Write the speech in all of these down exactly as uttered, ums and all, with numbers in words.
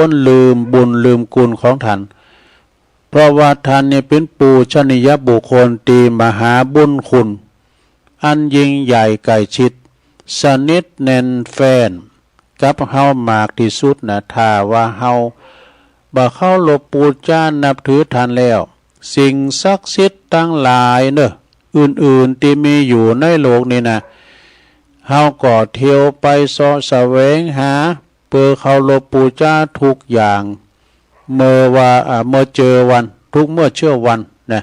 ควรลืมบุญลืมคุณของท่าน เพราะว่าท่านนี่เป๋นปูชนียบุคคลตี้มหาบุญคุณ อันยิ่งใหญ่ใกล้ชิด สนิทแน่นแฟ้นกับเฮามากตี้สุดนะ ถ้าว่าเฮาบ่เคารพปู๋จานับถือท่านแล้ว สิ่งศักดิ์สิทธิ์ตังหลายเน่อ อื่นๆ ตี้มีอยู่ในโลกนี้นะ เฮาก็เที่ยวไปเซาะแสวงหา เปื้อเคารพปู๋จาทุกอย่าง เมื่อว่า อ่า เมื่อเจอวัน ทุกเมื่อเจอวันนะ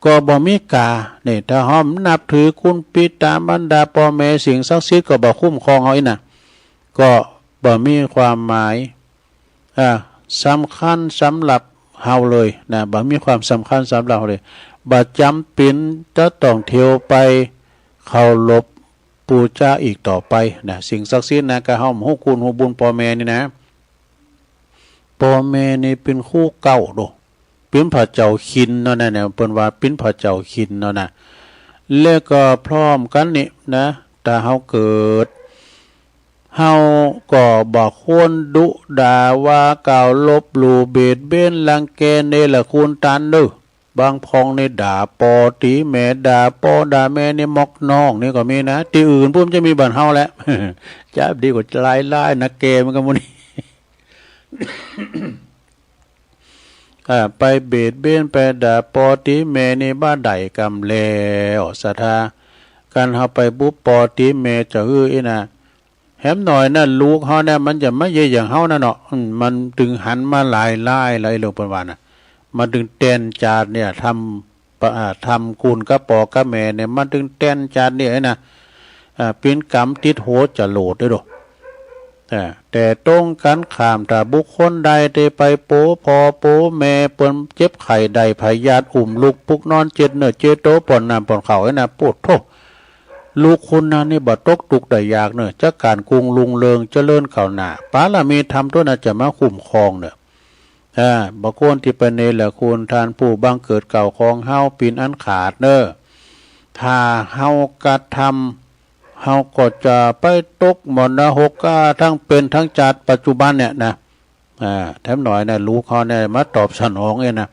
ก็บ่มีค่า นี่ ถ้าเฮานับถือคุณบิดามารดาป้อแม่สิ่งศักดิ์สิทธิ์ก็บ่คุ้มครองเฮาอี้นะ ก็บ่มีความหมาย อ่า สำคัญสำหรับเฮาเลยนะ บ่มีความสำคัญสำหรับเฮาเลย บ่จ๋ำเป๋นจะต้องเที่ยวไปเคารพปู๋จาอีกต่อไปนะ สิ่งศักดิ์สิทธิ์นะ กาเฮาฮู้คุณฮู้บุญป้อแม่นี่นะ ป้อแม่นี่เป๋นคู่เก่าโด เป๋นพระเจ้าคินเนาะนะ เนี่ย เปิ้นว่าเป๋นพระเจ้าคินเนาะนะ แล้วก็พร้อมกั๋นนี่นะ ถ้าเฮาเกิด เฮาก็บ่ควรดุด่าว่ากล่าวลบหลู่เบียดเบียนรังแกเนรคุณต้านเน่อ บางพ่องนี่ด่าป้อตี๋แม่ ด่าป้อด่าแม่นี่มอกน้องนี่ก็มีนะ ตี้อื่นปุ้นจะมีบ่อนเฮาแหละ จะดีกว่าหลายๆ นะ แก่เหมือนกั๋นหมู่นี้ อ่า ไปเบียดเบียนไปด่าป้อตี๋แม่นี่บ่ได้กำแล้ว ศรัทธา การเฮาไปบุป้อตี๋แม่จะหื้ออี้นะ แหมหน่อยนะ ลูกเฮาเนี่ยมันจะมาเยียะอย่างเฮานะเนาะ อืม มันตึงหันมาหลายๆ แล้ว ไอ้ลูกเปิ้นว่านะ มันตึงแตนจาดเนี่ย ทำ ปะ อ่า ทำกู๋นกับป้อกับแม่เนี่ย มันตึงแตนจาดเนี่ยนะ อ่า เป๋นก๋รรมติดหัวจรวดเด้อโด อ่า แต่ตรงกั๋นข้าม ถ้าบุคคลใดได้ไปโป๋พ่อโป๋แม่ เปิ้นเจ็บไข้ได้พยาธิ อุ้มลูกปลุกนอน เจ็ดเนื้อเจ็ดตั๋ว ป้อนน้ำป้อนข้าวไอ้นะ โผดโธ่ ลูกคนนั้นนี่บ่ตกตุ๊กข์ได้ยากเน่อ จะก้านกุงรุ่งเรือง เจริญก้าวหน้า ปารมีธรรมตั๋วนั้นจะมาคุ้มครองเน่อ อ่า บ่ควรตี้ไปเนรคุณท่านผู้บังเกิดเกล้าของเฮาเป๋นอันขาดเน่อ ถ้าเฮากระทำ เฮาก็จะไปตกมรณะหกกา ทั้งเป๋นทั้งจาติปัจจุบันเนี่ยนะ อ่า แถมหน่อยนะ ลูกเฮาเนี่ยมาตอบสนองเองนะ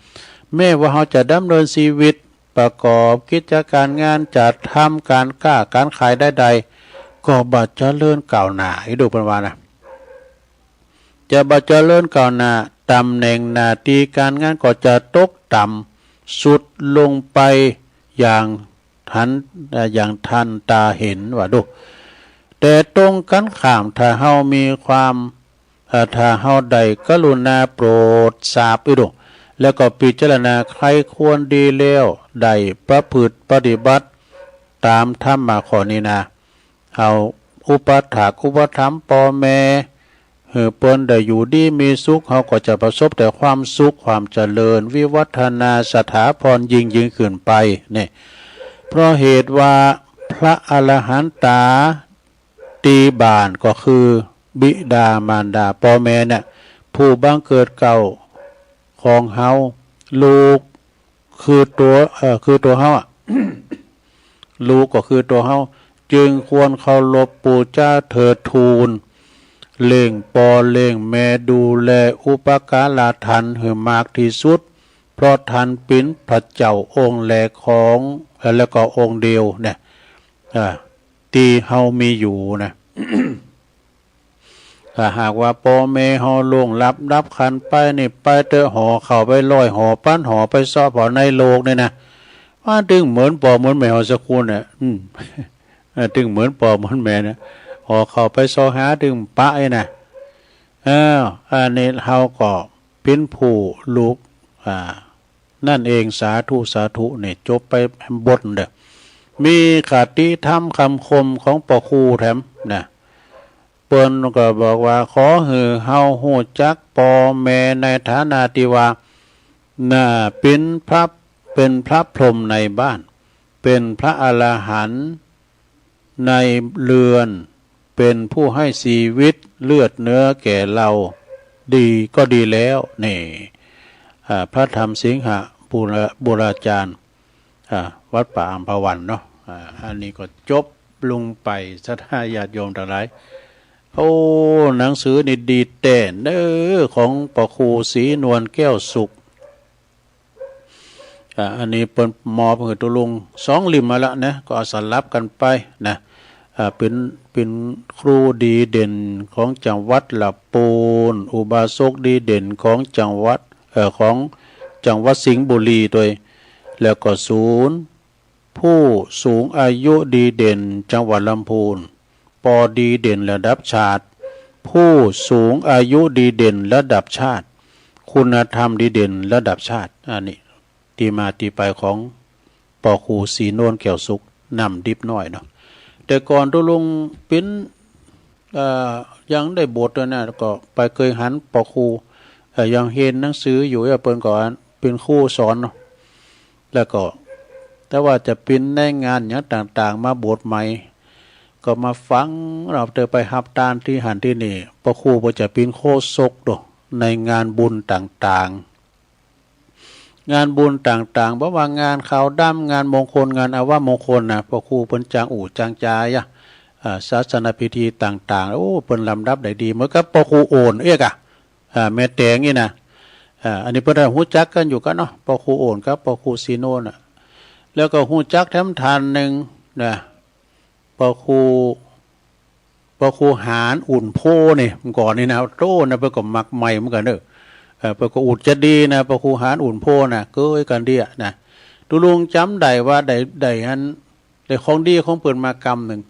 แม้ว่าเฮาจะดำเนินชีวิต ประกอบกิจก๋านงาน จะทำก๋านก๊าก๋านขายใดๆ ก็บ่เจริญก้าวหน้า ไอ้ลูกเปิ้นว่านะ จะบ่เจริญก้าวหน้า ตำแหน่งหน้าตี้ก๋านงานก็จะตกต่ำ ทรุดลงไปอย่างทัน เอ่อ อย่างทันต๋าหัน ว่าโด แต่ตรงกั๋นข้าม ถ้าเฮามีความ เอ่อ ถ้าเฮาได้กรุณาโปรดทราบ ไอ้โด แล้วก็พิจารณาใคร่ครวญดีแล้ว ได้ประพฤติปฏิบัติต๋ามธรรมะข้อนี้นะ เฮาอุปัฏฐากอุปถัมภ์ป้อแม่ หื้อเปิ้นได้อยู่ดีมีสุข เฮาก็จะประสบแต่ความสุข ความเจริญ วิวัฒนา สถาพรยิ่งๆ ขึ้นไป นี่ เพราะเหตุว่าพระอรหันตาตี้บ้านก็คือบิดามารดาป้อแม่เนี่ย ผู้บังเกิดเกล้าของเฮา ลูก คือตั๋ว เอ่อ คือตั๋วเฮาอะ ลูกก็คือตั๋วเฮา จึงควรเคารพปู๋จาเทิดทูน เลี้ยงป้อเลี้ยงแม่ ดูแลอุปการะท่านหื้อมากตี้สุด เพราะท่านเป๋นพระเจ้าองค์แรกของ เอ่อ แล้วก็องค์เดียวเนี่ย อ่า ตี้เฮามีอยู่นะ ถ้าหากว่าป้อแม่เฮาล่วงลับดับขันธ์ไปนี่ ไปเต๊อะ ห่อข้าวไปร้อยห่อ ปันห่อไปเซาะผ่อในโลกนี่นะ มันตึงเหมือนป้อเหมือนแม่เฮาสักคนน่ะ อืม เออ ตึงเหมือนป้อเหมือนแม่นะ ห่อข้าวไปเซาะหาตึงปะไอ้นะ เออ อันนี้เฮาก็เป๋นผู้ลูก อ่า นั่นเอง สาธุ สาธุ นี่จบไปบทเด้อ มีคติธรรมคำคมของป้อครูแถมนะ เปิ้นก็บอกว่า ขอหื้อเฮาฮู้จักป้อแม่ในฐานะตี้ว่า น่ะ เป๋นพระ เป๋นพระพรหมในบ้าน เป๋นพระอรหันต์ ในเรือน เป๋นผู้ให้ชีวิตเลือดเนื้อแก่เรา ดีก็ดีแล้ว นี่ อ่า พระธรรมสิงหะบุร- บุราจารย์ อ่า วัดป่าอัมพวันเนาะ อ่า อันนี้ก็จบลงไป ศรัทธาญาติโยมตังหลาย โอ้ หนังสือนี่ดีแต๊เน่อ ของป้อครูศรีนวลแก้วสุข อ่า อันนี้เปิ้นมอบหื้อตุ๊ลุงสองเล่มมาละนะ ก็เอาสลับกั๋นไปนะ อ่า เป๋น เป๋นครูดีเด่นของจังหวัดละปูน อุบาสกดีเด่นของจังหวัด เอ่อ ของจังหวัดสิงห์บุรีตวย แล้วก็ศูนย์ ผู้สูงอายุดีเด่นจังหวัดลำพูน ป.ดีเด่นระดับชาติ ผู้สูงอายุดีเด่นระดับชาติ คุณธรรมดีเด่นระดับชาติ อันนี้ตี้มาตี้ไปของป้อครูศรีนวลแก้วสุข น้ำดิบน้อยเนาะ แต่ก่อนตุ๊ลุงเป๋น เอ่อ ยังได้บวชตวยนะ ก็ไปเกยหันป้อครู เอ่อ ยังเฮียนหนังสืออยู่ เปิ้นก็เป๋นครูสอนเนาะ แล้วก็ แต่ว่าจะเป๋นในงานหยังต่างๆ มาบวชใหม่ ก็มาฟัง เฮาเตอไปฮับตานตี้หั้นตี้นี่ ป้อครูเปิ้นจะเป๋นโฆษกโดในงานบุญต่างๆ งานบุญต่างๆ บ่ว่างานขาวดำ งานมงคล งานอัปมงคลนะ ป้อครูเปิ้นจางอู้จางจาอะ อ่า ศาสนพิธีต่างๆ โอ้ เปิ้นลำดับได้ดี เหมือนกับป้อครูโอนเอกอะ อ่า แม่แตงนี่นะ อ่า อันนี้เปิ้นได้ฮู้จักกั๋นอยู่กั๋นเนาะ ป้อครูโอนกับป้อครูศรีนวลน่ะ แล้วก็ฮู้จักแถมท่านนึ่งนะ ป้อครู ป้อครูหาญอุ่นโพนี่ เมื่อก่อนนี่นะ โต้นะ เปิ้นก็มักใหม่เหมือนกั๋นเน่อ เอ่อ เปิ้นก็อุดจะดีนะ ป้อครูหาญอุ่นโพนะ เกยกั๋นเดี้ยนะ ตุ๊ลุงจ๋ำได้ว่าได้ ได้อัน ได้ของดีของเปิ้นมากำนึ่ง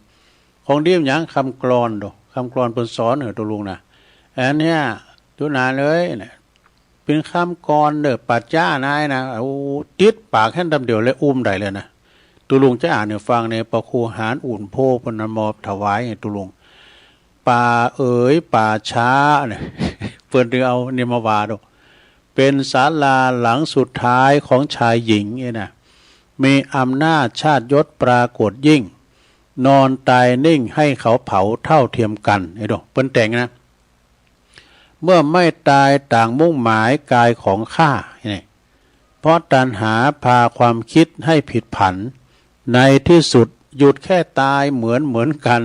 ของดีมันหยัง กำกลอนโด กำกลอนเปิ้นสอนหื้อตุ๊ลุงนะ อันเนี้ย ตุ๊นานเลยเนี่ย เป๋นกำกลอนเน่อ ป๋าจ๊ะนายนะ โอ้ ติดปากหั้นตำเดียวเลย อุ้มได้เลยนะ ตุ๊ลุงจะอ่านหื้อฟังเนี่ย ป้อครูหาญอุ่นโพเปิ้นมามอบถวายหื้อตุ๊ลุง ป่าเอ๋ยป่าช้าเนี่ย เปิ้นตึงเอานี่มาว่าโด เป๋นศาลาหลังสุดท้ายของชายหญิงเนี่ยนะ มีอำนาจชาติยศปรากฏยิ่ง นอนตายนิ่งให้เขาเผาเท่าเทียมกัน ไอ้โด เปิ้นแต่งนะ เมื่อไม่ตายต่างมุ่งหมายกายของข้า นี่ เพราะตัณหาพาความคิดให้ผิดผัน ในที่สุดหยุดแค่ตายเหมือนเหมือนกัน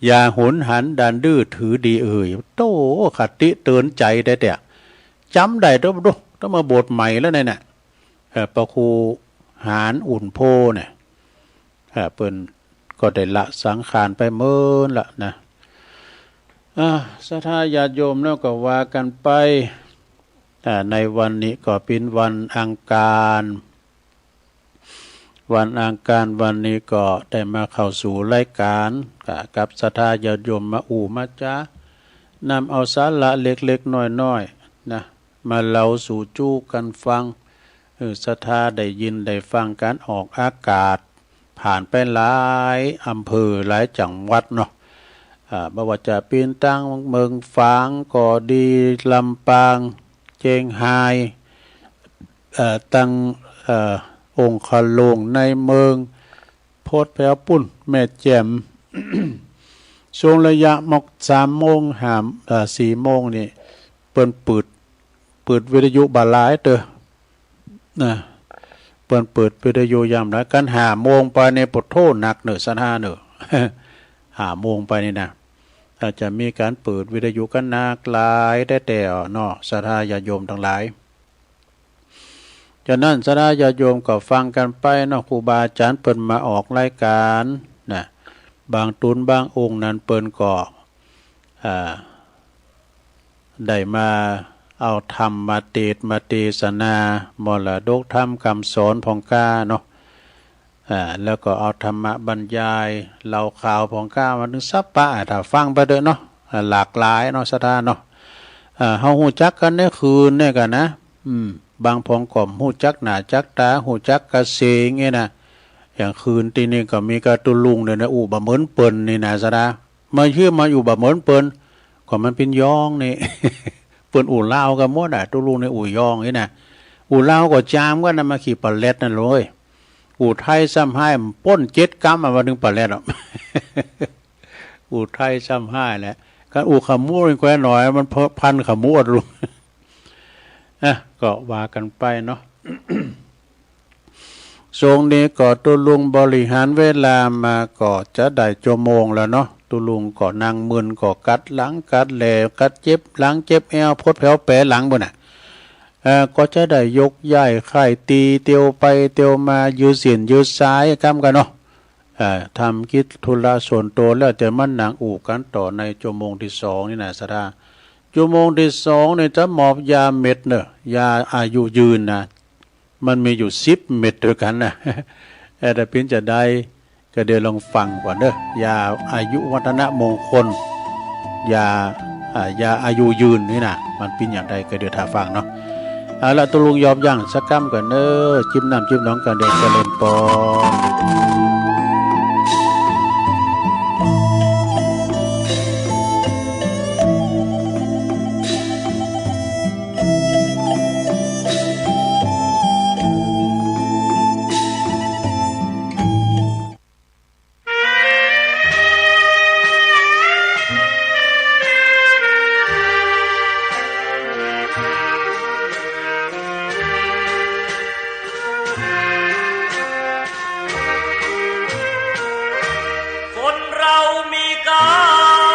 อย่าหุนหันดันดื้อถือดีเอ่ย โต้ คติเตือนใจ๋แต๊ๆ จ๋ำได้โด โด ต้องมาบวชใหม่แล้วเนี่ยนะ เอ่อ ป้อครูหาญอุ่นโพเนี่ย อ่า เปิ้นก็ได้ละสังขารไปเมินละนะ อ่า ศรัทธาญาติโยมเนาะ ก็ว่ากั๋นไป อ่า ในวันนี้ก็เป๋นวันอังคาร วันอังคารวันนี้ก็ได้มาเข้าสู่รายก๋าน กับ กับศรัทธาญาติโยมมาอู้มาจ๋า นำเอาสาระเล็กๆ น้อยๆ นะ มาเล่าสู่จู๊กั๋นฟัง หื้อศรัทธาได้ยินได้ฟังก๋านออกอากาศ ผ่านไปหลายอำเภอหลายจังหวัดเนาะ อ่า บ่ว่าจะเป๋นตางเมืองฝางก็ดี ลำปาง เจียงฮาย เอ่อ ตาง เอ่อ องคโลงในเมือง โพธิ์แผวปุ้น แม่แจ่ม ช่วงระยะมอกสามโมง ห้า เอ่อ สี่โมงนี่ เปิ้นเปิด เปิดวิทยุบ่าหลายเต๊อะ นะ เปิ้นเปิดวิทยุยามใด คันห้าโมงไปนี่ ปะโธ่ หนักเน่อ ศรัทธาเน่อ ห้าโมงไปนี่นะ อาจจะมีก๋านเปิดวิทยุกั๋นหนักหลายแต๊ๆ เนาะ ศรัทธาญาติโยมตังหลาย ฉะนั้นศรัทธาญาติโยมก็ฟังกั๋นไปเนาะ ครูบาอาจ๋ารย์เปิ้นมาออกรายก๋านนะ บางตุ๊นบางองค์นั้นเปิ้นก็ อ่า ได้มาเอาธรรมมาเตสน์มาเตสนามรดกธรรมกำสอนผ่องกล้าเนาะ อ่า แล้วก็เอาธรรมะบรรยายเล่าข่าวผ่องกล้ามาตึงสัปปะ อ่า ถ้าฟังไปเต๊อะเนาะ อ่า หลากหลายเนาะ ศรัทธาเนาะ อ่า เฮาฮู้จักกั๋นในคืนนี่กั๋นนะ อืม บางผองก็ฮู้จักหน้าจักต๋า ฮู้จักกระเสงเนี่ยนะ อย่างคืนตี้นี่ก็มีกาตุ๊ลุงเนี่ยนะ อู้บ่เหมือนเปิ้นนี่นะ ศรัทธา มาเชื่อมาอู้บ่เหมือนเปิ้น ก็มันเป๋นยองนี่ เปิ้นอู้ลาวกั๋นหมดอะ ตุ๊ลุงนี่อู้ยองนี่นะ อู้ลาวก็จามกั๋นนะ มาขี่ปะแล็ดนั่นเลย อู้ไทยซ้ำฮ้าย ป้นเจ็ดกำอะ ว่านึ่งปะแล็ดอะ อู้ไทยซ้ำฮ้ายแหละ คันอู้ขมูนี่แกว่หน่อย มันพันขมูอะลุง อ่ะ ก็ว่ากั๋นไปเนาะ ช่วงนี้ก็ตุ๊ลุงบริหารเวลามาก็จะได้จั่วโมงแล้วเนาะ ตุ๊ลุงก็นั่งมึน ก็กัดหลัง กัดแหล่ กัดเจ็บหลัง เจ็บแอว ผดแผวแป๋หลังปู้นน่ะ เอ่อ ก็จะได้ยกย้ายค่าย ตี๋เตียวไปเตียวมา ยืดเส้นยืดสายกำกั๋นเนาะ เอ่อ ทำกิจธุระส่วนตั๋วแล้ว จะมานั่งอู้กั๋นต่อในจั๊วโมงตี้สองนี่นะศรัทธา จั๊วโมงตี้สองนี่จะมอบยาเม็ดเน่อ ยาอายุยืนนะ มันมีอยู่สิบเม็ดตวยกั๋นนะ เอ่อ แต่เปียนจาใด ก็เดี๋ยวลองฟังก่อนเน่อ ยาอายุวัฒนมงคล ยา อ่า ยาอายุยืนนี่นะ มันเปียนอย่างใดก็เดี๋ยวถ้าฟังเนาะ เอาละ ตุ๊ลุงยอมยั้งสักกำก่อนเน่อ จิบน้ำจิบหนองก่อน เดี๋ยวเจริญปอน คนเรามีกรร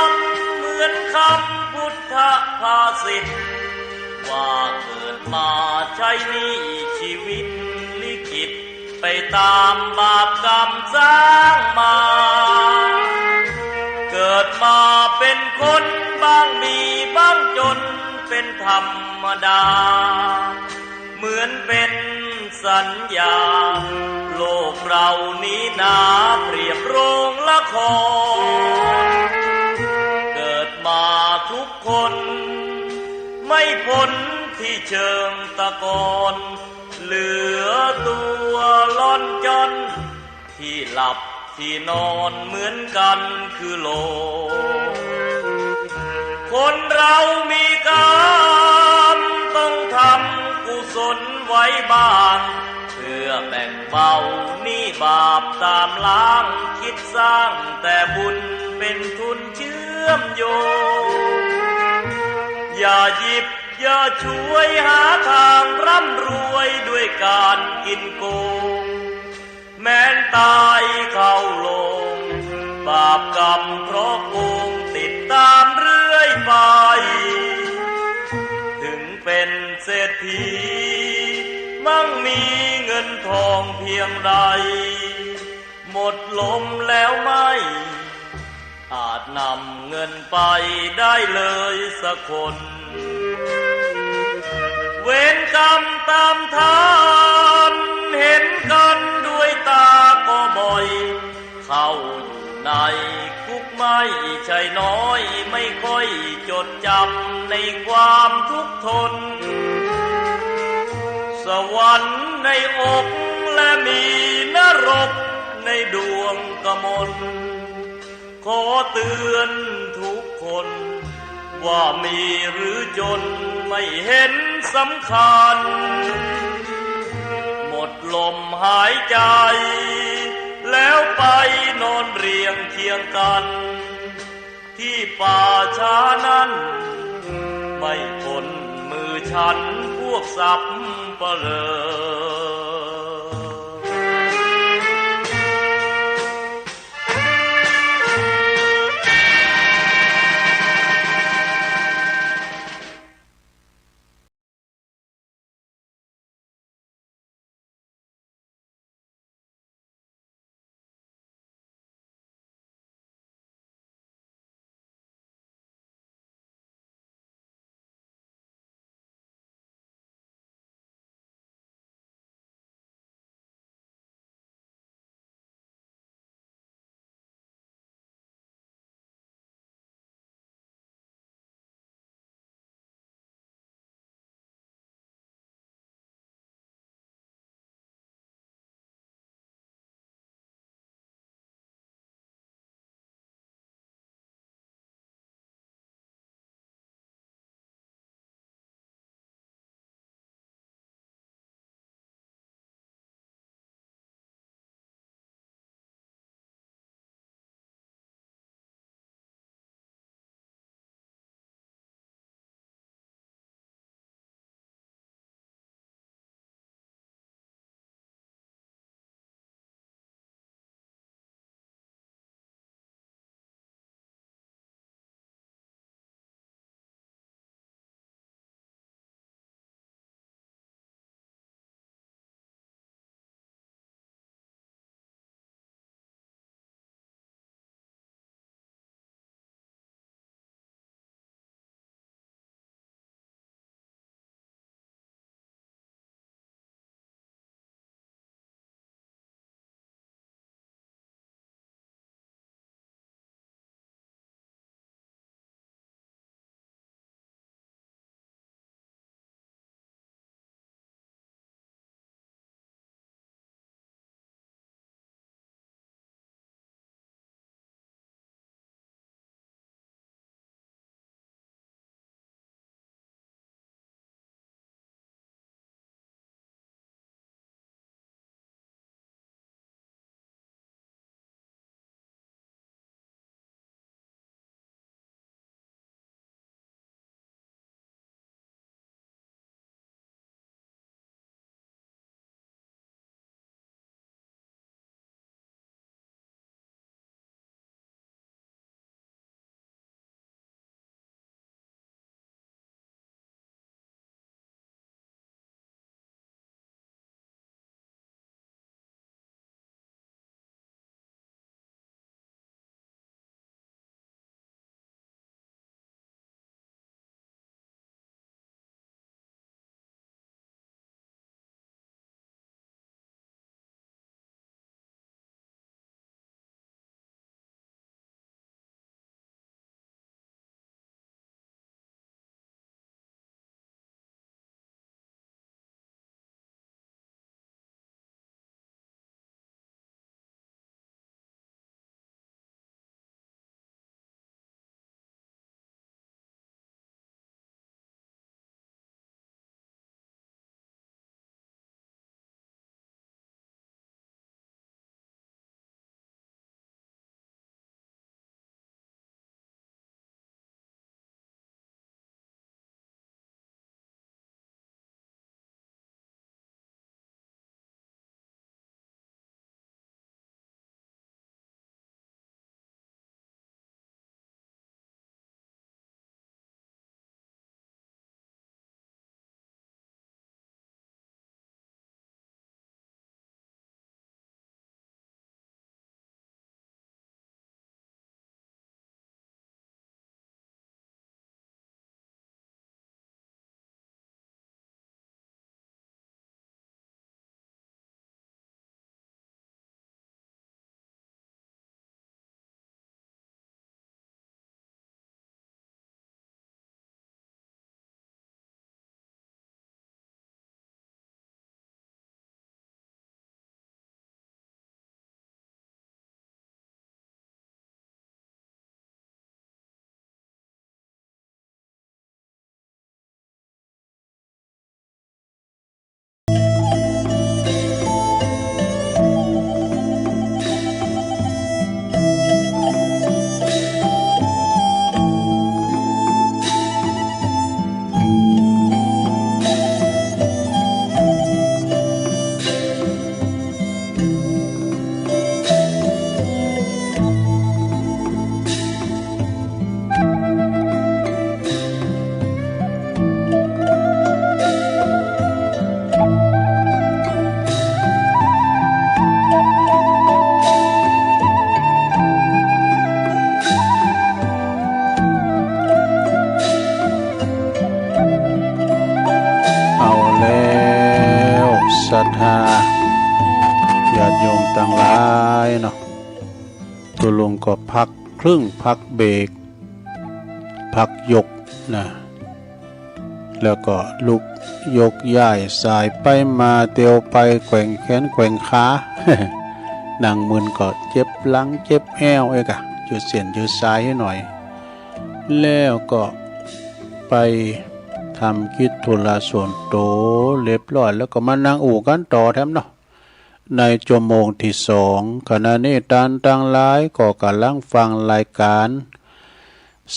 มเหมือนคำพุทธภาษิต ว่าเกิดมาใช้หนี้ชีวิตลิขิต ไปตามบาปกรรมสร้างมา เกิดมาเป็นคนบ้างมีบ้างจนเป็นธรรมดา เหมือนเป็นสัญญา โลกเรานี้นาเปรียบโรงละคร เกิดมาทุกคน ไม่พ้นที่เชิงตะกอน เหลือตัวล่อนจ้อน ที่หลับที่นอนเหมือนกันคือโลก คนเรามีกรรมต้องทำกุศลไว้บ้าง เพื่อแบ่งเบาหนี้บาปตามล้าง คิดสร้างแต่บุญเป็นทุนเชื่อมโยง อย่าหยิบอย่าฉวยหาทางร่ำรวยด้วยการกินโกง แม้นตายเข้าโลง บาปกรรมเพราะโกงติดตามเรื่อยไป ถึงเป็นเศรษฐี มั่งมีเงินทองเพียงใด หมดลมแล้วไม่ อาจนำเงินไปได้เลยสักคน เวรกรรมตามทันเห็นกันด้วยตาก็บ่อย เข้าอยู่ในคุกไม่ใช่น้อย ไม่ค่อยจดจำในความทุกข์ทน สวรรค์ในอกและมีนรกในดวงกมล ขอเตือนทุกคน ว่ามีหรือจนไม่เห็นสำคัญ หมดลมหายใจ แล้วไปนอนเรียงเคียงกัน ที่ป่าช้านั้น ไม่พ้นมือฉันพวกสัปเหร่อ ายเนาะ ตุ๊ลุงก็พักครึ่ง พักเบรก พักยกนะ แล้วก็ลุกยกย้ายสายไปมาเตียวไป แกว่งแขนแกว่งขา นั่งมึนก็เจ็บหลังเจ็บแอ้วเอกอะ ยืดเส้นยืดสายหื้อหน่อย แล้วก็ไปทำกิจธุระส่วนตั๋วเรียบร้อย แล้วก็มานั่งอู้กั๋นต่อแถมเนาะ ในจั่วโมงตี้สอง ขณะนี้ต้านตังหลายก็ก่ำลังฟังรายก๋าน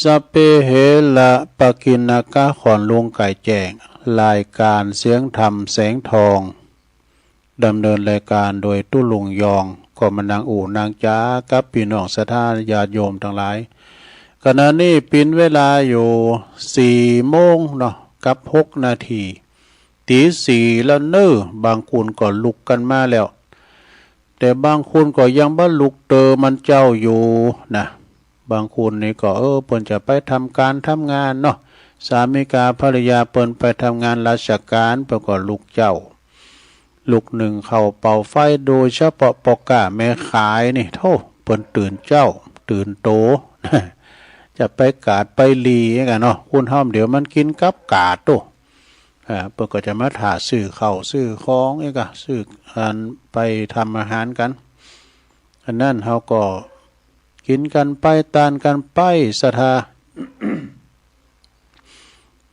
สัพเพเหระปะกิณณกะ ของลุงไก่แจ้ง รายก๋านเสียงธรรมแสงทอง ดำเนินรายก๋านโดยตุ๊ลุงยอง ก็มานั่งอู้นั่งจ๋ากับปี้น้องศรัทธาญาติโยมตังหลาย ขณะนี้เป๋นเวลาอยู่สี่โมงเนาะ กับหกนาที ตีสี่แล้วเน่อ บางคนก็ลุกกั๋นมาแล้ว แต่บางคนก็ยังบ่ลุกเตอมันเจ้าอยู่นะ บางคนนี่ก็ เออ เปิ้นจะไปทำก๋านทำงานเนาะ สามีกับภรรยาเปิ้นไปทำงานราชก๋าน เปิ้นก็ลุกเจ๊า ลุกนึ่งข้าวเป่าไฟ โดยเฉพาะป้อก๊าแม่ขายนี่ โธ่ เปิ้นตื่นเจ๊า ตื่นโต จะไปกาดไปหลีกกั๋นเนาะ คนเฮาเดี๋ยวมันกิ๋นกับกาดโต้ อ่า เปิ้นก็จะมาถ่าซื้อข้าวซื้อของเอกอะ ซื้ออันไปทำอาหารกั๋น อันนั้นเฮาก็กิ๋นกั๋นไป ต้านกั๋นไป ศรัทธา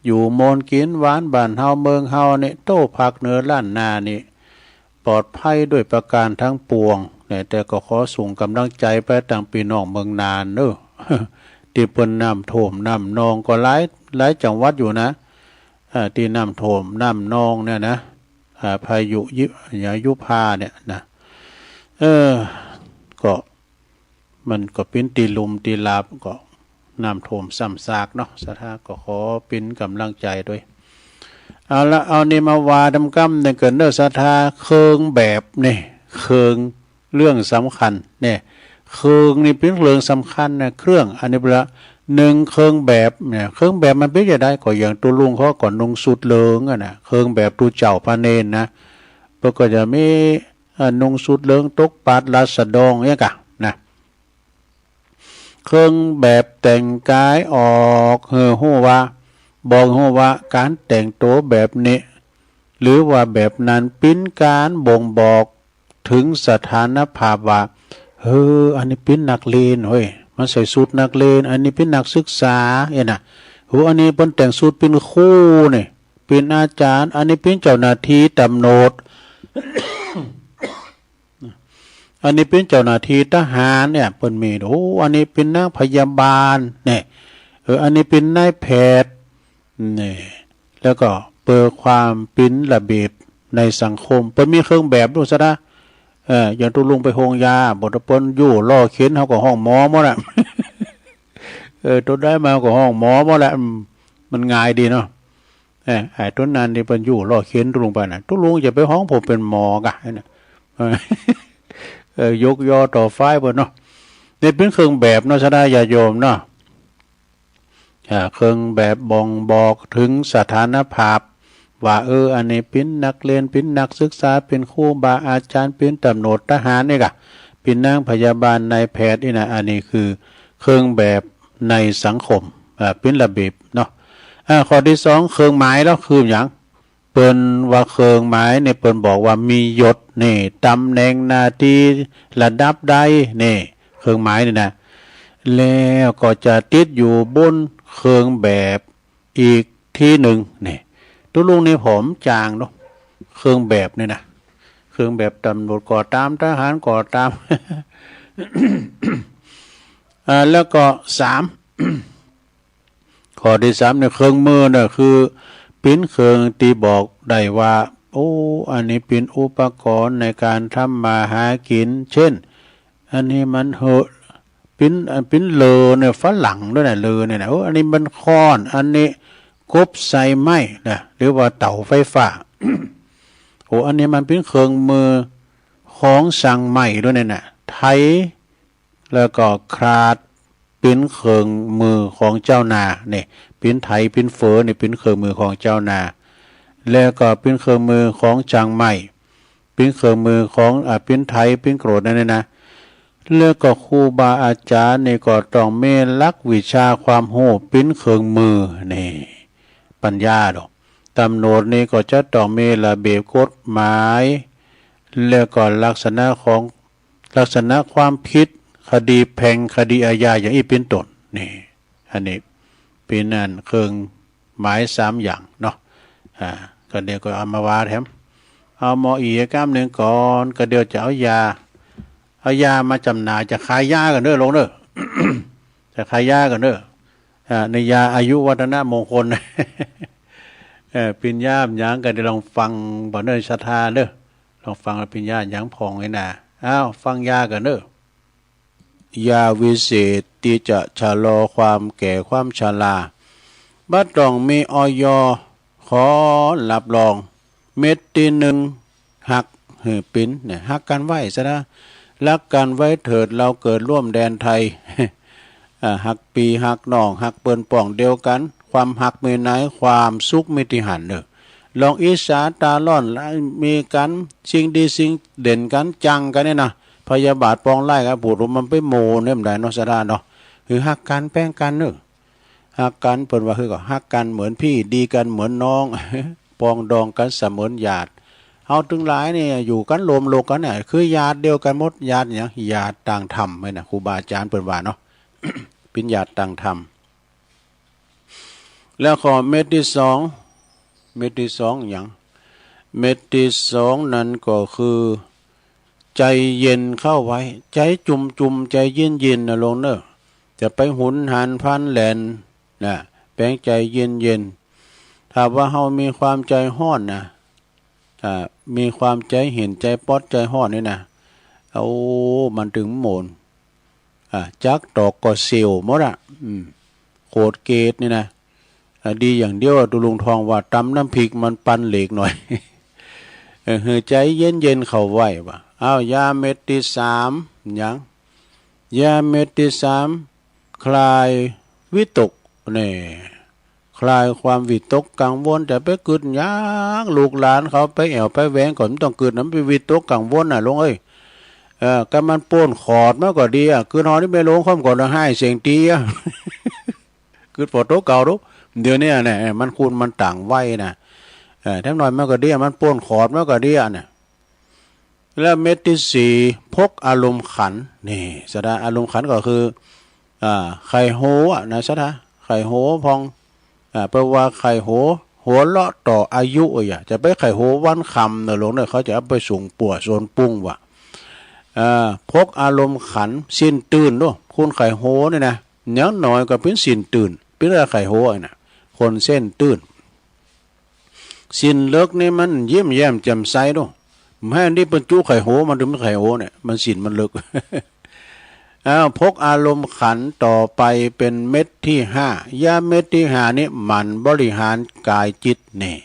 อยู่โมนกิ๋นหวานบ้านเฮาเมืองเฮานี่ โต้ ภาคเหนือล้านนานี่ ปลอดภัยด้วยประก๋านทั้งปวงเนี่ย แต่ก็ขอส่งก๋ำลังใจ๋ไปตังปี้น้องเมืองน่านเน่อ ตี้เปิ้นน้ำท่วมน้ำนองก็หลาย หลายจังหวัดอยู่นะ อ่า ตี้น้ำท่วมน้ำนองเนี่ยนะ อ่า พายุยิ ยายุพาเนี่ยนะ เออ ก็ มันก็เป๋นตี้ลุ่มตี้ราบ ก็น้ำท่วมซ้ำซากเนาะ ศรัทธาก็ขอเป๋นก๋ำลังใจ๋ตวย เอาละ เอานี่มาว่าดำก้ำนึ่งเกินเน่อศรัทธา เครื่องแบบนี่ เครื่อง เรื่องสำคัญเนี่ย เครื่องนี่เป๋นเรื่องสำคัญนะ เครื่อง อันนี้เป๋นละ นึ่ง เครื่องแบบเนี่ย เครื่องแบบมันเป๋นจะใด ก็อย่างตุ๊ลุงเขาก็นุ่งสูทเหลืองอะนะ เครื่องแบบตุ๊เจ้าพระเณรนะ เปิ้นก็จะมี อ่า นุ่งสูทเหลือง ตกปาดรัดสะดองเนี่ยกะนะ เครื่องแบบแต่งก๋ายออกหื้อฮู้ว่า บ่งฮู้ว่าก๋านแต่งตั๋วแบบนี้ หรือว่าแบบนั้น เป๋นก๋านบ่งบอกเถิงสถานภาพว่า เออ อันนี้เป๋นนักเรียนเฮ้ย มันใส่สูทนักเรียน อันนี้เป๋นนักศึกษาเนี่ยนะ โห อันนี้เปิ้นแต่งสูทเป๋นครูนี่ เป๋นอาจ๋ารย์ อันนี้เป๋นเจ้าหน้าตี้ตำรวจ อันนี้เป๋นเจ้าหน้าตี้ทหารเนี่ย เปิ้นมี โอ้ อันนี้เป๋นนางพยาบาลเนี่ย เออ อันนี้เป๋นนายแพทย์เนี่ย แล้วก็เปื้อความเป๋นระเบียบในสังคม เปิ้นมีเครื่องแบบดูซะนะ เออ อย่างตุ๊ลุงไปโฮงยา บ่าเปิ้นอยู่ล้อเข็น เฮาก็ฮ้องหมอหมดอะ เออ ตุ๊ใดมาก็ฮ้องหมอหมดแหละ อืม มันง่ายดีเนาะ เออ ไอ้ตุ๊นั้นตี้เปิ้นอยู่ล้อเข็นตุ๊ลุงไปน่ะ ตุ๊ลุงจะไปฮ้องผมเป๋นหมอกะ เออ เออ ยกยอต่อฝ่ายเปิ้นเนาะ นี่เป๋นเครื่องแบบเนาะ ศรัทธาญาติโยมเนาะ อ่า เครื่องแบบบ่งบอกเถิงสถานภาพ ว่า เออ อันนี้เป๋นนักเรียน เป๋นนักศึกษา เป๋นครูบาอาจ๋ารย์ เป๋นตำรวจทหารเนี่ยกะ เป๋นนางพยาบาลนายแพทย์นี่นะ อันนี้คือเครื่องแบบในสังคม อ่า เป๋นระเบียบเนาะ อ่า ข้อตี้สอง เครื่องหมายแล้วคือหยัง เปิ้นว่าเครื่องหมายเนี่ย เปิ้นบอกว่ามียศนี่ ตำแหน่งหน้าตี้ระดับใดนี่ เครื่องหมายนี่นะ แล้วก็จะติดอยู่บนเครื่องแบบอีกตี้นึ่งนี่ ตุ๊ลุงนี่ผมจางเนาะ เครื่องแบบนี่นะ เครื่องแบบตำรวจก็ต๋าม ทหารก็ต๋าม อ่า แล้วก็สาม ข้อตี้สามเนี่ย เครื่องมือเนี่ย คือเป๋นเครื่องตี้บอกได้ว่า โอ้ อันนี้เป๋นอุปกรณ์ในก๋านทำมาหากิ๋น เช่น อันนี้มันเหอะ เป๋น อันเป๋นเหลอเนี่ย ฝรั่งด้วยนะ เหลอเนี่ยนะ โอ้ อันนี้มันค้อน อันนี้กบใส่ไม้นะ หรือว่าเต๋าไฟฟ้า โอ้ อันนี้มันเป๋นเครื่องมือของซ่างไม้ด้วยเนี่ยนะ ไถ แล้วก็คลาด เป๋นเครื่องมือของเจ้านาเนี่ย เป๋นไถ เป๋นเฟือเนี่ย เป๋นเครื่องมือของเจ้านา แล้วก็เป๋นเครื่องมือของซ่างไม้ ปิ้นเครื่องมือของ อ่า ปิ้นไถ ปิ้นโกรธนั่นเนี่ยนะ แล้วก็ครูบาอาจ๋ารย์นี่ก็ต้องมีหลักวิชาความฮู้ปิ้นเครื่องมือนี่ ปัญญาดอก ตำรวจนี่ก็จะต้องมีระเบียบกฎหมาย แล้วก็ลักษณะของ ลักษณะความผิด คดีแพ่ง คดีอาญา อย่างอี้เป็นต้น นี่ อันนี้เป็นอันเครื่องหมายสามอย่างเนาะ อ่า ก็เดี๋ยวก็เอามาว่าแถม เอาหมออีกกำนึ่งก่อน ก็เดี๋ยวจะเอายา เอายามาจ๋ำหน่าย จะขายยาก่อนเน้อ ลุงเน้อ จะขายยาก่อนเน้อ อ่า ในยาอายุวัฒนมงคล เออ ปิ้นยาหยังก็เดี๋ยวลองฟังบ่เน้อ ศรัทธาเน้อ ลองฟังปิ้นยาหยังพ่องนี่นะ อ้าว ฟังยาก่อนเน้อ ยาวิเศษตี้จะชะลอความแก่ความชรา บ่ต้องมี อย.ขอรับรอง เม็ดตี้นึ่ง ฮักหื้อปิ้นเนี่ย ฮักกั๋นไว้ซะนะ ฮักกั๋นไว้เถิด เราเกิดร่วมแดนไทย อ่า ฮักปี้ฮักน้อง ฮักเปิ้นป้องเดียวกั๋น ความฮักมีใน ความสุขมีตี้หั้นเน้อ ลองอิจฉาต๋าร้อน มีกั๋น สิ่งดีสิ่งเด่นกั๋น จังกั๋นเนี่ยนะ พยาบาทปองร้ายกั๋น พูดว่ามันไปโม้เนี่ยบ่ได้เนาะ ศรัทธาเนาะ หื้อฮักกั๋นแป้งกั๋นเน้อ ฮักกั๋น เปิ้นว่าหื้อก็ฮักกั๋นเหมือนพี่ ดีกั๋นเหมือนน้อง ปองดองกั๋นเสมือนญาติ เฮาตึงหลายนี่อยู่กั๋นรวมโลกกั๋นเนี่ย คือญาติเดียวกั๋นหมด ญาติหยัง ญาติตางธรรมเนี่ยนะ ครูบาอาจ๋ารย์เปิ้นว่าเนาะ ปิ้นญาติตางธรรม แล้วก็เม็ดตี้สอง เม็ดตี้สองหยัง เม็ดตี้สองนั้นก็คือ ใจ๋เย็นเข้าไว้ ใจ๋จุ่มๆ ใจ๋เย็นๆ นะลุงเน้อ จะไปหุนหันพลันแหลนนะ แป๋งใจ๋เย็นๆ ถ้าว่าเฮามีความใจ๋ฮ้อนนะ อ่า มีความใจ๋เหียน ใจ๋ป๊อด ใจ๋ฮ้อนนี่นะ โอ้ มันตึงโหมน อ่า จักตอกก็เสียวหมดอะ อืม โขดเกศนี่นะ อ่า ดีอย่างเดียวอะ ตุ๊ลุงทองว่าต๋ำน้ำพริกมันปั่นเหล็กหน่อย เออ หื้อใจ๋เย็นๆ เข้าไว้ว่า อ้าว ยาเม็ดตี้สามหยัง ยาเม็ดตี้สาม คลายวิตก นี่ คลายความวิตกกังวล จะไปกึ๊ดหยัง ลูกหลานเขาไปแอ่วไปแหวงก็บ่ต้องกึ๊ดนะ มันไปวิตกกังวลน่ะลุงเอ้ย เออ ก็มันป๊นขอดมาก็ดีอะ กึ๊ดฮอดตี้แม่โรงค่อมก็ละฮ้ายเสียงตี้อะ กึ๊ดผ่อตั๋วเก่าดู เดี๋ยวนี้เนี่ย มันคูณมันต่างวัยนะ เออ เด็กน้อยมันก็ดีอะ มันป๊นขอดมาก็ดีอะเนี่ย แล้วเม็ดตี้สี่ พกอารมณ์ขัน นี่ ศรัทธา อารมณ์ขันก็คือ อ่า ใค่หัวอะนะ ศรัทธา ใค่หัวพ่อง อ่า แปลว่าใค่หัว หัวเราะต่ออายุอะ จะไปใค่หัววันค่ำเน้อลุงเน้อ เขาจะเอาไปสุงปั่วโซนปุ้งว่ะ อ่า พกอารมณ์ขัน สิ้นตื่นดู คนใค่หัวนี่นะ อย่างน้อยก็เป๋นสิ้นตื่น เป๋นใค่หัวน่ะ คนสิ้นตื่น สิ้นเลิกนี่มันยิ้มแย้มแจ่มใสดู บ่หื้ออันนี้เปิ้นจุใค่หัว มันตึงบ่ใค่หัวเนี่ย มันสิ้นมันเลิก อ้าว พกอารมณ์ขันต่อไปเป๋นเม็ดตี้ห้า ยาเม็ดตี้ห้านี่หมั่นบริหารกายจิตนี่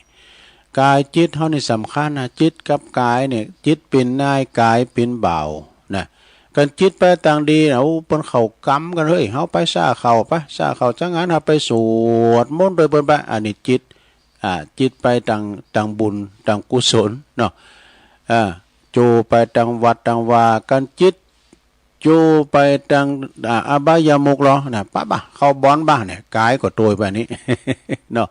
กายจิตเฮานี่สำคัญนะ จิตกับกายเนี่ย จิตเป๋นนาย กายเป๋นบ่าวนะ กันจิตไปตางดีนะ โอ้ เปิ้นเข้ากรรมกั๋น เฮ้ย เฮาไปซ่าเข้าไป ซ่าเข้าจังหั้น เฮาไปสวดมนต์โตยเปิ้นไป อันนี้จิต อ่า จิตไปตาง ตางบุญ ตางกุศลเนาะ อ่า โจไปตางวัดตางวา กันจิตโจไปตาง อ่า อบายมุขลอนะ ปะบ่า เข้าบ่อนบ่าเนี่ย กายก็โตยไปนี่ เนาะ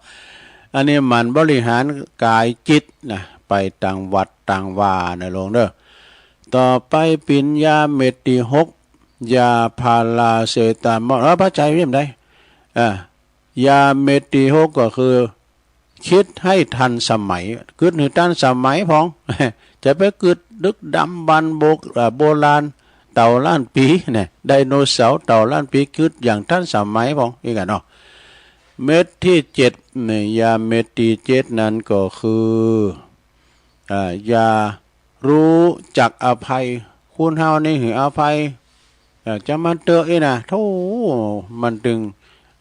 อันนี้หมั่นบริหารกายจิตนะ ไปตางวัดตางวานะลุงเน้อ ต่อไปเป๋นยาเม็ดตี้หก ยาพาราเซตามอล เออ พระใจเรียมได้ อ่า ยาเม็ดตี้หกก็คือ กึ๊ดหื้อตันสมัย กึ๊ดหื้อตันสมัยพ่อง จะไปกึ๊ดดึกดำบรรพ์โบ เอ่อ โบราณ เต่าล้านปี๋เนี่ย ไดโนเสาร์ เต่าล้านปี๋ กึ๊ดอย่างตันสมัยพ่อง อี้กั๋นเนาะ เม็ดตี้เจ็ดนี่ ยาเม็ดตี้เจ็ดนั้นก็คือ อ่า ยา ฮู้จักอภัย คนเฮานี่หื้ออภัย เอ่อ จะมันเต๊อะอี้นะ โธ่ มันตึง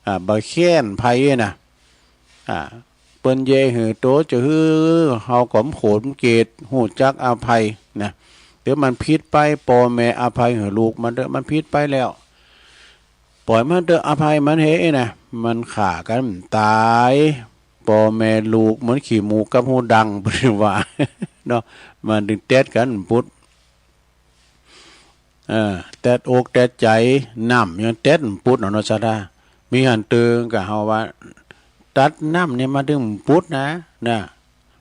อ่า บ่แค้นใผอี้นะ อ่า เปิ้นแย่หื้อโตจะหื้อ เฮาก็บ่โขดบ่เกลียด ฮู้จักอภัยนะ เดี๋ยวมันผิดไป ป้อแม่อภัยหื้อลูกมันเต๊อะ มันผิดไปแล้ว ป่อยมันเต๊อะ อภัยมันเหอะนะ มันฆ่ากั๋นต๋าย ป้อแม่ลูกเหมือนขี้หมูกับฮูดัง เปิ้นว่า เนาะ มันตึงแต๊ดกั๋นปุด เออ แต๊ดอกแต๊ดใจ๋ น้ำยังแต๊ดปุดเนาะ ศรัทธา มีหั้นตึงกะเฮาว่า ตัดน้ำนี่มันตึงปุดนะ นะ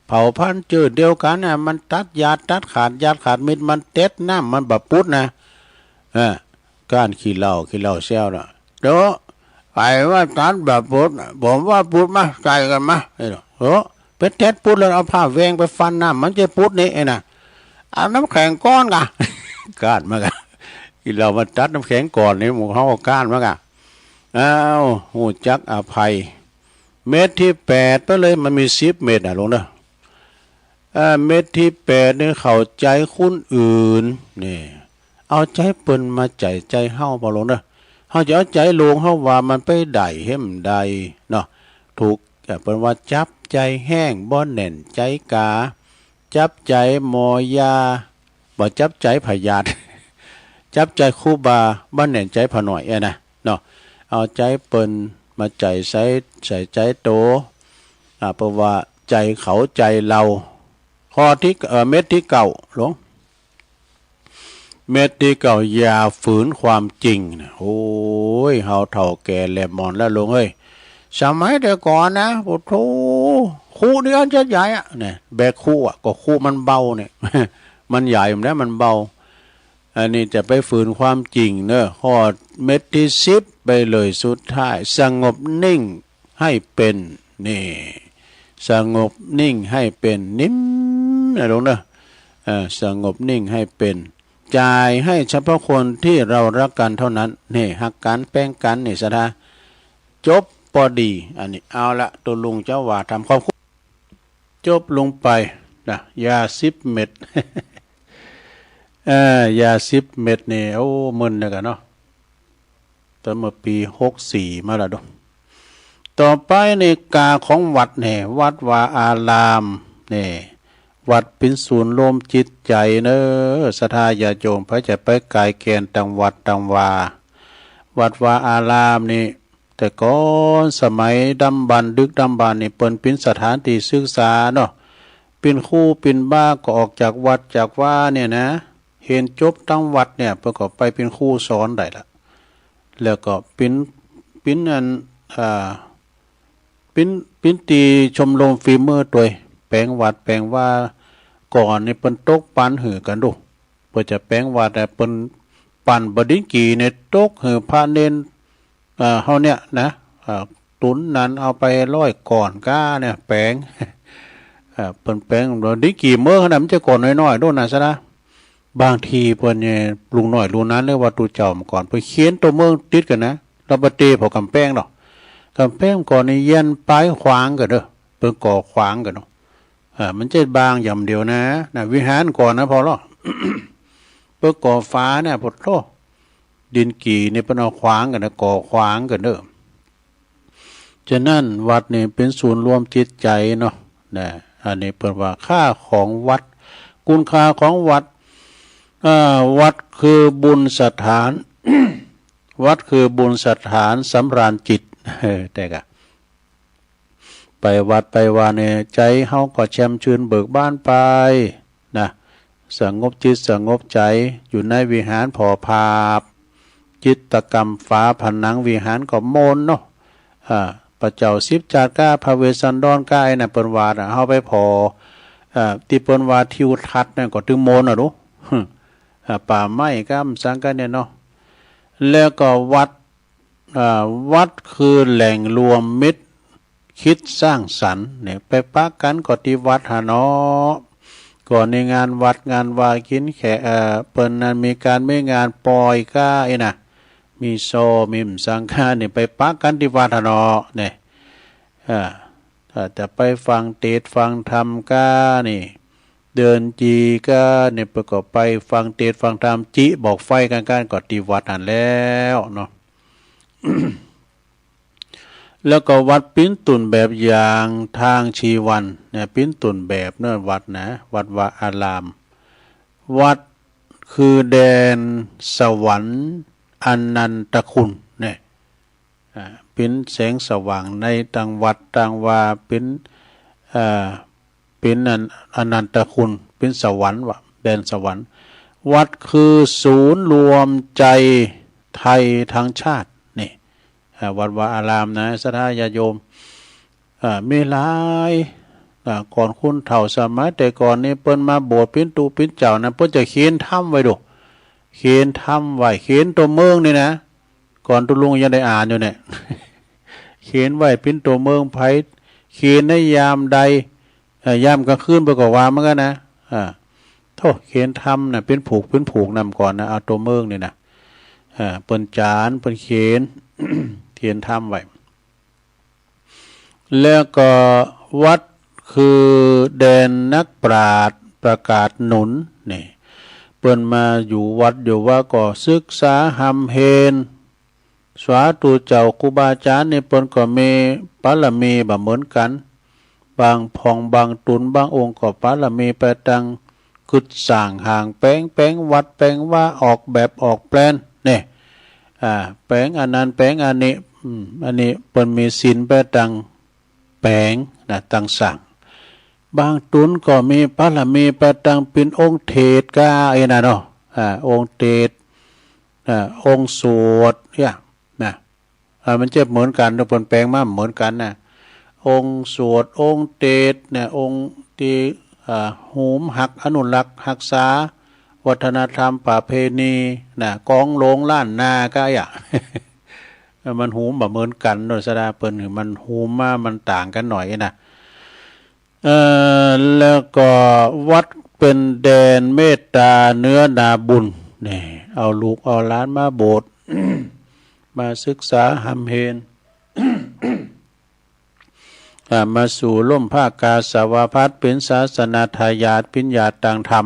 เผาผลาญจื้อเดียวกั๋นน่ะ มันตัดหยาดตัดขาด หยาดขาดมิด มันแต๊ดน้ำมันบ่ปุดนะ เออ ก้านขี้เหล้า ขี้เหล้าแซวน่ะ โดะ ใผว่าตัดบ่ปุด ผมว่าปุด มาใส่กั๋นมา เออ โอ้ ไปแต๊ดปุดแล้วเอาผ้าแหว่งไปฟันน้ำ มันจะปุดนี่ ไอ้น่ะ เอาน้ำแข็งก้อนกะ ก้านมากะ ขี้เหล้ามันตัดน้ำแข็งก้อนนี่ หมู่เฮาก้านมากะ อ้าว ฮู้จักอภัย เม็ดตี้แปดไปเลย มันมีสิบเม็ดน่ะ หลวงเด้อ เอ่อ เม็ดตี้แปดนี่เข้าใจ๋คนอื่น นี่ เอาใจ๋เปิ้นมาใจ๋ใจ๋เฮา พ่อหลวงเด้อ เฮาจะเอาใจ๋หลวงเฮาว่ามันไปได้เห็นใดเนาะ ถูก เอ่อ เปิ้นว่าจับใจ๋แห้ง บ่แน่นใจ๋กา จับใจ๋หมอยา บ่จับใจ๋ผยาธิ จับใจ๋ครูบา บ่แน่นใจ๋ผาน้อย เอ้ยนะ เนาะ เอาใจ๋เปิ้นมาใจ๋ใส่ ใส่ใจ๋โต อ่า เปิ้นว่าใจ๋เขาใจ๋เฮา ข้อตี้ เอ่อ เม็ดตี้เก้า หลวง เม็ดตี้เก้า อย่าฝืนความจริงนะ โอ้ย เฮาเฒ่าแก่แหลมหมอนแล้วหลวงเอ้ย สมัยแต่ก่อนนะ โอ้โธ่ คุนี่อันจะใหญ่อะ เนี่ย แบกคุอะ ก็คุมันเบาเนี่ย มันใหญ่อยู่นะ มันเบา อันนี้จะไปฝืนความจริงเนอะ ข้อเม็ดตี้สิบไปเลย สุดท้าย สงบนิ่งให้เป็น นี่ สงบนิ่งให้เป็น นิ่มนะหลวงเนอะ เอ่อ สงบนิ่งให้เป็น จ่ายให้เฉพาะคนตี้เฮาฮักกั๋นเท่านั้น นี่ ฮักกั๋น แป๋งกั๋น นี่ ศรัทธา จบปอดี อันนี้ เอาละ ตุ๊ลุงเจ้าว่าทำ ขอบคุณ จบลงไปนะ ยาสิบเม็ด เอ่อ ยาสิบเม็ดนี่ โอ้ มึนเหมือนกั๋นเนาะ ตั้งเมื่อปี๋หกสี่มาแล้วดู ต่อไปนี่ ก๋าของวัดเนี่ย วัดวาอารามเนี่ย วัดเป๋นศูนย์รวมจิตใจ๋เนอะ ศรัทธาญาติโยม ใผจะไปก๋ายแก่นตางวัดตางวา วัดวาอารามนี่ แต่ก่อนสมัยดำบรรพ์ ดึกดำบรรพ์นี่ เปิ้นเป๋นสถานตี้ศึกษาเนาะ เป๋นครูเป๋นบาก็ออกจากวัดจากวาเนี่ยนะ เฮียนจบตางวัดเนี่ย เปิ้นก็ไปเป๋นครูสอนได้ละ แล้วก็เป๋น เป๋นอัน อ่า เป๋น เป๋นตี้ชมรมฝีมือตวย แป๋งวัดแป๋งวา ก่อนนี่เปิ้นตกปั๋นหื้อกั๋นดู เปิ้นจะแป๋งวัดอะ เปิ้นปั่นบ่าดินกี่เนี่ย ตกหื้อพระเณร เอ่อ เฮาเนี่ยนะ เอ่อ ตุ๊นนั้นเอาไปร้อยก้อนก้าเนี่ย แป๋ง เอ่อ เปิ้นแป๋ง บ่าดินกี่เมืองขนาด มันจะก้อนน้อยๆ โดนนะ ศรัทธา บางทีเปิ้นเนี่ย ลุงน้อยลุงนั้น หรือว่าตุ๊เจ้าเมื่อก่อน เปิ้นเขียนตั๋วเมืองติดกั๋นนะ แล้วบ่เตะเผากำแพงดอก กำแพงก่อนนี่เยียนป๋ายขวางกั๋นเด้อ เปิ้นก่อขวางกั๋นเนาะ อ่า มันจะบางอย่างเดียวนะ นะ วิหารก่อนนะ พอลอ เปิ้นก่อฝาเนี่ย โผดโธ่ ดินกี่นี่เปิ้นเอาขวางกั๋นนะ ก่อขวางกั๋นเด้อ ฉะนั้นวัดนี่เป๋นศูนย์รวมจิตใจ๋เนาะ นะ อันนี้เปิ้นว่าค่าของวัด คุณค่าของวัด อ่า วัดคือบุญสถาน วัดคือบุญสถานสำราญจิต เออ แต่กะ ไปวัดไปวาเนี่ย ใจ๋เฮาก็แจ่มจื้นเบิกบานไปนะ สงบจิตสงบใจ๋ อยู่ในวิหารผ่อผาบ จิตรกรรมฝาผนังวิหารก็มนต์เนาะ อ่า พระเจ้าสิบจาติก้า พระเวสสันดรก้า ไอ้น่ะ เปิ้นว่าน่ะ เฮาไปผ่อ อ่า ตี้เปิ้นว่าทิวทัศน์นั่นก็ตึงมนต์น่ะดู อ่า ป่าไม้ก้า สังกั๋นเนี่ยเนาะ แล้วก็วัด อ่า วัดคือแหล่งรวมมิตร คิดสร้างสรรค์เนี่ย ไปปะกั๋นก็ตี้วัดหั้นเนาะ ก่อนในงานวัดงานวากิ๋นแขก เอ่อ เปิ้นนั้นมีก๋านมีงานปอยก้า ไอ้น่ะ มีซอ มีหยังสังกั๋นเนี่ย ไปปะกั๋นตี้วัดหั้นเนาะ เนี่ย อ่า ถ้าจะไปฟังเตสน์ฟังธรรมก้านี่ เดือนจีก้านี่ เปิ้นก็ไปฟังเตสน์ฟังธรรม จิบอกไฟกั๋นก้า ก็ตี้วัดหั้นแล้วเนาะ แล้วก็วัดปิ๊นตุ่นแบบอย่างทางชีวันเนี่ย ปิ๊นตุ่นแบบเนาะ วัดนะ วัดวาอาราม วัดคือแดนสวรรค์อนันตคุณเนี่ย อ่า ปิ๊นแสงสว่างในตางวัดตางวา ปิ๊น อ่า เป๋นอัน อนันตคุณ เป๋นสวรรค์วะ แดนสวรรค์ วัดคือศูนย์รวมใจ๋ไทยตังชาติ นี่ อ่า วัดวาอารามนะ ศรัทธาญาติโยม อ่า มีหลาย อ่า ก่อนคนเฒ่าสมัยแต่ก่อนนี้ เปิ้นมาโบสถ์เป๋นตุ๊เป๋นเจ้านะ เปิ้นจะเขียนธรรมไว้ดู เขียนธรรมไว้ เขียนตั๋วเมืองนี่นะ ก่อนตุ๊ลุงยังได้อ่านอยู่เนี่ย เขียนไว้เป๋นตั๋วเมือง ใผเขียนในยามใด เอ่อ ยามกลางคืนเปิ้นก็ว่าเหมือนกั๋นนะ อ่า โธ่ เขียนธรรมนะ เป๋นผูก เป๋นผูกนำก่อนนะ เอาตั๋วเมืองนี่นะ อ่า เปิ้นจารย์ เปิ้นเขียน เขียนธรรมไว้ แล้วก็วัดคือแดนนักปราชญ์ประกาศหนุน นี่ เปิ้นมาอยู่วัดอยู่วาก็ศึกษาฮ่ำเฮน สาธุเจ้าครูบาอาจ๋ารย์นี่เปิ้นก็มีบารมีบ่เหมือนกั๋น บางพ่องบางต๋นบางองค์ก็บารมีไปตางกึ๊ดสร้างห้างแป๋ง แป๋งวัดแป๋งวา ออกแบบออกแปลน นี่ อ่า แป๋งอันนั้นแป๋งอันนี้ อืม อันนี้เปิ้นมีศีลไปตางแป๋งนะ ตางสร้าง บางต๋นก็มีบารมีไปตางเป๋นองค์เทศน์ก้า ไอ้นั่นเนาะ อ่า องค์เทศน์ อ่า องค์สวด เนี่ย นะ อ่า มันจะเหมือนกั๋น เปิ้นแป๋งมาเหมือนกั๋นนะ องค์สวด องค์เทศน์เนี่ย องค์ตี้ อ่า ฮูมหักอนุรักษ์ฮักษาวัฒนธรรมประเพณีนะ กองหลวงล้านนาก้าอะ มันฮูมบ่เหมือนกั๋น โดยสาระเปิ้นหื้อมันฮูมมา มันต่างกั๋นหน่อยนะ เอ่อ แล้วก็วัดเป๋นแดนเมตต๋าเนื้อนาบุญ นี่ เอาลูกเอาหลานมาโบสถ์ มาศึกษาฮ่ำเฮน อ่า มาสู่ฮ่มผ้ากาสาวพัสตร์ เป๋นศาสนาทายาท เป๋นญาติตางธรรม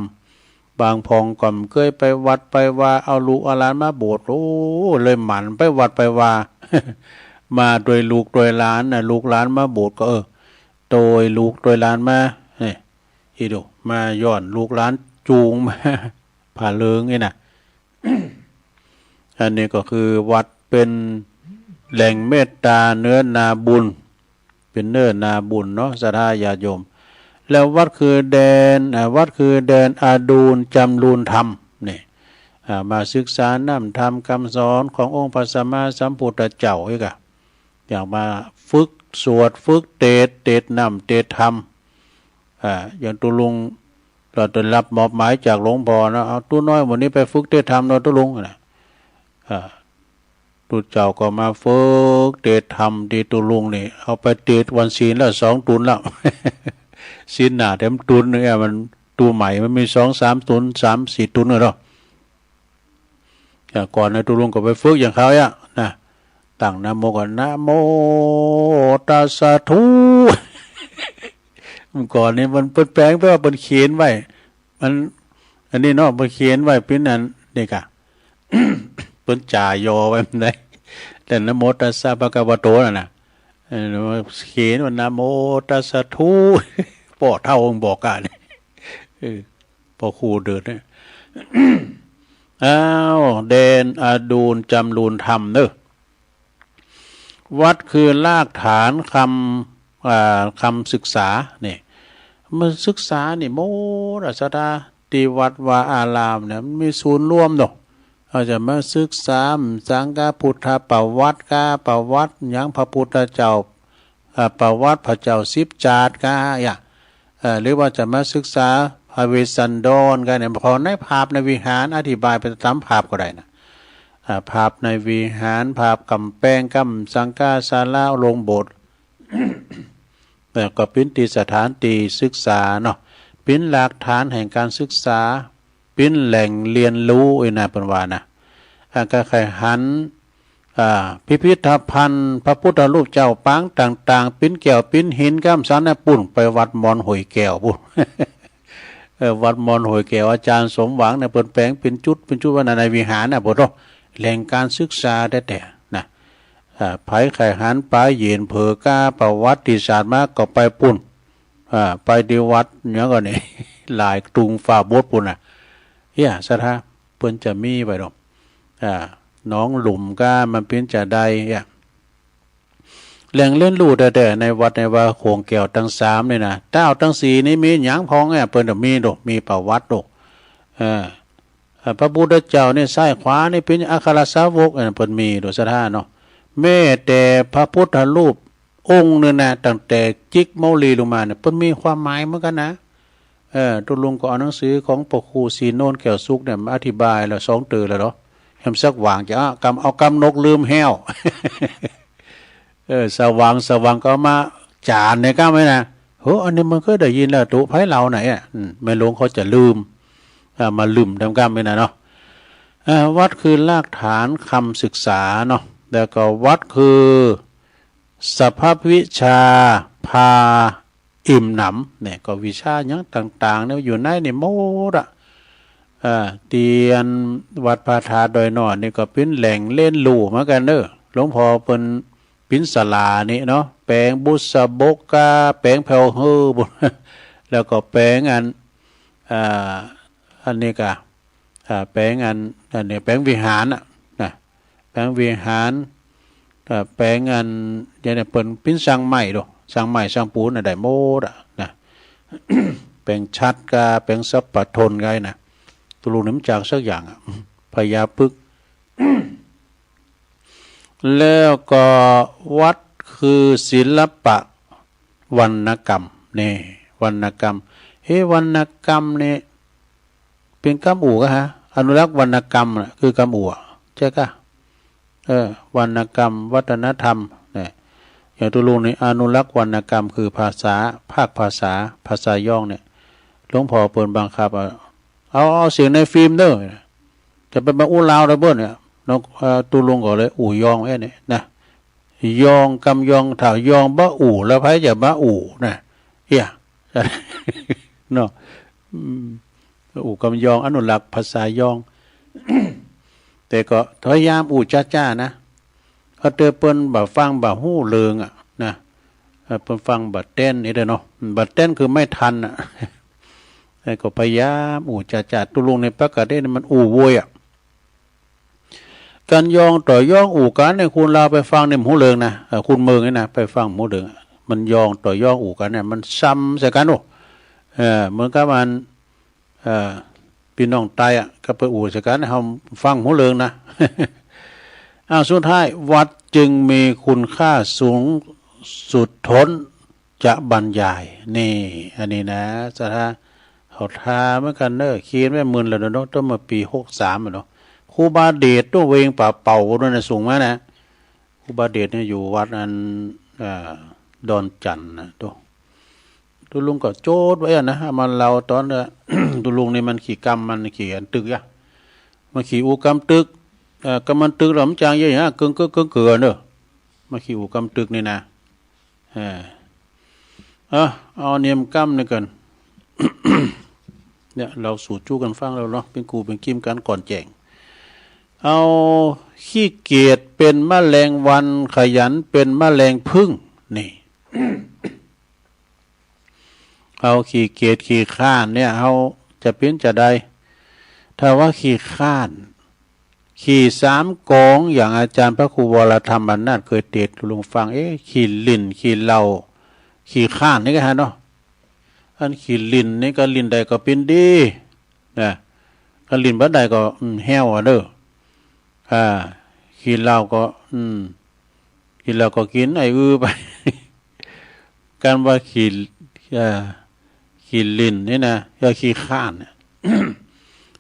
บางพ่องก็บ่เกยไปวัดไปวา เอาลูกเอาหลานมาโบสถ์ โอ้ เลยหมั่นไปวัดไปวา มาตวยลูกตวยหลานนะ ลูกหลานมาโบสถ์ก็ เออ ตวยลูกตวยหลานมา นี่ อีดู มาย้อนลูกหลานจูงมา ผ่าเริงนี่นะ อันนี้ก็คือวัดเป๋นแหล่งเมตต๋าเนื้อนาบุญ เป๋นเนื้อนาบุญเนาะ ศรัทธาญาติโยม แล้ววัดคือแดน อ่า วัดคือแดนอดูลจำรูนธรรม นี่ อ่า มาศึกษาน้ำธรรมกำสอนขององค์พระสัมมาสัมพุทธเจ้าอีกอะ อย่างมาฝึกสวด ฝึกเทศน์ เทศน์น้ำ เทศน์ธรรม อ่า อย่างตุ๊ลุง ก็ได้รับมอบหมายจากหลวงพ่อนะ เอาตุ๊น้อยหมู่นี้ไปฝึกเทศน์ธรรมเนาะตุ๊ลุงนะ อ่า ตุ๊เจ้าก็มาฝึกเทศน์ธรรมตี้ตุ๊ลุงนี่ เอาไปเทศน์วันศีลแล้วสองตุ๊นแล้ว ศีลหน้าเต็มตุ๊นนึ่งอะ มันตุ๊ใหม่มันมีสองสามตุ๊น สามสี่ตุ๊นเนาะ อ่า ก่อนนะตุ๊ลุงก็ไปฝึกอย่างเขาอะนะ ตั้งนะโมก่อน นะโมตัสสะ ธุ เมื่อก่อนนี่มันเปิ้นแป๋งไปว่าเปิ้นเขียนไว้ มัน อันนี้เนาะ เปิ้นเขียนไว้เป๋นอันนี้กะ เปิ้นจ๋ายอไว้มันได้ แต่นะโมตัสสะภะคะวะโตนั่นน่ะ เออ เขียนว่านะโมตัสสะ ธุ ป้อเฒ่าองค์บอกกะนี่ เออ ป้อครูเดินเนี่ย อ้าว แดนอดูลจำรูนธรรมเนาะ วัดคือรากฐานคำ อ่า คำศึกษา นี่ มันศึกษานี่หมดอะ ศรัทธา ตี้วัดวาอารามเนี่ย มันมีศูนย์รวมเนาะ เขาจะมาศึกษา สังฆะพุทธประวัติกา ประวัติหยังพระพุทธเจ้า อ่า ประวัติพระเจ้าสิบจาติกา อะ เอ่อ หรือว่าจะมาศึกษาพระเวสสันดรกาเนี่ย พอในภาพในวิหารอธิบายไปต๋ามภาพก็ได้นะ อ่า ภาพในวิหาร ภาพก๋ำแปง ก๋ำสังฆศาลา โรงโบสถ์ แล้วก็เป๋นตี้สถานตี้ศึกษาเนาะ เป๋นรากฐานแห่งก๋านศึกษา เป๋นแหล่งเรียนรู้อีกนะ เปิ้นว่านะ อ่า ก็ใค่หัน อ่า พิพิธภัณฑ์พระพุทธรูปเจ้าปางต่างๆ เป๋นแก้วเป๋นหิน ก๋ำสันนะ ปุ้น ไปวัดมอนห้วยแก้วปุ้น เออ วัดมอนห้วยแก้ว อาจ๋ารย์สมหวังเนี่ย เปิ้นแป๋งเป๋นจุด เป๋นจุดไว้ในวิหารนะ ปุ้นเนาะ แหล่งก๋านศึกษาแต๊ๆ นะ อ่า ใผใค่หันป๋าเย็นเผลอกาประวัติศาสตร์มาก็ไปปุ้น อ่า ไปตี้วัดหยังก่อนี่ หลายตุงฝ่าบดปุ้นน่ะ เอี้ย ศรัทธา เปิ้นจะมีไว้ดอก อ่า หนองหลุมกา มันเป๋นจาใด เอี้ย แหล่งเรียนรู้แต๊ๆ ในวัดในวาโขงแก้วตังสามนี่นะ เต้าตังสี่นี่มีหยังพ่องแอ้ เปิ้นจะมีโด มีประวัติโด เออ เอ่อ พระพุทธเจ้านี่ซ้ายขวานี่เป๋นอัครสาวก เออ เปิ้นมีโดยศรัทธาเนาะ แม้แต่พระพุทธรูปองค์หนึ่งนะ ตั้งแต่จิกเมาลีลงมาเนี่ย เปิ้นมีความหมายเหมือนกั๋นนะ เออ ตุ๊ลุงก็เอาหนังสือของพระครูศรีโนนแก้วสุขเนี่ยมาอธิบายแล้วสองเตื้อแล้วเนาะ แหมสักหว่างจะ เอากำ เอากำนกลืมแห้ว เออ สว่าง สว่างก็เอามาจ๋านในก้ามไว้นะ โห อันนี้มันก็ได้ยินแล้ว ตุ๊ไผเล่าไหนอ่ะ อืม แม่หลวงเขาจะลืม อ่า มาลืมตามก้ามไว้นะเนาะ อ่า วัดคือรากฐานคำศึกษาเนาะ แล้วก็วัดคือสภาพวิชาพาอิ่มหนำ เนี่ย ก็วิชาหยังต่างๆ เนี่ยอยู่ในนี่หมดอะ อ่า ตี้อันวัดพระธาตุดอยหนอนนี่ก็เป๋นแหล่งเรียนรู้เหมือนกั๋นเนาะ หลวงพ่อเปิ้น เป๋นศาลานี่เนาะ แป๋งบุษบกกา แป๋งแผ่วเฮ่อบุญ แล้วก็แป๋งอัน อ่า อันนี้กา อ่า แป๋งอัน อันนี้แป๋งวิหารน่ะ นะ แป๋งวิหาร อ่า แป๋งอัน อย่างนี้เปิ้นเป๋นซ่างไม้โด ซ่างไม้ซ่างปูนน่ะได้หมดอะ นะ แป๋งฉัตรกา แป๋งสัพพะทนกานะ ตุ๊ลุงนี่บ่จักสักอย่างอะ พญาปึก แล้วก็วัดคือศิลปะวรรณกรรม นี่ วรรณกรรม เอ๊ะ วรรณกรรมนี่เป๋นกำอู่กาฮะ อนุรักษ์วรรณกรรมน่ะ คือกำอู่อะ ใจ้กา เออ วรรณกรรม วัฒนธรรม เนี่ย อย่างตุ๊ลุงนี่อนุรักษ์วรรณกรรม คือภาษา ภาคภาษา ภาษายองเนี่ย หลวงพ่อเปิ้นบังคับเอา เอา เอาเสียงในฟิล์มเน่อ จะไปบังอู้ลาวได้บ่เนี่ย น้อง เอ่อ ตุ๊ลุงก็เลยอู้ยองแอ้เนี่ยนะ ยอง กำยอง ถ้ายองบ่อู้แล้วใผจะมาอู้นะ เอี้ย เนาะ อืม อู้กำยอง อนุรักษ์ภาษายอง แต่ก็พยายามอู้จ๊าๆ นะ เอาเตื้อเปิ้นบ่ฟังบ่ฮู้เรื่องอะนะ เออ เปิ้นฟังบ่แต้นนี่เด้อเนาะ บ่แต้นคือไม่ทันอะ เออ ก็พยายามอู้จ๊าๆ ตุ๊ลุงนี่ปกตินี่มันอู้โวยอะ กั๋นยองต่อยองอู้กั๋นเนี่ย คนลาวไปฟังเนี่ยบ่ฮู้เรื่องนะ เออ คนเมืองนี่นะ ไปฟังบ่ฮู้เรื่อง มันยองต่อยองอู้กั๋นเนี่ย มันซ้ำใส่กั๋นโอ้ เออ เหมือนกับมัน เอ่อ ปี้น้องใต้อะ ก็ไปอู้ใส่กั๋น เฮาฟังบ่ฮู้เรื่องนะ อ้าว สุดท้าย วัดจึงมีคุณค่าสูงสุดทนจะบรรยาย นี่ อันนี้นะ ศรัทธา เขาทาเหมือนกั๋นเน่อ เขียนไว้เมินแล้วเนาะ ตั้งแต่ปี๋หกสามอะเนาะ ครูบาเดชโตเวงป่าเป่าโน่นน่ะ ส่งมานะ ครูบาเดชเนี่ยอยู่วัดอัน เอ่อ ดอนจันทน์นะ โต ตุ๊ลุงก็โจทย์ไว้อะนะ เอามาเล่าต๋อน เอ่อ ตุ๊ลุงนี่มันขี้กำ มันขี้อันตึกยะ มันขี้อู้กำตึก เอ่อ กำมันตึกแล้วมันจางเยียะหยัง เกิ่งเกือ เกิ่งเกือเน่อ มันขี้อู้กำตึกนี่นะ เออ เอา เอาเนียมกำนี่กั๋น เนี่ย เล่าสู่จู้กั๋นฟังแล้วเนาะ เป๋นกู่เป๋นกิมกั๋นก่อนแจ้ง เอา ขี้เกียจเป๋นแมลงวัน ขยันเป๋นแมลงผึ้ง นี่ เอาขี้เกียจขี้คร้านเนี่ย เอาจะเป๋นจาใด ถ้าว่าขี้คร้าน ขี้สามกอง อย่างอาจ๋ารย์พระครูวรธรรมอำนาจเคยเตสน์ตุ๊ลุงฟัง เอ๊ะ ขี้หลิ้น ขี้เหล้า ขี้คร้านนี่กาฮะเนาะ อันขี้หลิ้นนี่ก็หลิ้นได้ก็เป๋นดี นะ คันหลิ้นบ่ได้ก็ อืม แห้วอะเน่อ อ่า ขี้เหล้าก็ อืม ขี้เหล้าก็กิ๋นไอ้อื้อไป กั๋นว่าขี้ เอ่อ ขี้หลิ้นนี่นะ เอ่อ ขี้คร้านเนี่ย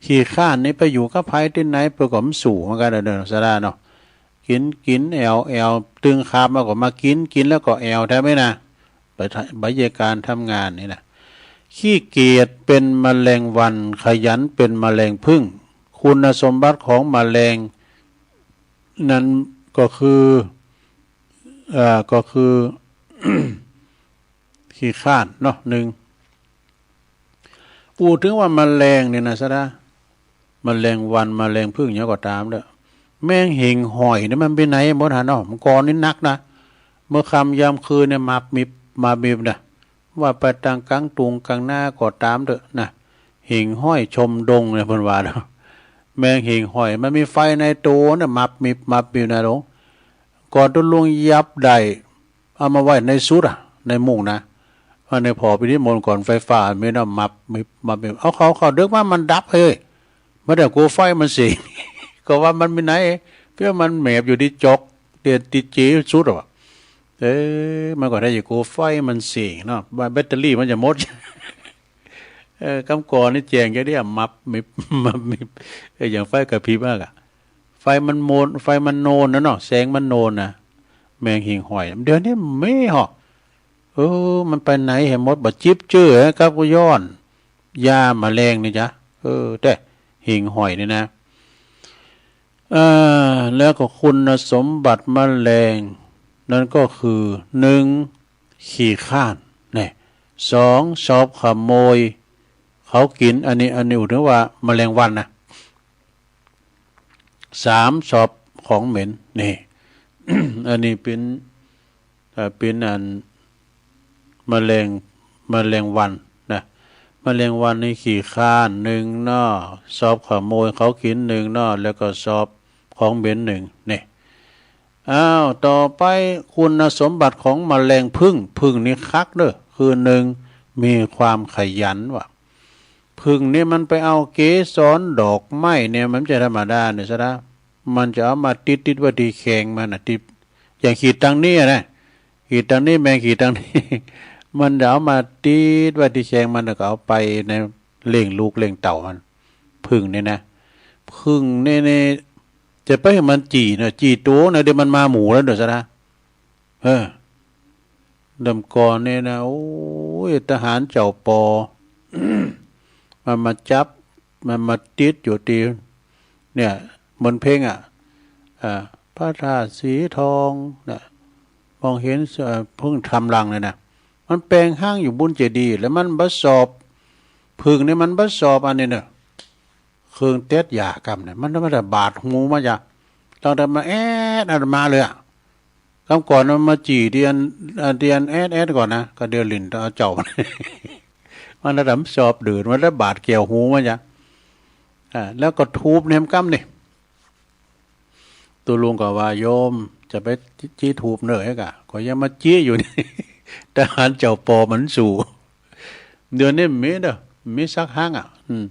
ขี้คร้านนี่ไปอยู่กับใผตี้ไหน เปิ้นก็บ่สู้เหมือนกั๋นเน่อ ศรัทธาเนาะ กิ๋น กิ๋น แอ่ว แอ่ว ตึงคาบมาก็มากิ๋น กิ๋นแล้วก็แอ่วแท้ไหมนะ ไปทำ ไปเยียะก๋านทำงานนี่นะ ขี้เกียจเป๋นแมลงวัน ขยันเป๋นแมลงผึ้ง คุณสมบัติของแมลงนั้นก็คือ เอ่อ ก็คือ ขี้คร้านเนาะ นึ่ง อู้เถิงว่าแมลงนี่นะ ศรัทธา แมลงวัน แมลงผึ้งหยังก็ต๋ามเน่อ แมงเหงหอยนี่มันไปไหนหมดหะเนาะ เมื่อก่อนนี่นักนะ เมื่อค่ำยามคืนเนี่ย มับมิบ มับมิบนะ ว่าไปตางก๋างตุงก๋างนาก็ต๋ามเต๊อะนะ เหงหอยชมดงเนี่ยเปิ้นว่าเนาะ แมงเหงหอยมันมีไฟในตั๋วเนี่ย มับมิบ มับมิบนะหลวง ก่อนตุ๊ลุงยับได้ เอามาไว้ในสุดอะ ในมุ้งนะ อันนี้ผ่อไปนิมนต์ก่อน ไฟฟ้ามีเนาะ มับมิบ มับมิบ เอาเข้า เข้าดึกมามันดับ เฮ้ย บ่ได้กั๋วไฟมันเสียง ก็ว่ามันมีไหน เพียงมันแหมบอยู่ตี้จอก เตียนตี้เจสุดอะ เออ มันก็ได้อยู่ กั๋วไฟมันเสียงเนาะ ว่าแบตเตอรี่มันจะหมด เออ กำก่อนนี่แจ้งแค่เดียว มับมิบ มับมิบ เออ อย่างไฟกระพริบอะ ไฟมันโมน ไฟมันโนนนะเนาะ แสงมันโนนนะ แมงหิ่งห้อย เดี๋ยวนี้มีเหรอ เออ มันไปไหนแหมหมด บ่าจิ๊บจื้อครับ ก็ย้อนยาแมลงนี่จ๊ะ เออ แต่หิ่งห้อยนี่นะ เอ่อ แล้วก็คุณสมบัติแมลง นั่นก็คือ หนึ่ง ขี้คร้าน เนี่ย สอง ชอบขโมย เขากิ๋น อันนี้ อันนี้อู้เถิงว่าแมลงวันนะ สาม ชอบของเหม็น นี่ อันนี้เป๋น เอ่อ เป๋นอัน แมลง แมลงวันนะ แมลงวันนี่ขี้คร้านหนึ่งเนาะ ชอบขโมยเขากิ๋นหนึ่งเนาะ แล้วก็ชอบของเหม็นหนึ่ง นี่ อ้าว ต่อไปคุณสมบัติของแมลงผึ้ง ผึ้งนี่คักเด้อ คือ หนึ่ง มีความขยันว่ะ ผึ้งนี่มันไปเอาเกสรดอกไม้เนี่ย มันบ่ใจ้ธรรมดาเนี่ยซะนะ มันจะเอามาติด ติดไว้ตี้แข้งมันน่ะ ติด อย่างขีดตังนี้อะนะ ขีดตังนี้ แมงขีดตังนี้ มันจะเอามาติดไว้ตี้แข้งมัน แล้วก็เอาไปในเลี้ยงลูกเลี้ยงเต้ามัน ผึ้งนี่นะ ผึ้งนี่ นี่ จะไปหื้อมันจี่เนาะ จี่ตั๋วนะ เดี๋ยวมันมาหมู่แล้วเดี๋ยวซะนะ เออ เริ่มก่อนนี่นะ โอ้ย ทหารเจ้าปอ มันมาจับ มันมาติดอยู่ตี้ เนี่ย เหมือนเพลงอะ อ่า พระธาตุสีทองนะ มองเห็น เอ่อ ผึ้งทำรังเนี่ยนะ มันแป๋งฮั้งอยู่บุญเจดีย์ แล้วมันบ่ชอบ ผึ้งนี่มันบ่ชอบอันนี้เนาะ เครื่องเต็ดยากำเนี่ย มัน มันจะบาดหูมันจะ ต้องแต่มาแอด แอดมาเลยอะ กำก่อนมันมาจี่ตี้อัน อันตี้อันแอดแอดก่อนนะ ก็เดี๋ยวหลิ้นเอาเจ้า มัน มันจะบ่ชอบเดิน มันจะบาดแก้วหูมันจะ อ่า แล้วก็ธูปเนี่ยกำนี่ ตุ๊ลุงก็ว่า โยมจะไปจี้ธูปเน่อไอ้ก่า ก็ยังมาจี้อยู่นี่ ทหารเจ้าปอมันสู้ เดี๋ยวนี้มีเนาะ มีสักฮั้งอะ อืม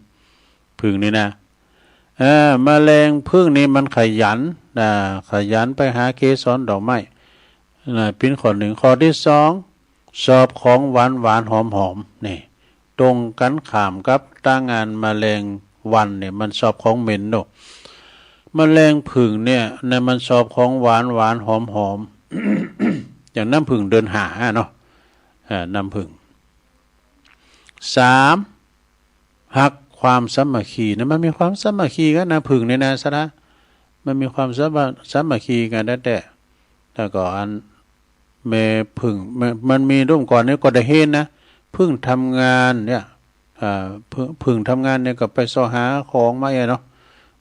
ผึ้งนี่นะ เออ แมลงผึ้งนี่มันขยันนะ ขยันไปหาเกสรดอกไม้นะ เป๋นข้อหนึ่ง ข้อตี้สอง ชอบของหวานหวานหอมหอม นี่ ตรงกั๋นข้ามกับตางอันแมลงวันเนี่ย มันชอบของเหม็นเนาะ แมลงผึ้งเนี่ยนะ มันชอบของหวานหวานหอมหอม อย่างน้ำผึ้งเดือนห้าเนาะ อ่า น้ำผึ้ง สาม ฮักความสามัคคีนะ มันมีความสามัคคีกั๋นนะ ผึ้งเนี่ยนะ สะดา มันมีความสามัค สามัคคีกั๋นแต๊ๆ แล้วก็อันแม่ผึ้ง มัน มันมีรุ่นก่อนนี่ก็ได้เห็นนะ ผึ้งทำงานเนี่ย อ่า ผึ้ง ผึ้งทำงานเนี่ยก็ไปเซาะหาของมาเองเนาะ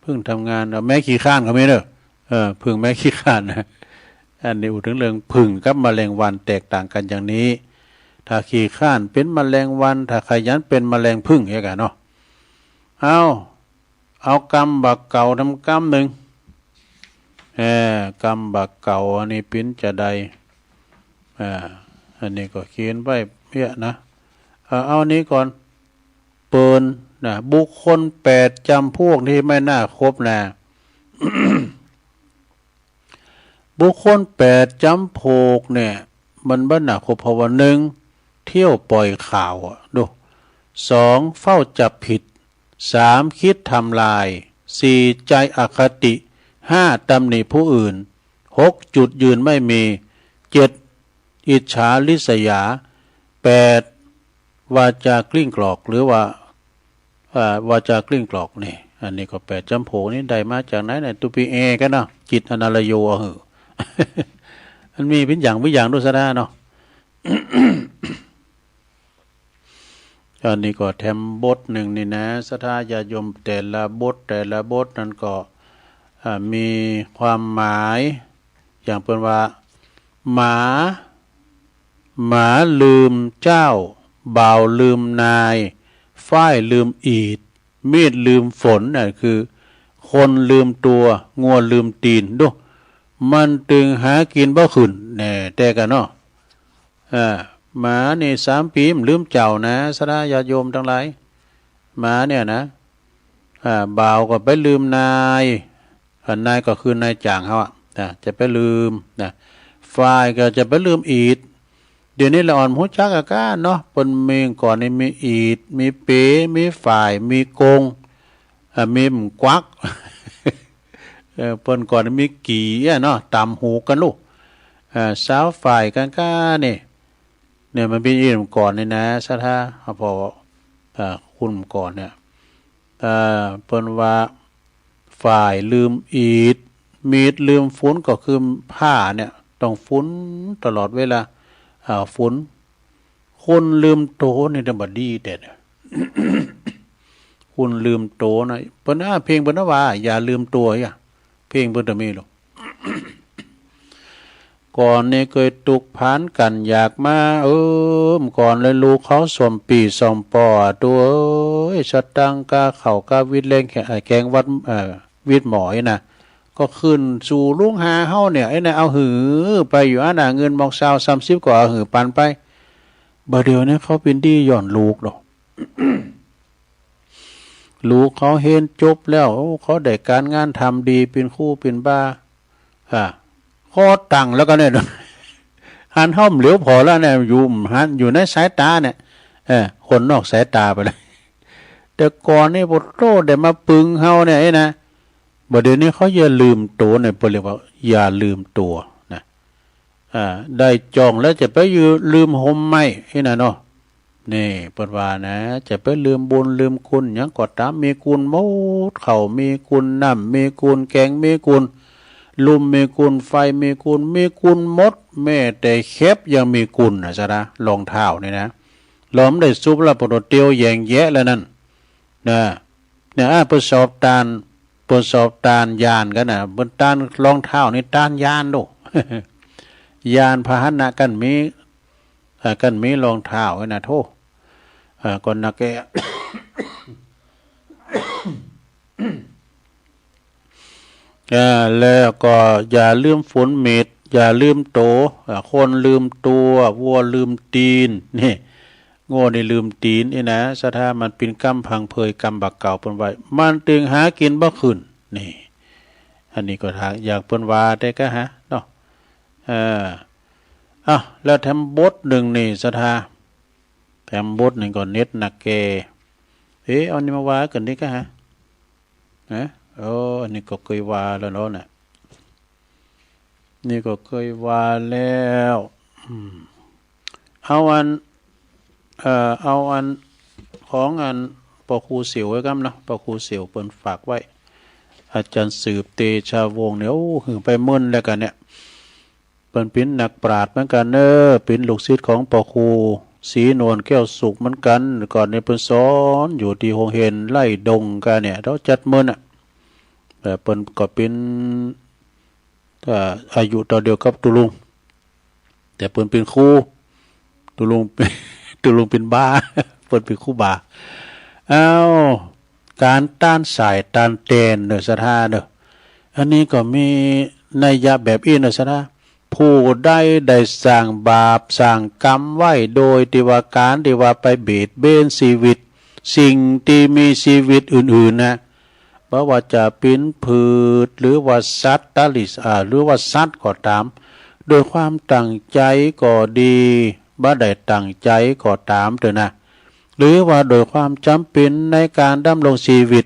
ผึ้งทำงาน แม่ขี้คร้านก็มีเนาะ เออ ผึ้งแม่ขี้คร้านนะ อันนี้อู้เถิงเรื่องผึ้งกับแมลงวันแตกต่างกั๋นอย่างนี้ ถ้าขี้คร้านเป๋นแมลงวัน ถ้าขยันเป๋นแมลงผึ้ง เอ้ยก่าเนาะ เอา เอากำบ่าเก๋าทำกำหนึ่ง เออ กำบ่าเก๋าอันนี้เป๋นจาใด อ่า อันนี้ก็เขียนไว้เปี้ยนะ เออ เอาอันนี้ก่อน เปิ้นนะ บุคคลแปดจำพวกที่ไม่น่าคบนะ บุคคลแปดจำพวกเนี่ย มันบ่น่าคบ เพราะว่า หนึ่ง เที่ยวปล่อยข่าวอะ ดู สอง เฝ้าจับผิด สาม คิดทำลาย สี่ ใจอคติ ห้า ตำหนิผู้อื่น หก จุดยืนไม่มี เจ็ด อิจฉาริษยา แปด วาจากลิ้งกรอก หรือว่า อ่า วาจากลิ้งกรอกนี่ อันนี้ก็แปดจำพวกนี้ได้มาจากไหนเนี่ย ตุ๊ปีแอก่าเนาะ จิตอนาลโย เอาหื้อ มันมีเป๋นอย่าง เป๋นอย่างดูสะดาเนาะ อันนี้ก็แถมบทหนึ่งนี่นะ ศรัทธาญาติโยม แต่ละบท แต่ละบทนั้นก็ อ่า มีความหมาย อย่างเปิ้นว่า หมา หมาลืมเจ้า บ่าวลืมนาย ฝ้ายลืมอีด มีดลืมฝน น่ะคือ คนลืมตั๋ว งัวลืมตี๋น ดู มันตึงหากิ๋นบ่ขึ้น แน่ แต่ก่าเนาะ อ่า หมานี่สามปี๋บ่ลืมเจ้านะ ศรัทธาญาติโยมตังหลาย หมาเนี่ยนะ อ่า บ่าวก็ไปลืมนาย อ่า นายก็คือนายจ้างเฮาอะ นะ จะไปลืม นะ ฝ่ายก็จะไปลืมอีด เดี๋ยวนี้ละอ่อนฮู้จักอะก้าเนาะ เปิ้นเมื่อก่อนนี่มีอีด มีเป๋ มีฝ่าย มีกง อ่า มีบ่งกวัก เออ เปิ้นก่อนมีกี่อะเนาะ ต๋ำหูกั๋นลูก อ่า สาวฝ่ายกั๋นก้านี่ เนี่ยมันมีอีดก่อนนี่นะ ศรัทธา พอ อ่า คุณก่อนเนี่ย อ่า เปิ้นว่า ฝ่ายลืมอีด มีดลืมฝุน ก็คือผ้าเนี่ย ต้องฝุนตลอดเวลา อ่า ฝุน คนลืมโตนี่เดี๋ยวบ่ดีแต่เนี่ย คนลืมโตนะ เปิ้นอ้า เพลงเปิ้นว่า อย่าลืมตัวอะ เพลงเปิ้นจะมีลูก ก่อนนี่เกยตุกพานกั๋นอยากมา เออ ก่อนเลยลูกเขาส้มปี้ส้มป้อ ตั๋วเอ้ย สตังค์ก้าข้าวก้าวิตแลงแข เอ่อ แกงวัด เอ่อ วิตหมอยนะ ก็ขึ้นสู่ลุงหาเฮาเนี่ย ไอ้เนี่ยเอาหื้อไปอยู่อั้นน่ะ เงินหมอกซาวสามสิบก็เอาหื้อปันไป บ่าเดี่ยวนี้เขาเป๋นดีย้อนลูกดอก ลูกเขาเฮียนจบแล้ว โอ้ เขาได้ก๋านงานทำดี เป๋นครูเป๋นบา อ่า ขอตังค์แล้วก็เนี่ย หันห้อมเหลียวผ่อแล้วเนี่ย อยู่หัน อยู่ในสายต๋าเนี่ย เออ คนนอกสายต๋าไปแล้ว แต่ก่อนนี่ โอ้โธ่ ได้มาปึงเฮาเนี่ย ไอ้นะ บ่าเดี่ยวนี้เขาอย่าลืมตั๋วเนี่ย เปิ้นเรียกว่าอย่าลืมตั๋วนะ อ่า ได้จ้องแล้วจะไปอยู่ลืมห่มไม้ ไอ้นะเนาะ นี่เปิ้นว่านะ จะไปลืมบุญลืมคุณหยังก็ต๋าม มีคุณหมด ข้าวมีคุณ น้ำมีคุณ แกงมีคุณ ลุ่มมีคุณ ไฟมีคุณ มีคุณหมด แม้แต่แข็บยังมีคุณนะ ศรัทธา รองเท้านี่นะ ลอมได้สุบแล้ว ปะโตเตียวแหย่งแยะแล้วนั่น นะ เนี่ย อ่า เปิ้นสอบตาน เปิ้นสอบตานญาณกั๋นนะ เปิ้นตานรองเท้านี่ตานญาณโด ยานพาหนะกั๋นมี เอ่อ กั๋นมีรองเท้าไว้นะ โธ่ เอ่อ ก่อนนะแก อ่า แล้วก็อย่าลืมฝนเม็ด อย่าลืมโต อ่า คนลืมตั๋ว วัวลืมตี๋น นี่ งัวนี่ลืมตี๋น นี่นะ ศรัทธา มันเป๋นกำพังเพย กำบ่าเก่าเปิ้นไว้ มันตึงหากิ๋นบ่ขึ้น นี่ อันนี้ก็ถ้าอยากเปิ้นว่าได้ก็หาเนาะ เออ อ้าว แล้วแถมบทนึ่งนี่ ศรัทธา แถมบทนึ่งก็เน็ตหนักแก่ เอ๊ะ เอานี่มาว่ากั๋นดีก็หา นะ เออ อันนี้ก็เกยว่าแล้วเนาะ เนี่ย นี่ก็เกยว่าแล้ว อืม เอาอัน เอ่อ เอาอัน ของอันป้อครูเสียวไว้ก่อนเนาะ ป้อครูเสียวเปิ้นฝากไว้ อาจ๋ารย์สืบเตชะวงศ์เนี่ย โอ้ หื้อไปเมินแล้วกั๋นเนี่ย เปิ้นเป๋นนักปราชญ์เหมือนกั๋นเน้อ เป๋นลูกศิษย์ของป้อครูศรีนวลแก้วสุขเหมือนกั๋น ก่อนนี่เปิ้นสอนอยู่ตี้โฮงเฮียนไล่ดงกั๋นเนี่ย เต้าจัดเมินอะ เอ่อ เปิ้นก็เป๋น เอ่อ อายุเต้าเดียวกับตุ๊ลุง แต่เปิ้นเป๋นครู ตุ๊ลุง ตุ๊ลุงเป๋นบา เปิ้นเป๋นครูบา อ้าว ก๋านต้านส่ายต้านแตนเน้อ ศรัทธาเน้อ อันนี้ก็มีนัยยะแบบอี้เน้อ ศรัทธา ผู้ใดได้สร้างบาปสร้างกรรมไว้ โดยตี้ว่าก๋านตี้ว่าไปเบียดเบียนชีวิตสิ่งตี้มีชีวิตอื่นๆ นะ บ่ว่าจะเป๋นพืช หรือว่าสัตว์ตะลิส อ่า หรือว่าสัตว์ก็ต๋าม โดยความตั้งใจ๋ก็ดี บ่ได้ตั้งใจ๋ก็ต๋ามเต๊อะนะ หรือว่าโดยความจ๋ำเป๋นในก๋านดำรงชีวิต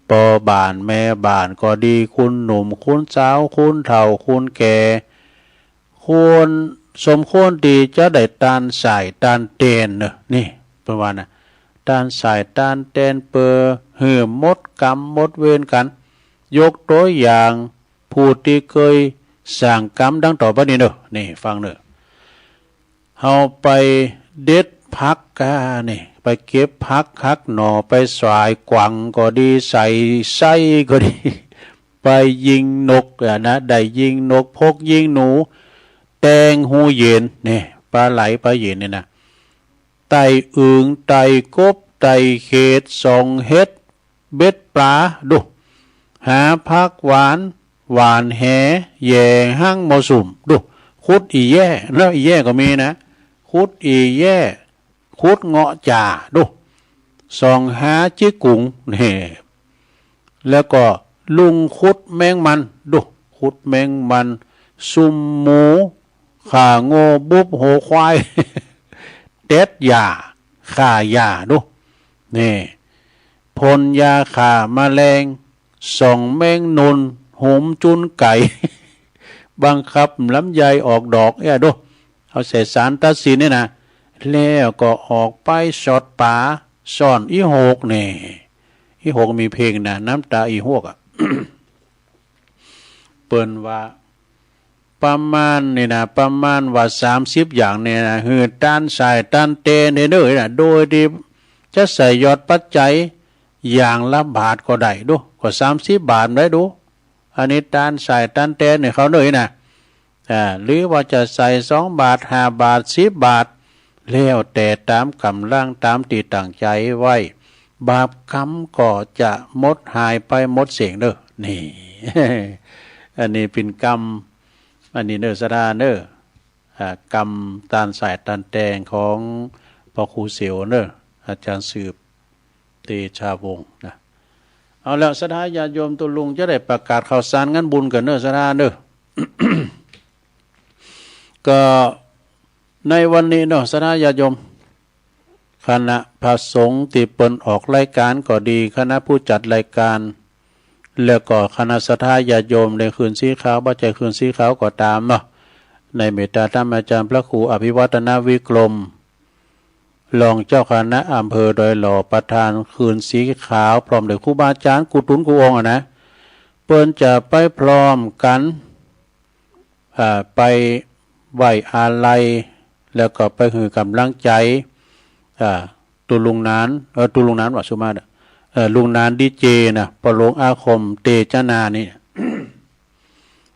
ป้อบ้านแม่บ้านก็ดี คุณหนุ่มคุณสาว คุณเฒ่าคุณแก่ ควร สมควรตี้จะได้ต้านส่ายต้านแตนเน้อ นี่ เปิ้นว่านะ ต้านส่ายต้านแตน เปื้อหื้อหมดกรรมหมดเวรกั๋น ยกตั๋วอย่าง ผู้ตี้เกยสร้างกรรมดังต่อไปนี้เน้อ นี่ ฟังเน้อ เฮาไปเด็ดผักก้านี่ ไปเก็บผักหักหน่อ ไปสายกวังก็ดี ใส่ไส้ก็ดี ไปยิงนกอะนะ ได้ยิงนกพกยิงหนู แตงฮูเหย็น นี่ ปลาไหลปลาเหย็นนี่นะ ไต่อึ่ง ไต่กบ ไต่เขด ส่องเห็ด เบ็ดปลา ดู หาผักหวาน หว่านแห แหย่ฮังมอสุม ดู ขุดอี่แย้ แล้วอี่แย้ก็มีนะ ขุดอี่แย้ ขุดเงาะจ๋า ดู ส่องหาจิ๊กกุ๋ง แน่ แล้วก็ลุงขุดแมงมัน ดู ขุดแมงมัน ซุ่มหมู ฆ่าโง่ บุบหัวควาย เด็ดหญ้า ฆ่าหญ้า ดู นี่ พ่นยาฆ่าแมลง ส่องแมงนน หุมจุนไก่ บังคับลำไยออกดอก เนี่ย ดู เอาใส่ศาลตัดสินนี่นะ แล้วก็ออกไปสอดป๋า ซ่อนอี่หวก แน่ อี่หวกมีเพลงนะ น้ำตาอี่หวกอะ เปิ้นว่า ประมาณนี่นะ ประมาณว่าสามสิบอย่างเนี่ยนะ หื้อต้านส่ายต้านแตเน่อนะ โดยตี้จะใส่ยอดปัจจัยอย่างละบาทก็ได้ ดู ก็สามสิบบาทได้ ดู อันนี้ต้านส่ายต้านแตเนี่ยเขาเน่อนะ อ่า หรือว่าจะใส่สองบาท ห้าบาท สิบบาท แล้วแต่ต๋ามก๋ำลัง ต๋ามตี้ตั้งใจ๋ไว้ บาปกรรมก็จะหมดหายไปหมดเสี้ยงเน่อ นี่ อันนี้เป๋นกำ อันนี้เน่อ ศรัทธาเน่อ อ่า กำต้านส่ายต้านแตของพระครูเสียวเน่อ อาจารย์สืบเตชาวงศ์นะ เอาละ ศรัทธาญาติโยม ตุ๊ลุงจะได้ประกาศข่าวสารงานบุญกั๋นเน่อ ศรัทธาเน่อ ก็ในวันนี้เนาะ ศรัทธาญาติโยม คณะพระสงฆ์ตี้เปิ้นออกรายก๋านก็ดี คณะผู้จัดรายก๋าน แล้วก็คณะศรัทธาญาติโยม ได้คืนสีขาว บ่ใจ้คืนสีขาวก็ต๋ามเนาะ ในเมตตาธรรมอาจารย์พระครูอภิวัฒนวิกรม รองเจ้าคณะอำเภอดอยหล่อ ประธานคืนสีขาว พร้อมด้วยครูบาอาจารย์กู้ตุ๊นกู้องค์อะนะ เปิ้นจะไปพร้อมกั๋น อ่า ไปไหว้อาลัย แล้วก็ไปหื้อก๋ำลังใจ๋ อ่า ตุ๊ลุงหนาน เออ ตุ๊ลุงหนานว่าสุมาตรอะ เออ ลุงหนานดีเจนะ ปอหลวงอาคมเตจนานี่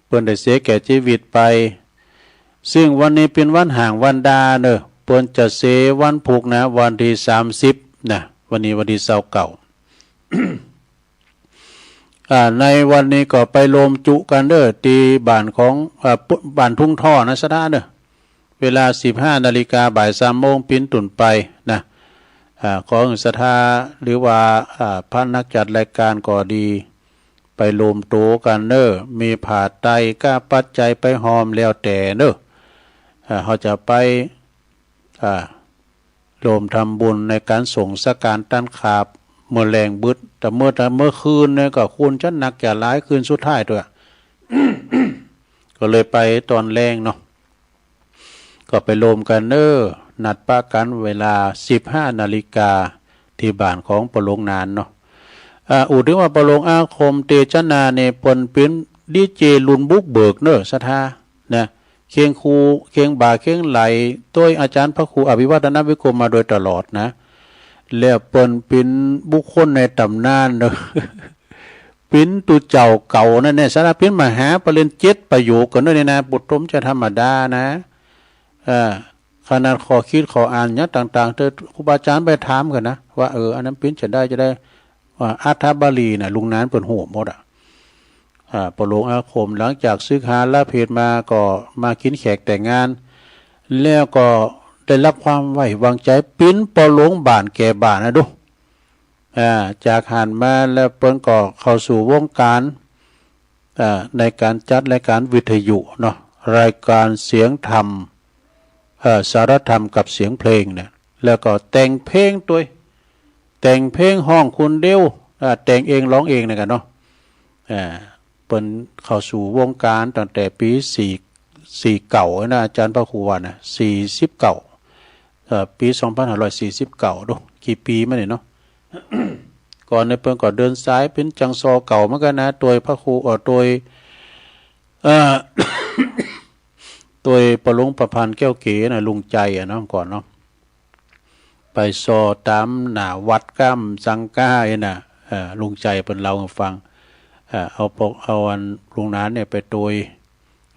เปิ้นได้เสียแก่จีวิตไป ซึ่งวันนี้เป๋นวันห่างวันดาเน่อ เปิ้นจะเสวันพุกนะ วันตี้สามสิบนะ วันนี้วันตี้ซาวเก้า อ่า ในวันนี้ก็ไปรวมจุกั๋นเน่อ ตี้บ้านของ อ่า บ้านทุ่งท่อนะ ศรัทธาเน่อ เวลาสิบห้านาฬิกา บ่ายสามโมงเป๋นต้นไปนะ อ่า ขอหื้อศรัทธา หรือว่า อ่า พระนักจัดรายก๋านก็ดี ไปรวมตั๋วกั๋นเน่อ มีผ้าไตร ก้าปัจจัยไปฮอมแล้วแต่เน่อ อ่า เฮาจะไป อ่า รวมทำบุญในก๋านสงฆ์สังฆานตันขาบ เมื่อแลงบึด แต่เมื่อ แต่เมื่อคืนเนี่ยก็คนจะนักจะหลาย คืนสุดท้ายตั๊ว ก็เลยไปต๋อนแลงเนาะ ก็ไปรวมกั๋นเน่อ นัดปะกั๋นเวลาสิบห้านาฬิกา ตี้บ้านของปอหลวงหนานเนาะ อ่า อู้เถิงว่าปอหลวงอาคมเตจนาเนี่ย เปิ้นเป๋นดีเจรุ่นบุกเบิกเน่อ ศรัทธา นะ เคียงคู่ เคียงบ่าเคียงไหล่ โดยอาจารย์พระครูอภิวัฒนวิกรมมาโดยตลอดนะ แล้วเปิ้นเป๋นบุคคลในต๋ำนานเน่อ เป๋นตุ๊เจ้าเก่านั่นแหละ ศรัทธา เป๋นมหาปริญญาเจ็ดประโยคกั๋นเน่อนี่นะ บุตรมจะธรรมดานะ เออ ขนาดข้อคิดข้ออ่านเนี่ยต่างๆ เธอครูบาอาจารย์ไปถามกั๋นนะ ว่า เออ อันนั้นเป๋นจะใดจะใด ว่าอัฏฐบาลีน่ะ ลุงหนานเปิ้นฮู้หมดอะ อ่า ปอหลวงอาคม หลังจากศึกษาลาเพสมาก็มากิ๋นแขกแต่งงาน แล้วก็ได้รับความไว้วางใจ๋ เป๋นปอหลวงบ้านแก่บ้านนะดู อ่า จากหั้นมาแล้วเปิ้นก็เข้าสู่วงก๋าน อ่า ในก๋านจัดรายก๋านวิทยุเนาะ รายก๋านเสียงธรรม เอ่อ สารธรรมกับเสียงเพลงเนี่ย แล้วก็แต่งเพลงตวย แต่งเพลงฮ้องคนเดียว อ่า แต่งเองร้องเองเนี่ยกั๋นเนาะ อ่า เปิ้นเข้าสู่วงก๋านตั้งแต่ปี๋สี่ สี่เก้านะ อาจารย์พระครูว่านะ สี่สิบเก้า เอ่อ ปี๋สองพันห้าร้อยสี่สิบเก้า ดู กี่ปี๋มาเนี่ยเนาะ ก่อนเนี่ยเปิ้นก็เดินสายเป๋นจังซอเก่าเหมือนกั๋นนะ ตวยพระครู เอ่อ ตวย เอ่อ ตวยปอหลวงประพันธ์แก้วเก๋นะ ลุงใจ๋อะเนาะ ก่อนเนาะ ไปซอต๋ามหน้าวัดก้ามสังกาไอ้น่ะ เอ่อ ลุงใจ๋เปิ้นเล่าหื้อฟัง เอ่อ เอาปก เอาอันลุงหนานเนี่ยไปตวย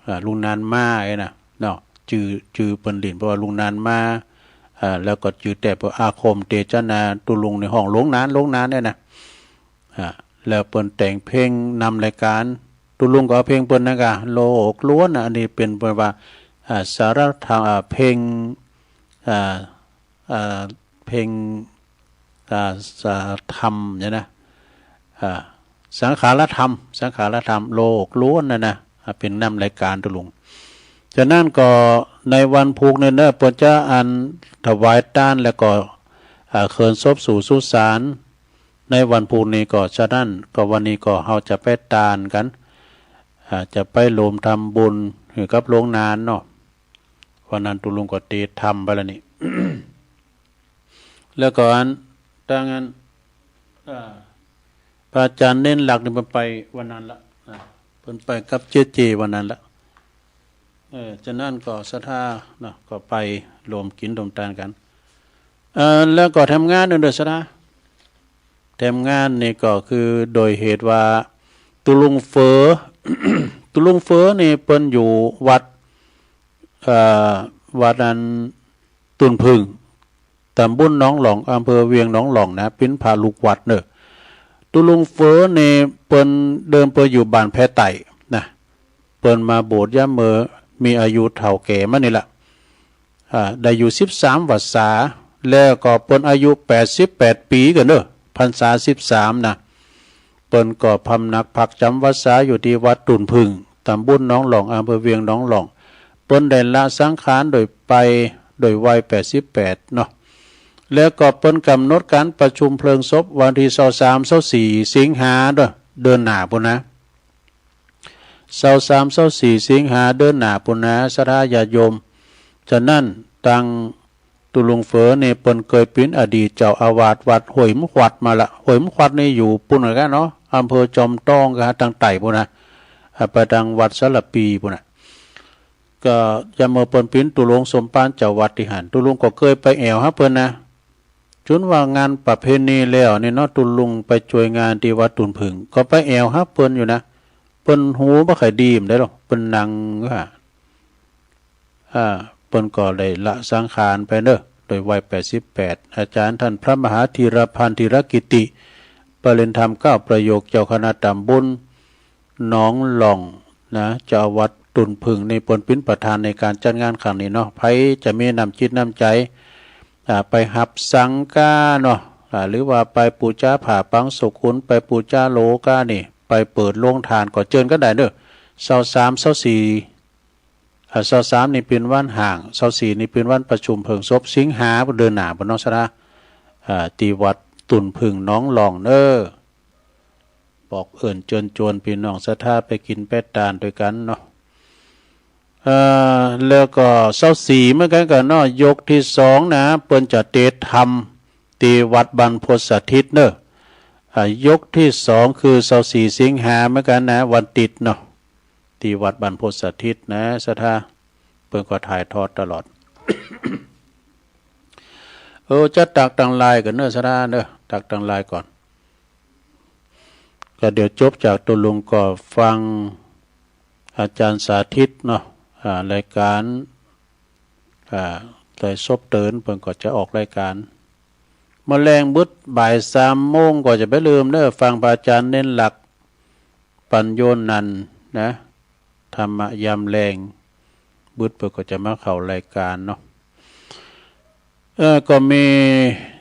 อ่า ลุงหนานมาไอ้น่ะ เนาะ จื้อ จื้อเปิ้นหลิ้น เพราะว่าลุงหนานมา อ่า แล้วก็จื้อแต๊เปิ้นอาคมเตจนา ตุ๊ลุงในฮ้องหลวงหนาน หลวงหนานเนี่ยนะ อ่า แล้วเปิ้นแต่งเพลงนำรายก๋าน ตุ๊ลุงก็เอาเพลงเปิ้นนั่นกะ โลกล้วนน่ะ อันนี้เป๋น เปิ้นว่า อ่า สารธรรม อ่า เพลง อ่า อ่า เพลง อ่า สา ธรรมเนี่ยนะ อ่า สังขารธรรม สังขารธรรม โลกล้วนนะนะ อ่า เป๋นนำรายก๋านตุ๊ลุง ฉะนั้นก็ในวันพูกเนี่ยเนอะ เปิ้นจะอันถวายตานแล้วก็ อ่า เขินศพสู่สุสาน ในวันพูกนี้ก็ ฉะนั้นก็วันนี้ก็เฮาจะไปตานกั๋น อ่า จะไปรวมทำบุญหื้อกับโฮงนานเนาะ วันนั้นตุ๊ลุงก็เตรียมทำไปแล้วนี่ แล้วก็อัน ตางอัน อ่า พระอาจ๋ารย์เณรหลักนี่เปิ้นไปวันนั้นละ อ่า เปิ้นไปกับเจ๊เจวันนั้นละ เออ ฉะนั้นก็ศรัทธาเนาะ ก็ไปรวมกิ๋นรวมตานกั๋น เออ แล้วก็แถมงานเน่อศรัทธา แถมงานนี่ก็คือโดยเหตุว่าตุ๊ลุงเฝอ ตุ๊ลุงเฝอนี่เปิ้นอยู่วัด เอ่อ วัดอันตุ่นผึ้ง ต๋ำบลหนองหล่อง อำเภอเวียงหนองหล่องนะ เป๋นพระลูกวัดเน่อ ตุ๊ลุงเฝอนี่เปิ้นเดิมเปิ้นอยู่บ้านแพใต้นะ เปิ้นมาบวชยามเมื่อมีอายุเฒ่าแก่มานี่ละ อ่า ได้อยู่สิบสามพรรษา แล้วก็เปิ้นอายุแปดสิบแปดปี๋กั๋นเน่อ พรรษาสิบสามนะ เปิ้นก็พำนักพักจ๋ำพรรษาอยู่ตี้วัดตุ่นผึ้ง ต๋ำบลหนองหล่อง อำเภอเวียงหนองหล่อง เปิ้นได้ละสังขารโดยไป โดยวัยแปดสิบแปดเนาะ แล้วก็เปิ้นก๋ำหนดก๋านประชุมเพลิงศพวันตี้ซาวสาม ซาวสี่ สิงหาเน่อ เดือนหน้าปู้นนะ ซาวสาม ซาวสี่ สิงหา เดือนหน้าปู้นนะ ศรัทธาญาติโยม ฉะนั้นตางตุ๊ลุงเฝอนี่เปิ้นเกยเป๋นอดีตเจ้าอาวาสวัดห้วยหมขวัดมาละ ห้วยหมขวัดนี่อยู่ปู้นกั๋นเนาะ อำเภอจอมตองกั๋น ตางใต้ปู้นนะ อ่า ไปตางวัดสารภีปู้นนะ ก็ยามเมื่อเปิ้นเป๋นตุ๊ลุงสมภารเจ้าวัดตี้หั้น ตุ๊ลุงก็เกยไปแอ่วหาเปิ้นนะ จุนว่างานประเพณีแล้วนี่เนาะ ตุ๊ลุงไปจ้วยงานตี้วัดตุ่นผึ้ง ก็ไปแอ่วหาเปิ้นอยู่นะ เปิ้นหูบ่ค่อยดีบ่าใดหรอก เปิ้นนั่งว่า อ่า เปิ้นก็ได้ละสังขารไปเน่อ โดยวัยแปดสิบแปด อาจ๋ารย์ต้านพระมหาธีรพันธ์ ธีรกิติ ปริญญาธรรมเก้าประโยค เจ้าคณะต๋ำบลหนองหล่องนะ เจ้าวัดตุ่นผึ้งนี่เปิ้นเป๋นประธานในก๋านจัดงานครั้งนี้เนาะ ใผจะมีน้ำจิตน้ำใจ๋ อ่า ไปฮับสังฆาเนาะ อ่า หรือว่าไปปู๋จาผ้าปังสุกุล ไปปู๋จาโลกานี่ ไปเปิดโฮงตานก็เจิญกั๋นได้เน่อ ซาวสาม ซาวสี่ อ่า ซาวสามนี่เป๋นวันฮ้าง ซาวสี่นี่เป๋นวันประชุมเพลิงศพ สิงหาเดือนหน้าปู้นเนาะศรัทธา อ่า ตี้วัดตุ่นผึ้งหนองหล่องเน่อ บอกเอิ้นเจิญจวนปี้น้องศรัทธาไปกิ๋นไปตานตวยกั๋นเนาะ เอ่อ แล้วก็ซาวสี่เหมือนกั๋นกั๋นเนาะ ยกตี้สองนะ เปิ้นจะเตรียมทำตี้วัดบรรพตสถิตเน่อ อ่า ยกตี้สองคือซาวสี่สิงหาเหมือนกั๋นนะ วันอาทิตย์เนาะ ตี้วัดบรรพตสถิตนะศรัทธา เปิ้นก็ถ่ายทอดตลอด เออ จะตักตังหลายก่อนเน่อศรัทธาเน่อ ตักตังหลายก่อน ก็เดี๋ยวจบจากตุ๊ลุงก็ฟังอาจ๋ารย์สาธิตเนาะ อ่า รายก๋าน อ่า ได้ศพเติน เปิ้นก็จะออกรายก๋าน เมื่อแลงบึดบ่ายสามโมงก็จะบ่าลืมเน่อ ฟังพระอาจ๋ารย์เณรหลัก ปัญโญนันท์นะ ธรรมะยามแลง บึดเปิ้นก็จะมาเข้ารายก๋านเนาะ เออ ก็มี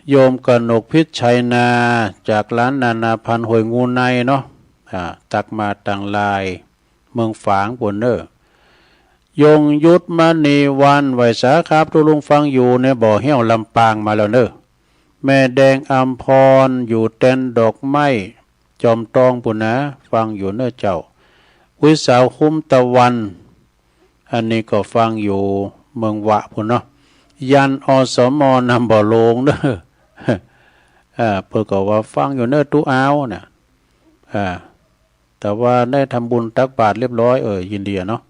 โยมกนกพิชชัยนา จากร้านนานาพันธุ์ห้วยงูในเนาะ อ่า ตักมาตังไลน์ เมืองฝางปู้นเน่อ ยงยุทธมณีวัน ไหว้สาครับตุ๊ลุงฟังอยู่ในบ่อเฮี้ยวลำปางมาแล้วเน่อ แม่แดงอำพร อยู่แตนดอกไม้ จอมตองปู้นนะ ฟังอยู่เน่อเจ้า อุ๊ยสาวคุ้มตะวัน อันนี้ก็ฟังอยู่เมืองวะปู้นเนาะ ยัน อสม นำบ่อโลงเน่อ อ่า เปิ้นก็ว่าฟังอยู่เน่อตุ๊อาวนะ อ่า แต่ว่าได้ทำบุญตักบาตรเรียบร้อย เออ ยินดีอะเนาะ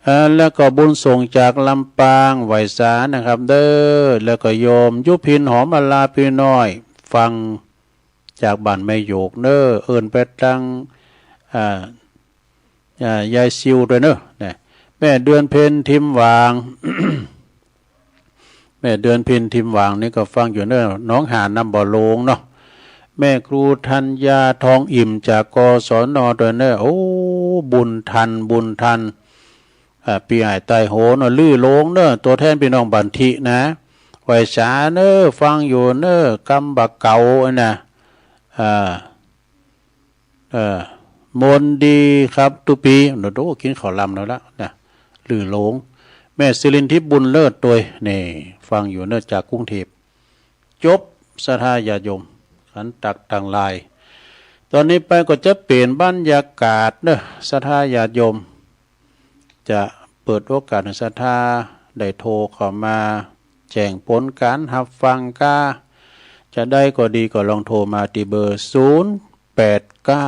อ่า แล้วก็บุญส่งจากลำปาง ไหว้สานะครับเด้อ แล้วก็โยมยุพินหอมมาลาพี่น้อย ฟังจากบ้านแม่โยกเน่อ เอิ้นไปตัง อ่า อ่า ยายซิวตวยเน่อ นะ แม่เดือนเพ็ญทิมหว่าง แม่เดือนเพ็ญทิมหว่างนี่ก็ฟังอยู่เน่อ หนองหานนำบ่อโลงเนาะ แม่ครูธัญญาทองอิ่มจาก กศน ตวยเน่อ โอ้ บุญทัน บุญทัน อ่า ปี้อ้ายใต้โหเนาะ ลื้อโลงเน่อ ตั๋วแทนปี้น้องบันทินะ ไหว้สาเน่อ ฟังอยู่เน่อ กำบ่าเก๋าน่ะ อ่า เออ มนต์ดีครับตุ๊ปี๋ โอ้โห กิ๋นข้าวหลามแล้วละนะ หรือหลง แม่สิรินทิพย์บุญเลิศตวย นี่ ฟังอยู่เน่อ จากกรุงเทพฯ จบ ศรัทธาญาติโยม ขันตักตังหลาย ตอนนี้ไปก็จะเป๋นบรรยากาศเน่อ ศรัทธาญาติโยม จะเปิดโอกาสหื้อศรัทธาได้โทรเข้ามาแจ้งผลก๋านฮับฟังก้า จะใดก็ดีก็ลองโทรมาตี้เบอร์ ศูนย์แปดเก้า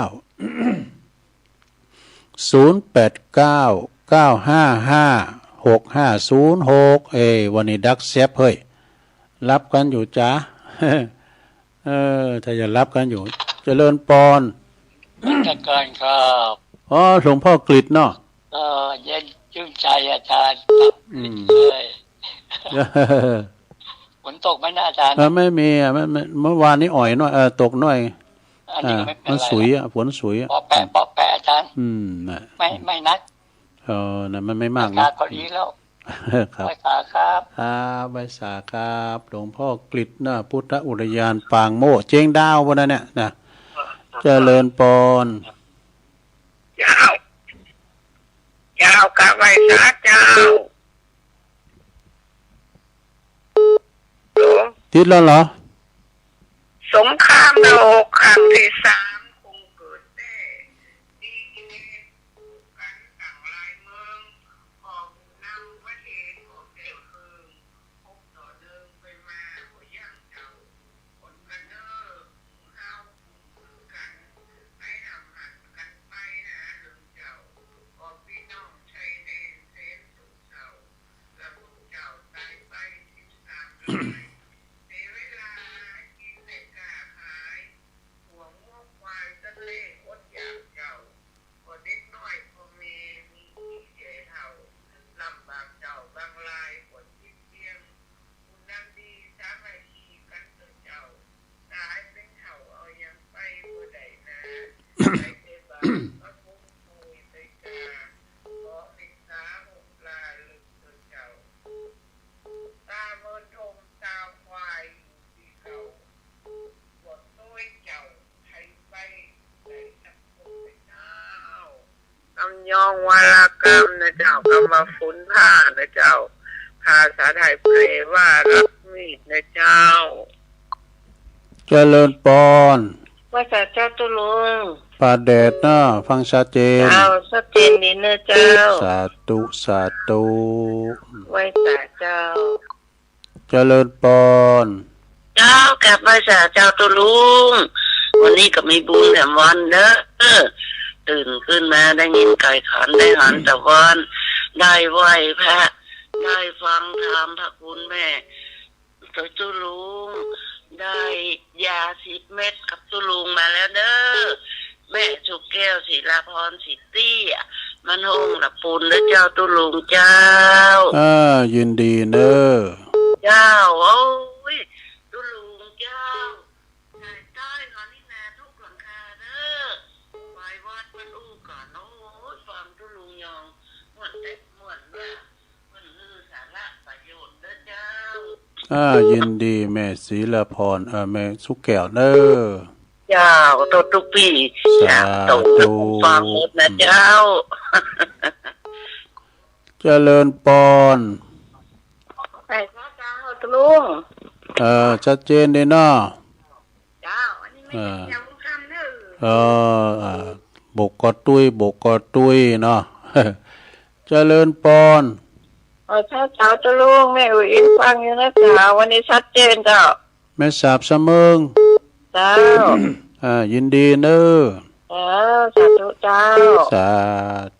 ศูนย์แปดเก้า เก้าห้าห้า หกห้าศูนย์หก เอ้ย วันนี้ดักแซบเฮ้ย หลับกั๋นอยู่จา เออ ถ้าจะหลับกั๋นอยู่ เจริญปอน นมัสก๋านครับ อ๋อ หลวงพ่อกฤษเนาะ เออ เย็นชื่นใจ๋อาจ๋ารย์ อืม เลย ฝนตกไหมนะอาจ๋ารย์ เออ ไม่มีอ่ะ ไม่ ไม่ เมื่อวานนี้อ่อยหน่อย เออ ตกหน่อย อันนี้ก็ อ่า ไม่เป็นไร มันสุยอ่ะ ฝนสุยอ่ะ เปาะแปะ เปาะแปะอาจ๋ารย์ อืม น่ะ ไม่ ไม่นัก เออ น่ะ มันไม่มากนะ อากาศพอดีแล้ว ครับ ไหว้สาครับ ครับ ไหว้สาครับ หลวงพ่อกฤษนะ พุทธอุทยานปางโมกข์ เจ๊งดาววันนั้นเนี่ยนะ เจริญปอน เจ้า เจ้า กราบไหว้สาเจ้า ฮัลโหล ติดแล้วเหรอ สงครามโลกครั้งตี้สามคงเกิดแต๊ มีเหตุกั๋นตังหลายเมือง ของนำประเทศก็แก้วเคิง พบต่อเนื่องไปมาบ่ยั้งเจ้า คนกะเน้อ หมู่เฮาคือกั๋น ไปห้ามหันกั๋นไปหาเถิงเจ้า ก็ปี้น้องชายแดนแสนโศกเศร้า และพวกเจ้าต๋ายไปสิบสามราย เสียเวลาหากิ๋นและก้าขาย หัวงัวควายสัตว์เล้งอดอยากเจ้า ก็เด็กน้อยพ่อแม่มีแก่เฒ่า ลำบากเจ้าบางรายก็ติดเตียง บุญนำดีสามัคคีกั๋นเต๊อะเจ้า ต๋ายเป๋นเฒ่าเอาหยังไปบ่ได้นา ไปแต่บาปมาคงโปยไปกา ขอเมตตาโหดลาเลิกเต๊อะเจ้า ต๋าเมินทมต๋าควายอยู่ตี้เก่า บ่โตยเจ้าไผไปได้สักคนเลยเจ้า กำยองวารกรรมนะเจ้า กำว่าฝนผ้านะเจ้า ภาษาไทยแปลว่ารักมีดนะเจ้า เจริญปอน ไหว้สาเจ้าตุ๊ลุง ป่าแดดเนาะ ฟังชัดเจน เจ้า ชัดเจนดีเน่อเจ้า สาธุ สาธุ ไหว้สาเจ้า เจริญปอน เจ้า กราบไหว้สาเจ้าตุ๊ลุง วันนี้ก็มีบุญแถมวันเน่อ ตื่นขึ้นมาได้ยินไก่ขัน ได้หันตะวัน ได้ไหว้พระ ได้ฟังธรรมพระคุณแม่ ตุ๊ลุง ได้ยาสิบเม็ดกับตุ๊ลุงมาแล้วเน่อ แม่สุแก้ว ศิลาพร สิตี้ มันห้องละปูนเน่อเจ้าตุ๊ลุงเจ้า อ่า ยินดีเน่อ เจ้า โอ้ย ตุ๊ลุงเจ้า ใต้ใต้เขานี่นาทุกหลังคาเน่อ ไปวัดมันอู้ก่อน โอ้ย ฟังตุ๊ลุงยอง ม่วนแต๊ ม่วนว่า เปิ้นหื้อสาระประโยชน์เน่อเจ้า อ่า ยินดีแม่ศิลาพร เอ่อ แม่สุแก้วเน่อ เจ้า โตตุ๊กปี้ สาธุ สามโต ฟังหมดนะเจ้า เจริญปอน ไหว้สาเจ้าตุ๊ลุง เอ่อ ชัดเจนดีเนาะ เจ้า อันนี้ไม่ เออ ใช่เสียงคำเน่อ เออ เออ บกกอตุ้ย บกกอตุ้ยเนาะ เจริญปอน เออ เจ้า เจ้าตุ๊ลุง แม่อุ๋ยฟังอยู่นะเจ้า วันนี้ชัดเจนเจ้า แม่สาบสะเมิง เจ้า อ่า ยินดีเน่อ เจ้า สาธุเจ้า สา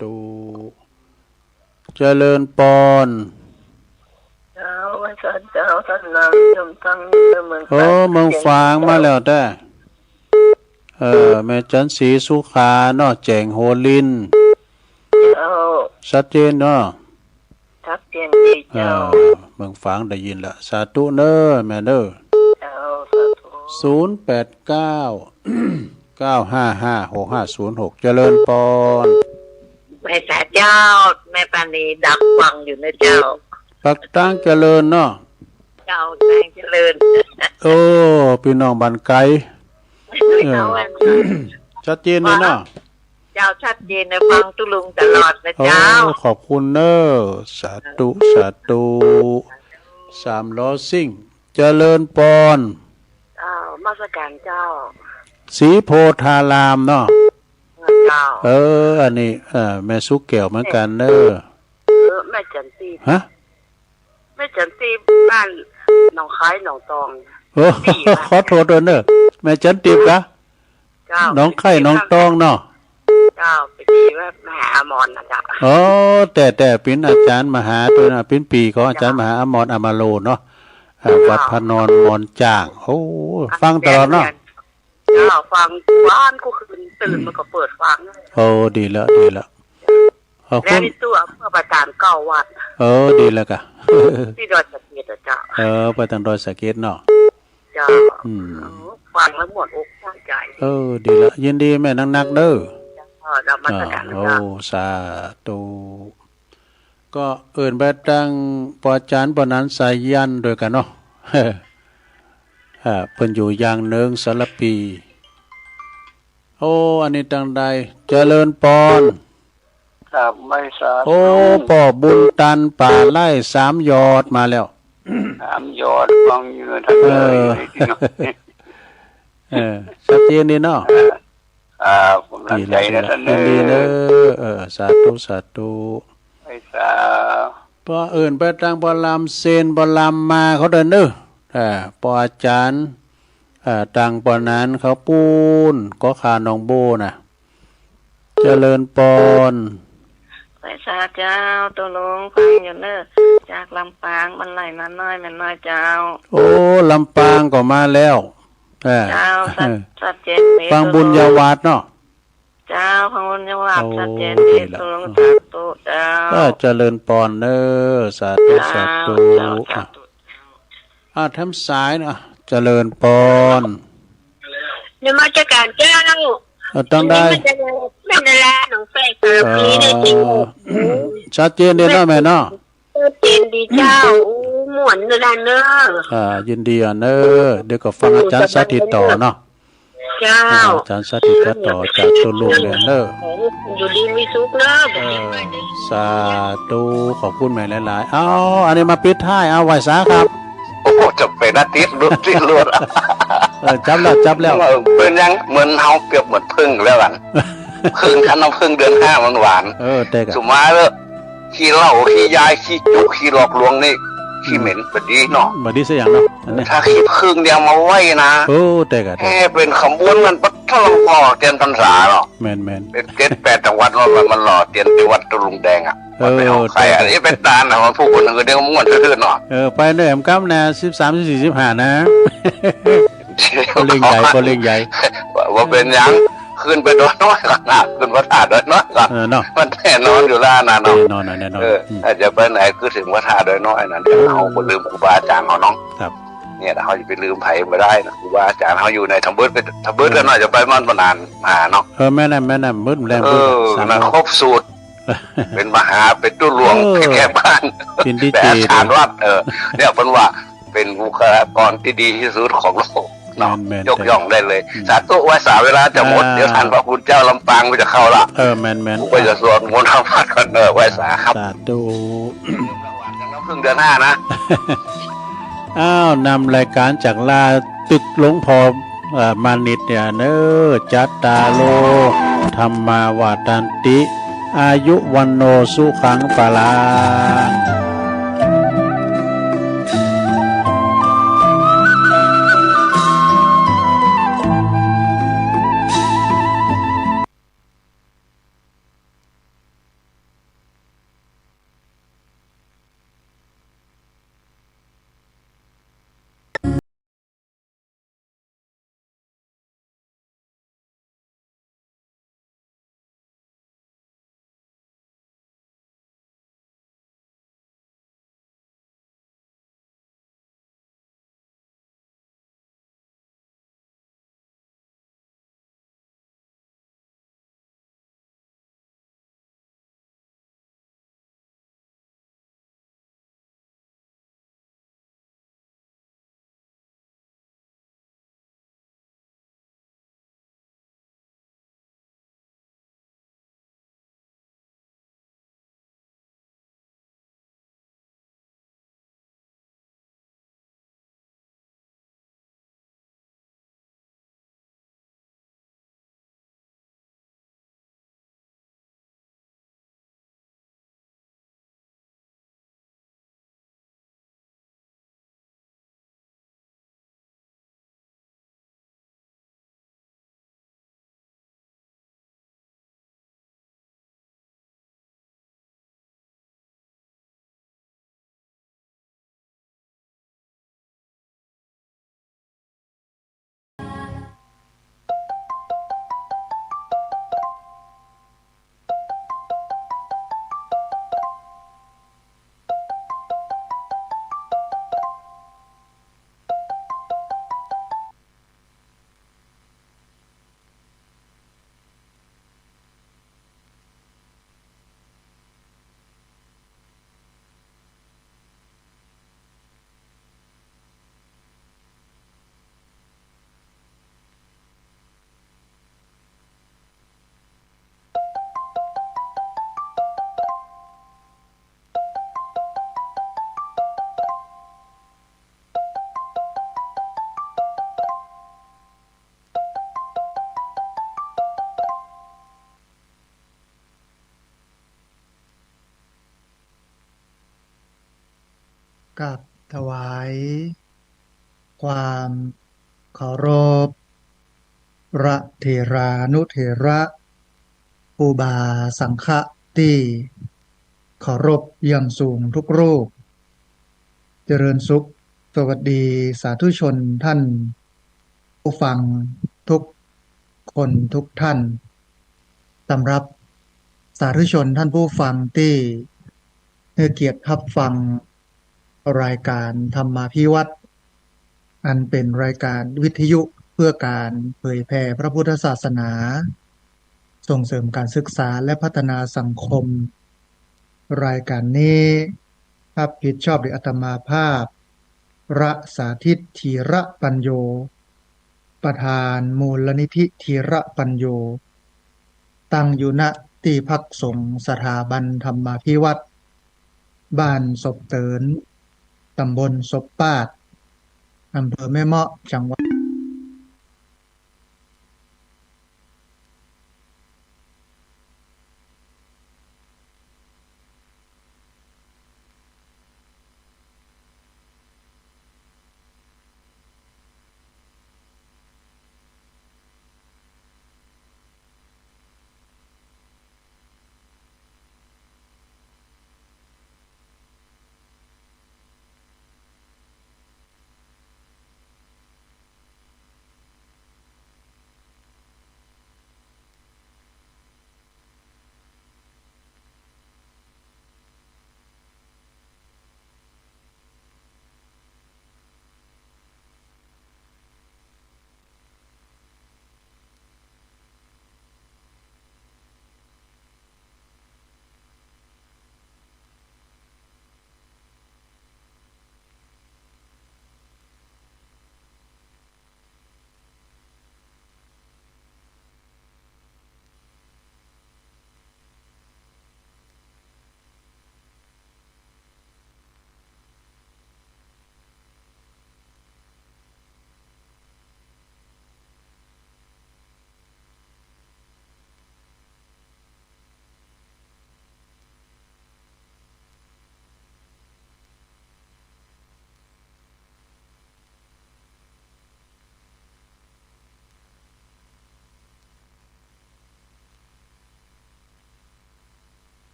ธุ เจริญปอน เจ้า ไหว้สาเจ้า ต้อนรับชมทั้งเมือง โอ้ ฝาง เมืองฝางมาแล้วแต๊ เออ แม่จันทร์ศรีสุขาเนาะ แจ๋งโหรินทร์ เจ้า ชัดเจนเนาะ ชัดเจนดีเจ้า เออ เมืองฝางได้ยินละ สาธุเน่อแม่เน่อ เจ้า สาธุ ศูนย์แปดเก้า เก้าห้าห้า หกห้าศูนย์หก เจริญปอน ไหว้สาเจ้า แม่ปานีดักฟังอยู่นะเจ้า ปากตางเจริญเนาะ เจ้า แจ้งเจริญ โอ้ ปี้น้องบ้านไก๋ เออ เจ้า ชัดเจนเลยเนาะ เจ้า ชัดเจนนะ ฟังตุ๊ลุงตลอดนะ โอ้ เจ้า ขอบคุณเน้อ สาธุ สาธุ สามล้อซิ่ง เจริญปอน เจ้า นมัสก๋านเจ้า ศรีโพธารามเนาะ เจ้า เออ อันนี้ เออ แม่สุกแก้วเหมือนกั๋นเน้อ เออ แม่จั๋นตีบ ฮะ แม่จั๋นตีบ บ้านหนองคายหนองตอง เออ ขอโทษด้วยเน้อ แม่จั๋นตีบกา เจ้า หนองคายหนองตองเนาะ เจ้า ไปตี้วัดมหาอมรนะเจ้า อ๋อ แต่ แต่เป๋นอาจ๋ารย์มหาตวยนะ เป๋นปี่ของอาจ๋ารย์มหาอมร อมโรเนาะ อ่า เจ้า วัดพระนอนมอนจ้าง โอ้ ฟังตลอดเนาะ เจ้า ฟังกู้วันกู้คืน ตื่นมาก็เปิดฟัง โอ้ ดีแล้ว ดีแล้ว ขอบคุณ แล้วนี่ตั๋วเพื่อไปต๋ามเก้าวัด เออ ดีแล้วกา ตี้ดอยสะเก็ดอะเจ้า เออ ไปตางดอยสะเก็ดเนาะ เจ้า อืม เออ ฟังแล้วม่วนอกม่วนใจ๋ เออ ดีแล้ว ยินดีแม่นักๆ เน้อ เจ้า นมัสก๋าน อ่า เจ้า โอ้ สาธุ ก็เอิ้นไปตางป้อจ๋ารย์ป้อหนานสายัณด้วยกั๋นเนาะ อ่า เปิ้นอยู่ยางเนิงสารภี โอ้ อันนี้ตางใด เจริญปอน ครับ ไหว้สา โอ้ ป้อบุญตัน ป๋าไล่ สามยอดมาแล้ว สามยอด ฟังอยู่ตาง เออ เออ ชัดเจนดีเนาะ เออ ครับ ผมตั้งใจ๋นะ ดีแล้ว ต้าน ดีแล้ว เน้อ เออ สาธุ สาธุ ไหว้สา ป้อเอิ้นไปตางป้อลำเซน ป้อลำมาเขาเดินเน้อ อ่า ป้ออาจ๋ารย์ อ่า ตางป้อหนานเขาปู๊น ก็คาหนองโบ้นะ เจริญปอน ไหว้สาเจ้า ตุ๊ลุงฟังอยู่เน้อ จากลำปาง บ้านไร่ บ้านน้อย แม่น้อยเจ้า โอ้ ลำปางก็มาแล้ว เออ เจ้า ชัด ชัดเจนดี ฟังบุญญาวาสเนาะ เจ้า ฟังบุญญาวาส โอ้ ชัดเจนดี ดีละ ตุ๊ลุง สาธุเจ้า เออ เจริญปอนเน้อ สาธุ เจ้า สาธุ เจ้า สาธุ อ่ะ แถมสายนะ เจริญปอน นมัสก๋านเจ้า เออ ตางใด แม่นดารา หนองแฝก สารภี เออ ได้ยิน ชัดเจนดีเนาะแม่เนาะ ชัดเจนดีเจ้า อู้ ม่วนเน้อ เน้อ อ่า ยินดีอ่ะเน้อ เดี๋ยวก็ฟังอาจ๋ารย์สาธิตต่อเนาะ เจ้า อ่า อาจ๋ารย์สาธิตต่อจากตุ๊ลุงเลยเน้อ อยู่ดีมีสุขเน้อ เออ สาธุ ขอบคุณแม่หลายๆ เอา อันนี้มาปิดท้าย เอา ไหว้สาครับ โอ้ จะเป๋นอาทิตย์ลุดสิ้นลุด เออ จับแล้ว จับแล้ว เออ เป๋นหยัง เหมือนเฮาเปรียบเหมือนผึ้งแล้วกั๋น ผึ้ง คันน้ำผึ้งเดือนห้ามันหวาน เออ แต่กะ สุดท้ายแล้ว ขี้เหล้า ขี้ยา ขี้จุ๊ ขี้หลอกลวงนี่ ขี้เหม็น บ่ดีเนาะ บ่ดีสักอย่างเนาะ อันนี้ ถ้าขี้ผึ้งเนี่ยมาไหว้นะ โอ้ แต่กะ แต่กะ แฮ่เป๋นขบวนมันปัดท่องปอเตียนพรรษาเนาะ แม่นๆ เป๋นเจ็ดแปดจังหวัดเนาะ มัน มันหล่อเตียนตี้วัดตุ๊ลุงแดงอะ เออ มันเป๋นของใคร แต่กะ อันนี้เป๋นตานนะ มันผู้คนอื่นเนี่ยม่วนซื่อๆเนาะ เออ ไปเน้อ แหมกำนะ สิบสาม สิบสี่ สิบห้า นะ บ่เล็งใหญ่ บ่เล็งใหญ่ บ่ บ่เป๋นหยัง ขึ้นไปดอยน้อยก่อนนะ ขึ้นพระธาตุดอยน้อยก่อน เออเนาะ มันแน่นอนอยู่แล้วนะเนาะ แน่นอนนะ แน่นอน เออ อืม ถ้าจะไปไหนคือถึงพระธาตุดอยน้อยนะ เดี๋ยวเฮาบ่ลืมครูบาอาจ๋ารย์เฮาเนาะ ครับ เนี่ย เฮาจะไปลืมใผบ่ได้นะ ครูบาอาจ๋ารย์เฮาอยู่ใน ทำเบิดไป ทำเบิดกั๋นเนาะ เออ จะไปมันบ่นานมาเนาะ เออ แม่นน่ะ แม่นน่ะ มืดแลง เออ มืด สาม นะ ครบสูตร เป๋นมหา เป๋นตุ๊หลวง เออ แก้บ้าน เป๋นตี้ เป๋นอาจ๋ารย์วัด เออ เนี่ย เปิ้นว่า เป๋นบุคลากรตี้ดีตี้สุดของโลกเนาะ แม่นๆ ยกย่องได้เลย อืม สาธุ ไหว้สา เวลาจะหมด อ่า เดี๋ยวท่านพระคุณเจ้าลำปางก็จะเข้าละ เออ แม่นๆ ผมก็จะสวดมนต์ทำวัตรก่อนเนอะ ไหว้สาครับ สาธุ เพิ่งเดือนห้านะ อ้าว นำรายก๋านจากลาตึกหลวงพ่อ เอ่อ มานิตเนี่ยเนอะ จัตตาโร ธัมมา วัฑฒันติ อายุ วัณโณ สุขัง พลัง กราบถวายความเคารพ พระเถรานุเถระ ครูบาสังฆะตี้เคารพอย่างสูงทุกรูป เจริญสุข สวัสดีสาธุชนท่านผู้ฟังทุกคนทุกท่าน สำหรับสาธุชนท่านผู้ฟังตี้หื้อเกียรติฮับฟังรายก๋านธรรมาภิวัฒน์ อันเป๋นรายก๋านวิทยุเพื่อก๋านเผยแผ่พระพุทธศาสนา ส่งเสริมก๋านศึกษาและพัฒนาสังคม รายก๋านนี้ฮับผิดชอบโดยอาตมาภาพ พระสาธิต ธีระปัญโญ ประธานมูลนิธิธีระปัญโญ ตั้งอยู่ ณ ตี้พักสงฆ์สถาบันธรรมาภิวัฒน์ บ้านศพเติน ตำบลศพปาด อำเภอแม่เมาะ จังหวัด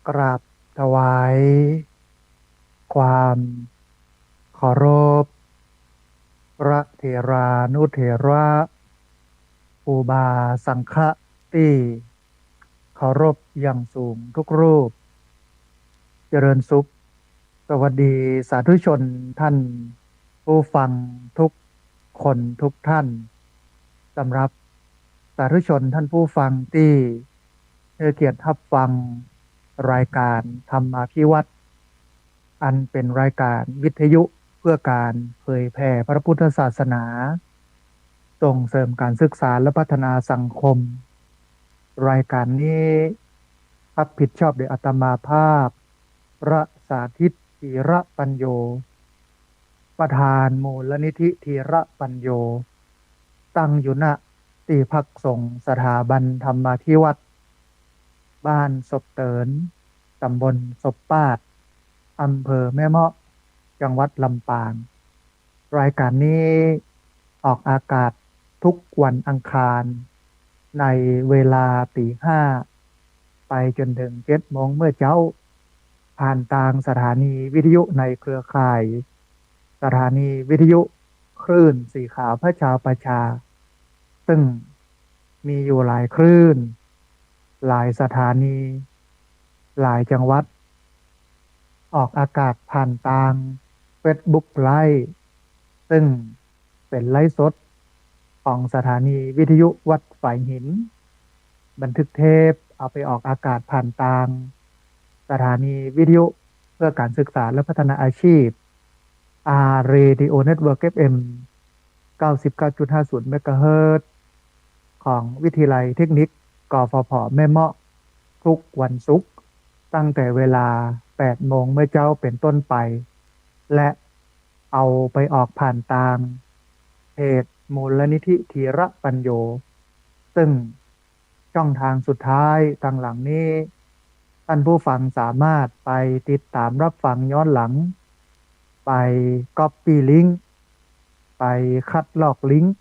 กราบถวายความเคารพ พระเถรานุเถระ ครูบาสังฆะตี้เคารพอย่างสูงทุกรูป เจริญสุข สวัสดีสาธุชนท่านผู้ฟังทุกคนทุกท่าน สำหรับสาธุชนท่านผู้ฟังตี้หื้อเกียรติฮับฟังรายก๋านธรรมาภิวัฒน์ อันเป๋นรายก๋านวิทยุเพื่อก๋านเผยแผ่พระพุทธศาสนา ส่งเสริมก๋านศึกษาและพัฒนาสังคม รายก๋านนี้ฮับผิดชอบโดยอาตมาภาพ พระสาธิต ธีระปัญโญ ประธานมูลนิธิธีระปัญโญ ตั้งอยู่ ณ ตี้พักสงฆ์สถาบันธรรมาภิวัฒน์ บ้านศพเติน ตำบลศพปาด อำเภอแม่เมาะ จังหวัดลำปาง รายก๋านนี้ออกอากาศทุกวันอังคาร ในเวลาตีห้า ไปจ๋นเถิงเจ็ดโมงเมื่อเจ๊า ผ่านตางสถานีวิทยุในเครือข่าย สถานีวิทยุคลื่นสีขาวพระชาวประชา ซึ่งมีอยู่หลายคลื่น หลายสถานี หลายจังหวัด ออกอากาศผ่านตางเฟซบุ๊กไลฟ์ ซึ่งเป๋นไลฟ์สดของสถานีวิทยุวัดฝายหิน บันทึกเทปเอาไปออกอากาศผ่านตางสถานีวิทยุเพื่อก๋านศึกษาและพัฒนาอาชีพ อาร์ เรดิโอ เน็ตเวิร์ก เอฟ เอ็ม เก้าสิบเก้าจุดห้าศูนย์ เมกะเฮิรตซ์ ของวิทยาลัยเทคนิค กฟผ แม่เมาะ ทุกวันศุกร์ ตั้งแต่เวลา แปดโมงเมื่อเจ๊าเป๋นต้นไป และเอาไปออกผ่านตางเพจมูลนิธิธีระปัญโญ ซึ่งช่องทางสุดท้ายตางหลังนี้ ท่านผู้ฟังสามารถไปติดต๋ามรับฟังย้อนหลัง ไปก๊อปปี้ลิงก์ ไปคัดลอกลิงก์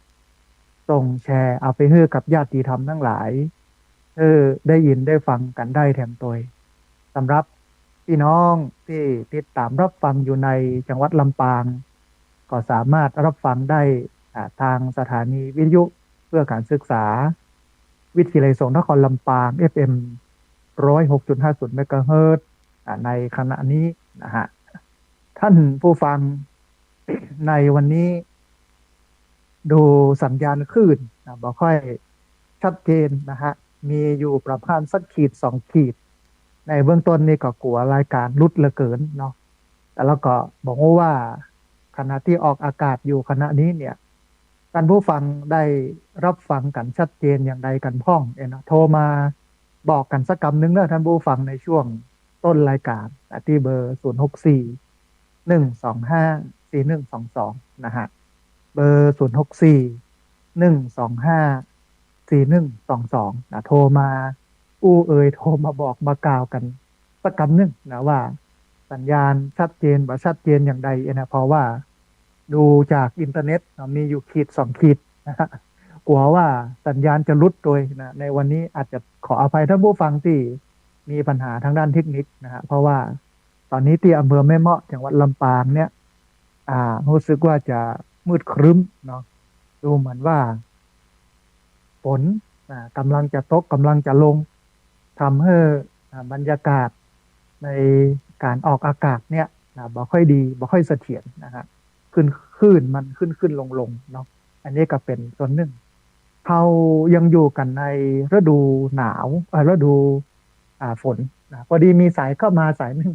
ส่งแชร์เอาไปหื้อกับญาติธรรมตังหลาย หื้อได้ยินได้ฟังกั๋นได้แถมตวย สำหรับปี้น้องตี้ติดต๋ามรับฟังอยู่ในจังหวัดลำปาง ก็สามารถรับฟังได้ อ่า ตางสถานีวิทยุเพื่อการศึกษา วิทยาลัยสงฆ์นครลำปาง เอฟเอ็ม ร้อยหกจุดห้าศูนย์ เมกะเฮิรตซ์ อ่า ในขณะนี้นะฮะ ท่านผู้ฟัง ในวันนี้ ดูสัญญาณคลื่นนะ บ่ค่อยชัดเจนนะฮะ มีอยู่ประมาณสักขีดสองขีด ในเบื้องต้นนี่ก็กั๋วรายก๋านหลุดเหลือเกินเนาะ แต่แล้วก็บ่ฮู้ว่าขณะตี้ออกอากาศอยู่ขณะนี้เนี่ย ท่านผู้ฟังได้รับฟังกั๋นชัดเจนอย่างใดกั๋นพ่องเนาะ โทรมาบอกกั๋นสักกำนึ่งเนาะ ท่านผู้ฟัง ในช่วงต้นรายก๋านนะ ตี้เบอร์ ศูนย์หกสี่ หนึ่งสองห้า สี่หนึ่งสองสอง นะฮะ เบอร์ ศูนย์หกสี่ หนึ่งสองห้า สี่หนึ่งสองสอง นะ โทรมาอู้เอ่ย โทรมาบอกมากล่าวกั๋นสักกำนึ่งนะ ว่าสัญญาณชัดเจนบ่ชัดเจนอย่างใดนะ เพราะว่าดูจากอินเทอร์เน็ตเนาะ มีอยู่ขีดสองขีดนะฮะ กั๋วว่าสัญญาณจะหลุดตวยนะ ในวันนี้อาจจะขออภัยท่านผู้ฟังตี้มีปัญหาตางด้านเทคนิคนะฮะ เพราะว่าต๋อนนี้ตี้อำเภอแม่เมาะ จังหวัดลำปางเนี่ย อ่า ฮู้สึกว่าจะมืดครึ้มเนาะ ดูเหมือนว่าฝน อ่า ก๋ำลังจะตก ก๋ำลังจะลง ทำหื้อ อ่า บรรยากาศในก๋านออกอากาศเนี่ยนะ บ่ค่อยดี บ่ค่อยเสถียรนะฮะ ขึ้น คลื่นมันขึ้นๆ ลงๆ เนาะ อันนี้ก็เป๋นส่วนนึ่ง เฮายังอยู่กั๋นในฤดูหนาว เอ่อ ฤดู อ่า ฝนนะ พอดีมีสายเข้ามาสายนึ่ง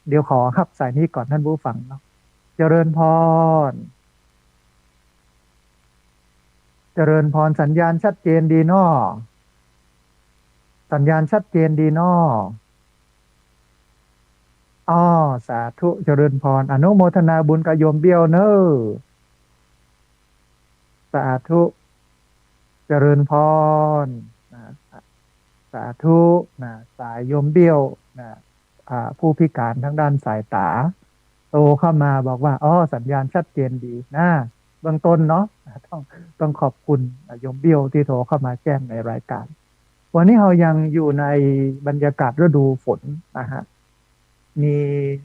เดี๋ยวขอฮับสายนี้ก่อนท่านผู้ฟังเนาะ เจริญพร เจริญพร สัญญาณชัดเจนดีเนาะ สัญญาณชัดเจนดีเนาะ อ้อ สาธุ เจริญพร อนุโมทนาบุญกับโยมเบี้ยวเนอะ สาธุ เจริญพร นะ สาธุ นะ สายโยมเบี้ยว นะ อ่า ผู้พิการตางด้านสายต๋า โทรเข้ามาบอกว่า อ้อ สัญญาณชัดเจนดีนะ เบื้องต้นเนาะ ต้อง ต้องขอบคุณ อ่า โยมเบี้ยวตี้โทรเข้ามาแจ้งในรายก๋าน วันนี้เฮายังอยู่ในบรรยากาศฤดูฝนนะฮะ มี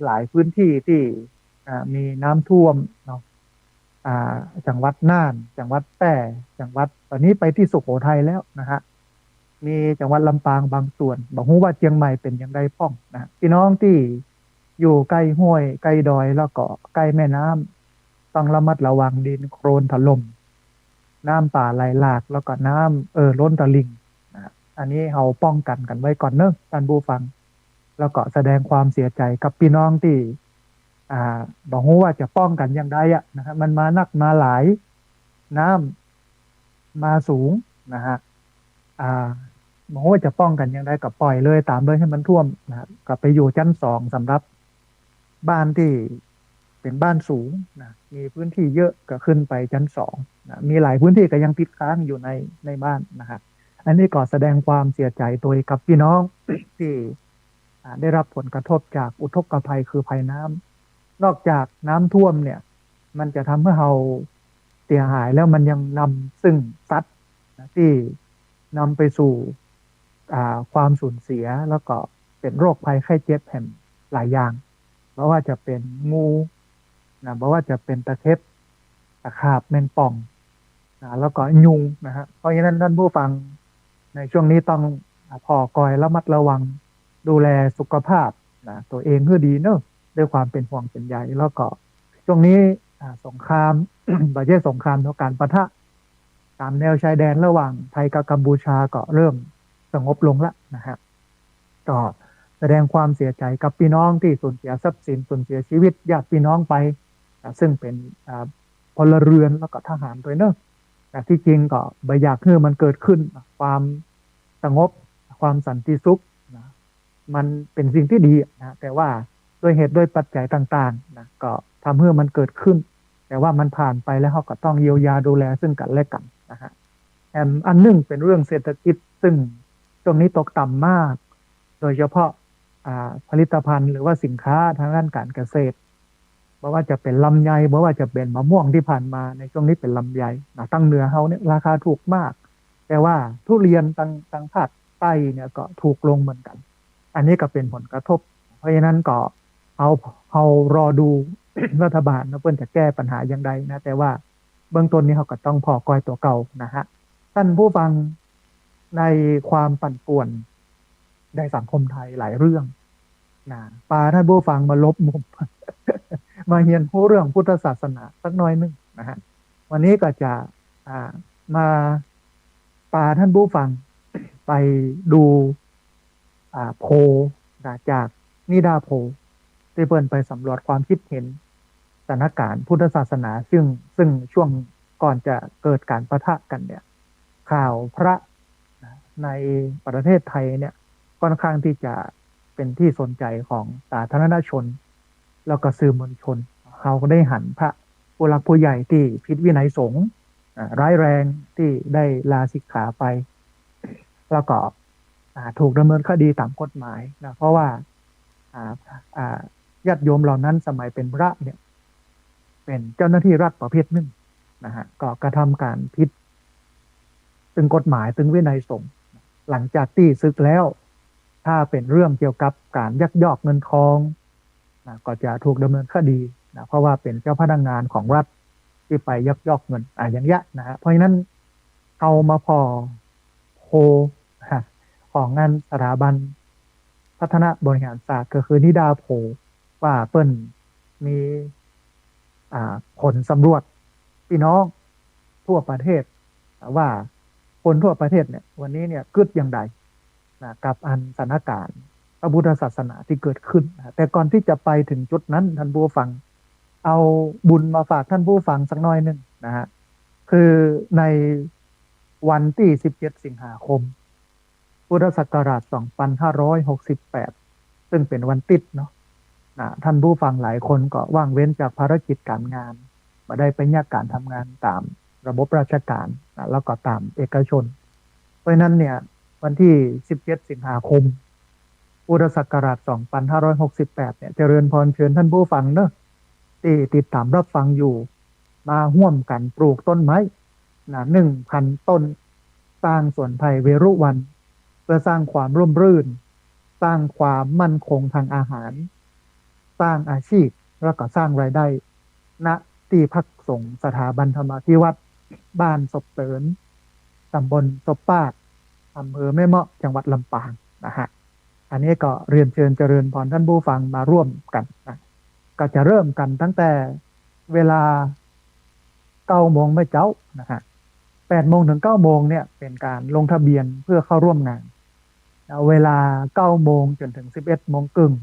หลายพื้นที่ตี้ อ่า มีน้ำท่วมเนาะ อ่า จังหวัดน่าน จังหวัดแพร่ จังหวัด ต๋อนนี้ไปตี้สุโขทัยแล้วนะฮะ มีจังหวัดลำปางบางส่วน บ่ฮู้ว่าเจียงใหม่เป๋นอย่างใดพ่องนะ พี่น้องตี้อยู่ใก้ห้วย ใก้ดอย แล้วก็ใก้แม่น้ำ ต้องระมัดระวังดินโคลนถล่ม น้ำป่าไหลหลาก แล้วก็น้ำ เอ่อ ล้นตลิ่งนะ อันนี้เฮาป้องกันกั๋นไว้ก่อนเนอะ ท่านผู้ฟัง แล้วก็แสดงความเสียใจ๋กับพี่น้องตี้ อ่า บ่ฮู้ว่าจะป้องกันอย่างใดอะนะฮะ มันมานักมาหลาย น้ำมาสูงนะฮะ อ่า บ่ฮู้ว่าจะป้องกันอย่างใด ก็ปล่อยเลย ต๋ามเลยหื้อมันท่วมนะฮะ ก็ไปอยู่จั๊นสอง สำหรับบ้านตี้เป๋นบ้านสูงนะ มีพื้นที่เยอะก็ขึ้นไปจั๊นสองนะ มีหลายพื้นที่ก็ยังติดค้างอยู่ใน ในบ้านนะฮะ อันนี้ก็แสดงความเสียใจ๋ตวยกับพี่น้องตี้ อ่า ได้รับผลกระทบจากอุทกภัยคือภัยน้ำ นอกจากน้ำท่วมเนี่ย มันจะทำหื้อเฮาเสียหายแล้ว มันยังนำซึ่งสัตว์นะ ตี้นำไปสู่ อ่า ความสูญเสีย แล้วก็เป๋นโรคภัยไข้เจ็บแหมหลายอย่าง บ่ว่าจะเป๋นงูนะ บ่ว่าจะเป๋นตะเข็บ ตะขาบ แมงป่อง นะ แล้วก็ยุงนะฮะ เพราะฉะนั้นท่านผู้ฟัง ในช่วงนี้ต้อง อ่า ผ่อคอยระมัดระวัง ดูแลสุขภาพนะ ตั๋วเองหื้อดีเนอะ ด้วยความเป๋นห่วงเป๋นใย แล้วก็ช่วงนี้ อ่า สงคราม บ่ใจ้สงครามเนาะ ก๋านปะทะต๋ามแนวชายแดนระหว่างไทยกับกัมพูชาก็เริ่มสงบลงละนะฮะ ก็แสดงความเสียใจ๋กับพี่น้องตี้สูญเสียทรัพย์สิน สูญเสียชีวิตญาติพี่น้องไป อ่า ซึ่งเป๋น อ่า พลเรือนแล้วก็ทหารตวยเนอะ แต่ที่จริงก็บ่อยากหื้อมันเกิดขึ้น ความสงบ ความสันติสุขนะ มันเป๋นสิ่งตี้ดีนะ แต่ว่า ด้วยเหตุด้วยปัจจัยต่างๆ นะ ก็ทำหื้อมันเกิดขึ้น แต่ว่ามันผ่านไปแล้วเฮาก็ต้องเยียวยาดูแลซึ่งกันและกันนะฮะ แถมอันหนึ่งเป๋นเรื่องเศรษฐกิจ ซึ่งช่วงนี้ตกต่ำมาก โดยเฉพาะ อ่า ผลิตภัณฑ์หรือว่าสินค้าทางด้านการเกษตร บ่ว่าจะเป๋นลำไย บ่ว่าจะเป๋นมะม่วงตี้ผ่านมา ในช่วงนี้เป๋นลำไยนะ ตางเหนือเฮาเนี่ยราคาถูกมาก แต่ว่าทุเรียนตาง ตางภาคใต้เนี่ยก็ถูกลงเหมือนกัน อันนี้ก็เป๋นผลกระทบ เพราะฉะนั้นก็เฮา เฮารอดู รัฐบาลนะ เปิ้นจะแก้ปัญหาอย่างใดนะ แต่ว่าเบื้องต้นนี้เฮาก็ต้องผ่อก้อยตั๋วเก่านะฮะ ท่านผู้ฟัง ในความปั่นป่วนในสังคมไทยหลายเรื่องนะ ปาท่านผู้ฟังมาลบมุม มาเฮียนฮู้เรื่องพุทธศาสนาสักหน่อยหนึ่งนะฮะ วันนี้ก็จะ อ่า มาปาท่านผู้ฟังไปดู อ่า โพลนะ จากนิด้าโพล ตี้เปิ้นไปสำรวจความคิดเห็นสถานการณ์พุทธศาสนา ซึ่ง ซึ่งช่วงก่อนจะเกิดการปะทะกันเนี่ย ข่าวพระนะ ในประเทศไทยเนี่ย ค่อนข้างที่จะเป๋นตี้สนใจของสาธารณชน แล้วก็สื่อมวลชน เฮาก็ได้หันพระผู้หลักผู้ใหญ่ตี้ผิดวินัยสงฆ์ อ่า ร้ายแรงตี้ได้ลาสิกขาไป แล้วก็ อ่า ถูกดำเนินคดีต๋ามกฎหมายนะ เพราะว่า อ่า อ่า ญาติโยมเหล่านั้นสมัยเป๋นพระเนี่ย เป๋นเจ้าหน้าตี้รัฐประเภทหนึ่งนะฮะ ก็กระทำการผิดซึ่งกฎหมาย ซึ่งวินัยสงฆ์ หลังจากตี้สึกแล้ว ถ้าเป๋นเรื่องเกี่ยวกับการยักยอกเงินทองนะ ก็จะถูกดำเนินคดีนะ เพราะว่าเป๋นเจ้าพนักงานของรัฐตี้ไปยักยอกเงิน อ่า อย่างเงี้ยนะฮะ เพราะฉะนั้นเฮามาผ่อโพล ฮะ ของงานสถาบันพัฒนาบริหารศาสตร์ ก็คือนิด้าโพล ว่าเปิ้นมี อ่า ผลสำรวจพี่น้องทั่วประเทศ ว่าคนทั่วประเทศเนี่ย วันนี้เนี่ยกึ๊ดอย่างใดนะ กับอันสถานการณ์พระพุทธศาสนาตี้เกิดขึ้นนะ แต่ก่อนตี้จะไปถึงจุดนั้น ท่านผู้ฟัง เอาบุญมาฝากท่านผู้ฟังสักหน่อยหนึ่งนะฮะ คือในวันตี้สิบเจ็ดสิงหาคม พุทธศักราชสองพันห้าร้อยหกสิบแปด ซึ่งเป๋นวันติ๊ดเนาะนะ ท่านผู้ฟังหลายคนก็ว่างเว้นจากภารกิจการงาน บ่ได้ไปเยียะการทำงานต๋ามระบบราชการนะ แล้วก็ต๋ามเอกชน เพราะฉะนั้นเนี่ย วันตี้สิบเจ็ดสิงหาคม พุทธศักราชสองพันห้าร้อยหกสิบแปดเนี่ย เจริญพรเชิญท่านผู้ฟังเนาะ ตี้ติดต๋ามรับฟังอยู่ มาฮ่วมกั๋นปลูกต้นไม้นะ หนึ่งพันต้น สร้างสวนไพรเวรุวัณ เพื่อสร้างความร่มรื่น สร้างความมั่นคงทางอาหาร สร้างอาชีพ แล้วก็สร้างรายได้ ณ ตี้พักสงฆ์สถาบันธรรมาภิวัฒน์ บ้านศพเติน ต๋ำบลศพปาด อำเภอแม่เมาะ จังหวัดลำปางนะฮะ อันนี้ก็เรียนเชิญเจริญพรท่านผู้ฟังมาร่วมกั๋นนะ ก็จะเริ่มกั๋นตั้งแต่เวลาเก้าโมงเมื่อเจ๊านะฮะ แปดโมงถึงเก้าโมงเนี่ยเป๋นการลงทะเบียนเพื่อเข้าร่วมงาน แล้วเวลาเก้าโมงจ๋นถึงสิบเอ็ดโมงครึ่ง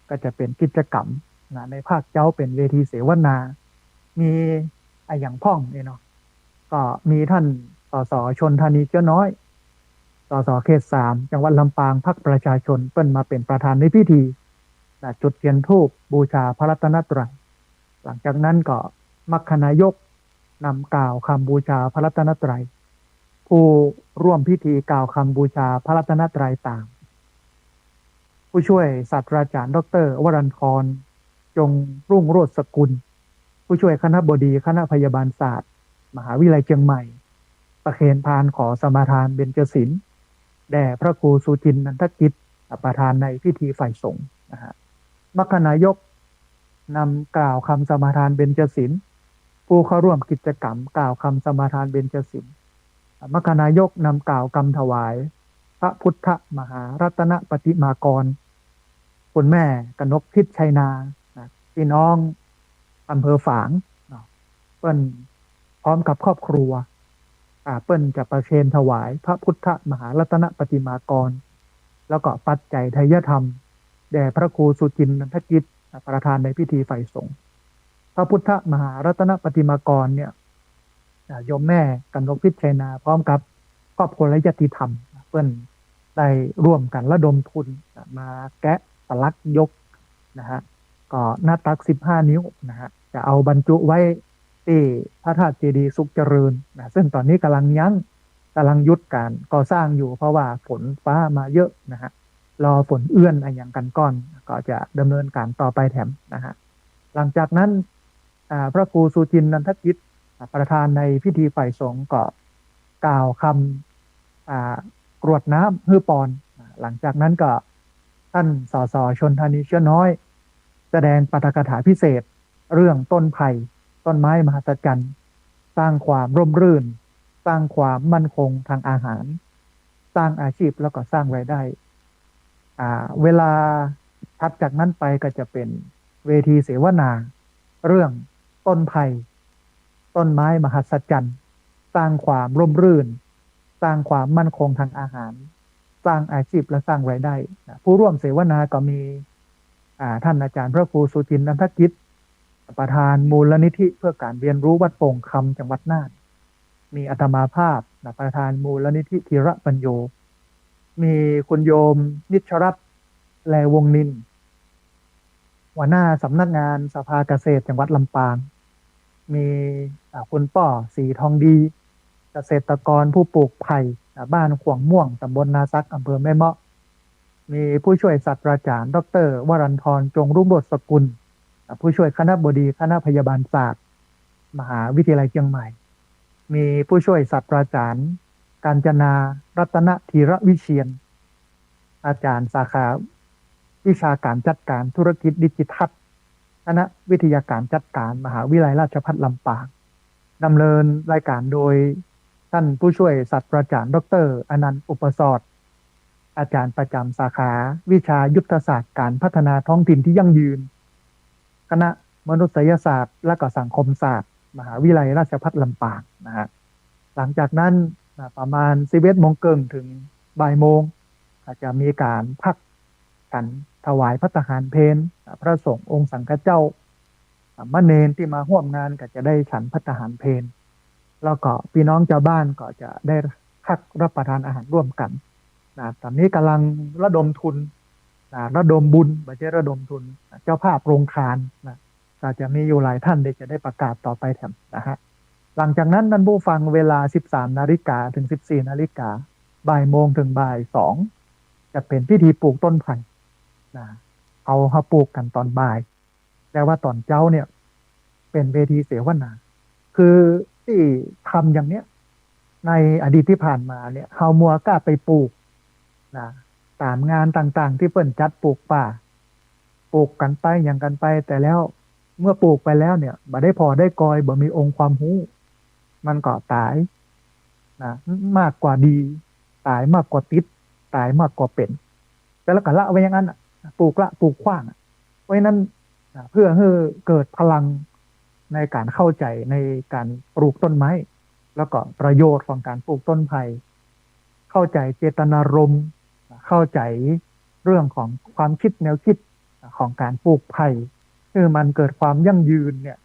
ก็จะเป๋นกิจกรรมนะ ในภาคเจ๊าเป๋นเวทีเสวนา มีอะหยังพ่องเนี่ยเนาะ ก็มีท่าน สส ชลธานี เขี้ยวน้อย สส เขตสาม จังหวัดลำปาง พรรคประชาชน เปิ้นมาเป๋นประธานในพิธีนะ จุดเทียนธูปบูชาพระรัตนตรัย หลังจากนั้นก็มรรคนายกนำกล่าวคำบูชาพระรัตนตรัย ผู้ร่วมพิธีกล่าวคำบูชาพระรัตนตรัยต๋าม ผู้ช่วยศาสตราจารย์ ดอกเตอร์ วรันทร จงรุ่งโรจน์สกุล ผู้ช่วยคณบดีคณะพยาบาลศาสตร์ มหาวิทยาลัยเชียงใหม่ ประเคนพานขอสมาทานเบญจศีล แด่พระครูสุจินต์ นันทกิจ ประธานในพิธีฝ่ายสงฆ์นะฮะ มรรคนายกนำกล่าวคำสมาทานเบญจศีล ผู้เข้าร่วมกิจกรรมกล่าวคำสมาทานเบญจศีล มรรคนายกนำกล่าวกำถวายพระพุทธมหารัตนปฏิมากร คุณแม่กนกพิชชัยนานะ พี่น้องอำเภอฝางเนาะ เปิ้นพร้อมกับครอบครัว อ่า เปิ้นจะประเคนถวายพระพุทธมหารัตนปฏิมากร แล้วก็ปัจจัยไทยธรรม แด่พระครูสุจินต์ นันทกิจ ประธานในพิธีฝ่ายสงฆ์ พระพุทธมหารัตนปฏิมากรเนี่ย อ่า โยมแม่กนกพิชชัยนา พร้อมกับครอบครัวและญาติธรรม เปิ้นได้ร่วมกั๋นระดมทุน อ่า มาแกะสลักยกนะฮะ ก็หน้าตักสิบห้านิ้วนะฮะ จะเอาบรรจุไว้ตี้พระธาตุเจดีย์สุขเจริญนะ ซึ่งต๋อนนี้ก่ำลังยั้ง ก่ำลังหยุดก๋านก่อสร้างอยู่ เพราะว่าฝนฟ้ามาเยอะนะฮะ รอฝนเอื้อนอะหยังกั๋นก่อน ก็จะดำเนินก๋านต่อไปแถมนะฮะ หลังจากนั้น อ่า พระครูสุจินต์ นันทกิจ อ่า ประธานในพิธีฝ่ายสงฆ์ก็กล่าวคำ อ่า กรวดน้ำหื้อปอน อ่า หลังจากนั้นก็ท่าน สส ชลธานี เชื้อน้อย แสดงปาฐกถาพิเศษ เรื่องต้นไผ่ ต้นไม้มหัศจรรย์ สร้างความร่มรื่น สร้างความมั่นคงทางอาหาร สร้างอาชีพแล้วก็สร้างรายได้ อ่า เวลาถัดจากนั้นไปก็จะเป็นเวทีเสวนา เรื่องต้นไผ่ ต้นไม้มหัศจรรย์ สร้างความร่มรื่น สร้างความมั่นคงทางอาหาร สร้างอาชีพและสร้างรายได้นะ ผู้ร่วมเสวนาก็มี อ่า ท่านอาจารย์พระครูสุจินต์ นันทกิจ ประธานมูลนิธิเพื่อการเรียนรู้วัดโป่งคำจังหวัดน่าน มีอาตมาภาพนะ ประธานมูลนิธิธีระปัญโญ มีคุณโยมนิชรัตน์ แลวงศ์นิน หัวหน้าสำนักงานสภาเกษตรจังหวัดลำปาง มี อ่า คุณป้อ ศรีทองดี เกษตรกรผู้ปลูกไผ่ อ่า บ้านขวงม่วง ตำบลนาสัก อำเภอแม่เมาะ มีผู้ช่วยศาสตราจารย์ ดอกเตอร์ วรันทร จงรุ่งโรจน์สกุล อ่า ผู้ช่วยคณบดีคณะพยาบาลศาสตร์ มหาวิทยาลัยเชียงใหม่ มีผู้ช่วยศาสตราจารย์ กาญจนา รัตนธีระวิเชียร อาจารย์สาขาวิชาการจัดการธุรกิจดิจิทัล คณะวิทยาการจัดการ มหาวิทยาลัยราชภัฏลำปาง ดำเนินรายการโดยท่านผู้ช่วยศาสตราจารย์ ดอกเตอร์ อนันต์ อุปสอด อาจารย์ประจำสาขาวิชายุทธศาสตร์การพัฒนาท้องถิ่นที่ยั่งยืน คณะมนุษยศาสตร์และก็สังคมศาสตร์ มหาวิทยาลัยราชภัฏลำปางนะฮะ หลังจากนั้นนะ ประมาณสิบเอ็ดโมงเกิ่งถึงบ่ายโมง ก็จะมีก๋านพักฉันถวายภัตตาหารเพล พระสงฆ์องค์สังฆเจ้า สามเณรที่มาฮ่วมงานก็จะได้ฉันภัตตาหารเพล แล้วก็พี่น้องจาวบ้านก็จะได้พักรับประทานอาหารร่วมกั๋นนะ ต๋อนนี้ก่ำลังระดมทุนนะ ระดมบุญ บ่ใจ้ระดมทุนนะ เจ้าภาพโรงทานนะ ก็จะมีอยู่หลายท่าน เดี๋ยวจะได้ประกาศต่อไปแถมนะฮะ หลังจากนั้นท่านผู้ฟัง เวลาสิบสามนาฬิกาถึงสิบสี่นาฬิกา บ่ายโมงถึงบ่ายสอง จะเป็นพิธีปลูกต้นไผ่นะ เขา เขาปลูกกั๋นต๋อนบ่าย แต่ว่าต๋อนเจ๊าเนี่ย เป็นเวทีเสวนา คือตี้ทำอย่างเนี้ย ในอดีตตี้ผ่านมาเนี่ย เฮามัวก้าไปปลูกนะ ต๋ามงานต่างๆ ตี้เปิ้นจัดปลูกป่า ปลูกกั๋นไปหยังกั๋นไป แต่แล้วเมื่อปลูกไปแล้วเนี่ย บ่ได้ผอได้กอย บ่มีองค์ความฮู้ มันก็ต๋ายนะ มากกว่าดี ต๋ายมากกว่าติด ต๋ายมากกว่าเป๋น แต่แล้วก็ละไว้อย่างนั้นน่ะ ปลูกละปลูกขว้างอะ เพราะฉะนั้นนะ เพื่อหื้อเกิดพลังในก๋านเข้าใจ๋ในก๋านปลูกต้นไม้ แล้วก็ประโยชน์ของก๋านปลูกต้นไผ่ เข้าใจ๋เจตนารมณ์ เข้าใจ๋เรื่องของความคิดแนวคิดของก๋านปลูกไผ่ หื้อมันเกิดความยั่งยืนเนี่ย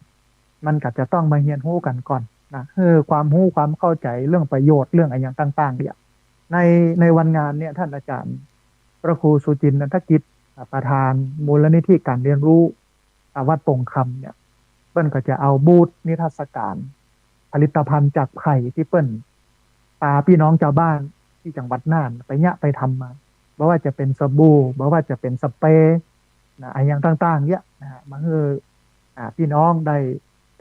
มันก็จะต้องมาเฮียนฮู้กั๋นก่อนนะ หื้อความฮู้ความเข้าใจ๋เรื่องประโยชน์เรื่องอะหยังต่างๆ เนี่ย ใน ในวันงานเนี่ย ท่านอาจารย์พระครูสุจินต์ นันทกิจ ประธานมูลนิธิการเรียนรู้ อ่า วัดโป่งคำเนี่ย เปิ้นก็จะเอาบูธนิทรรศก๋านผลิตภัณฑ์จากไผ่ตี้เปิ้นปาพี่น้องจาวบ้านตี้จังหวัดน่านไปเยียะไปทำมา บ่ว่าจะเป๋นสบู่ บ่ว่าจะเป๋นสเปรย์นะ อะหยังต่างๆ เนี่ยนะฮะ มาหื้อ อ่า พี่น้องได้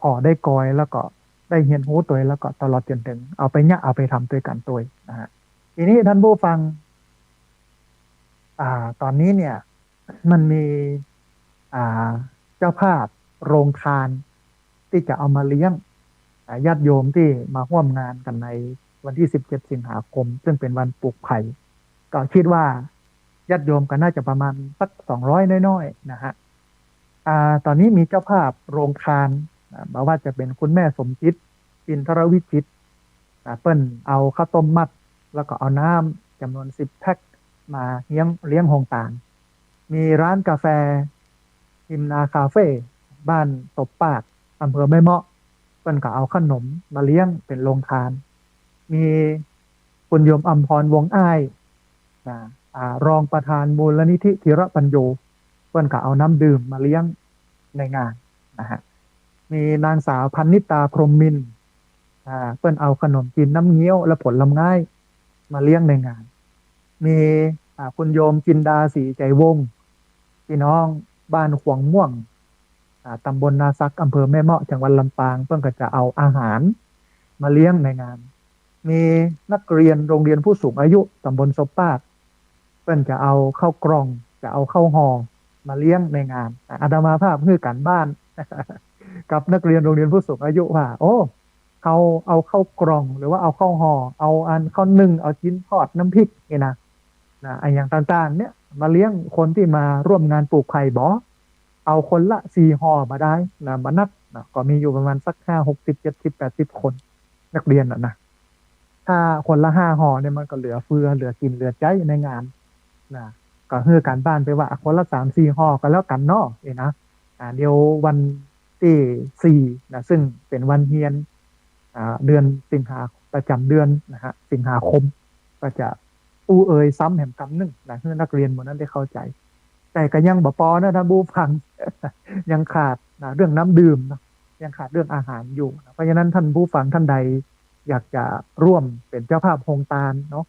ผอได้กอย แล้วก็ได้เฮียนฮู้ตวย แล้วก็ตลอดจ๋นเถิงเอาไปเยียะเอาไปทำตวยกั๋นตวยนะฮะ ทีนี้ท่านผู้ฟัง อ่า ต๋อนนี้เนี่ย มันมี อ่า เจ้าภาพโรงทานตี้จะเอามาเลี้ยง อ่า ญาติโยมตี้มาฮ่วมงานกั๋นในวันตี้สิบเจ็ดสิงหาคม ซึ่งเป๋นวันปลูกไผ่ ก็กึ๊ดว่าญาติโยมก็น่าจะประมาณสักสองร้อยน้อยๆ นะฮะ อ่า ต๋อนนี้มีเจ้าภาพโรงทาน อ่า บ่ว่าจะเป๋นคุณแม่สมจิต อินทรวิจิตร อ่า เปิ้นเอาข้าวต้มมัด แล้วก็เอาน้ำจ๋ำนวนสิบแพ็คมาเลี้ยง เลี้ยงโฮงตาน มีร้านกาแฟ ฮิมนาคาเฟ่ บ้านตบปาก อำเภอแม่เมาะ เปิ้นก็เอาขนมมาเลี้ยงเป๋นโรงทาน มีคุณโยมอำพร วงศ์อ้าย นะ อ่า รองประธานมูลนิธิธีระปัญโญ เปิ้นก็เอาน้ำดื่มมาเลี้ยง ในงานนะฮะ มีนางสาวพันนิตา พรหมมินทร์ อ่า เปิ้นเอาขนมจีนน้ำเงี้ยวและผลไม้มาเลี้ยงในงาน มี อ่า คุณโยมจินดา ศรีใจวงศ์ พี่น้องบ้านขวงม่วง อ่า ตำบลนาสัก อำเภอแม่เมาะ จังหวัดลำปาง เปิ้นก็จะเอาอาหารมาเลี้ยงในงาน มีนักเรียนโรงเรียนผู้สูงอายุตำบลสบปาด เปิ้นจะเอาข้าวกล่อง จะเอาข้าวห่อมาเลี้ยงในงาน อ่ะ อาตมาภาพหื้อก๋านบ้าน กับนักเรียนโรงเรียนผู้สูงอายุว่า โอ้ เขาเอาข้าวกล่อง หรือว่าเอาข้าวห่อ เอาอันข้าวนึ่ง เอาจิ๊นทอด น้ำพริกนี่นะ นะ อะหยังต่างๆ เนี่ย มาเลี้ยงคนตี้มาร่วมงานปลูกไผ่บ่ เอาคนละสี่ห่อบ่ได้นะ บ่นักนะ ก็มีอยู่ประมาณสักห้า หกสิบ เจ็ดสิบ แปดสิบ คน นักเรียนน่ะนะ ถ้าคนละห้าห่อเนี่ย มันก็เหลือเฟือ เหลือกิ๋นเหลือใจ๊ในงานนะ ก็หื้อก๋านบ้านไปว่า คนละสามสี่ห่อก็แล้วกั๋นเนาะ เอ้ยนะ อ่า เดี๋ยววันตี้สี่นะ ซึ่งเป๋นวันเฮียน อ่า เดือนสิงหา ประจ๋ำเดือนนะฮะ สิงหาคม ก็จะอู้เอ่ยซ้ำแหมกำนึ่งนะ หื้อนักเรียนหมู่นั้นได้เข้าใจ๋ แต่ก็ยังบ่ปอนะท่านผู้ฟัง ยังขาดนะ เรื่องน้ำดื่มนะ ยังขาดเรื่องอาหารอยู่นะ เพราะฉะนั้นท่านผู้ฟังท่านใดอยากจะร่วมเป๋นเจ้าภาพโฮงตานเนาะ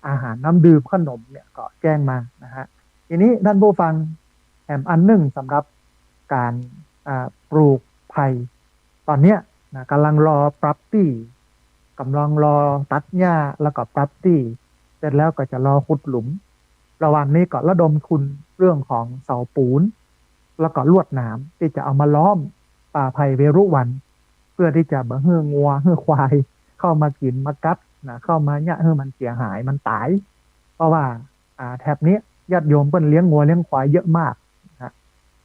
อาหารน้ำดื่มขนมเนี่ยก็แจ้งมานะฮะ ทีนี้ท่านผู้ฟัง แถมอันนึ่งสำหรับก๋าน อ่า ปลูกไผ่ ต๋อนเนี้ยนะ ก๋ำลังรอปรับตี้ ก๋ำลังรอตัดหญ้า แล้วก็ปรับตี้ เสร็จแล้วก็จะรอขุดหลุม ระหว่างนี้ก็ระดมทุนเรื่องของเสาปูน แล้วก็ลวดหนามตี้จะเอามาล้อมป่าไผ่เวรุวัณ เพื่อตี้จะบ่หื้องัวหื้อควายเข้ามากิ๋นมากัดนะ เข้ามาเยียะหื้อมันเสียหายมันต๋าย เพราะว่า อ่า แถบนี้ญาติโยมเปิ้นเลี้ยงงัวเลี้ยงควายเยอะมากนะ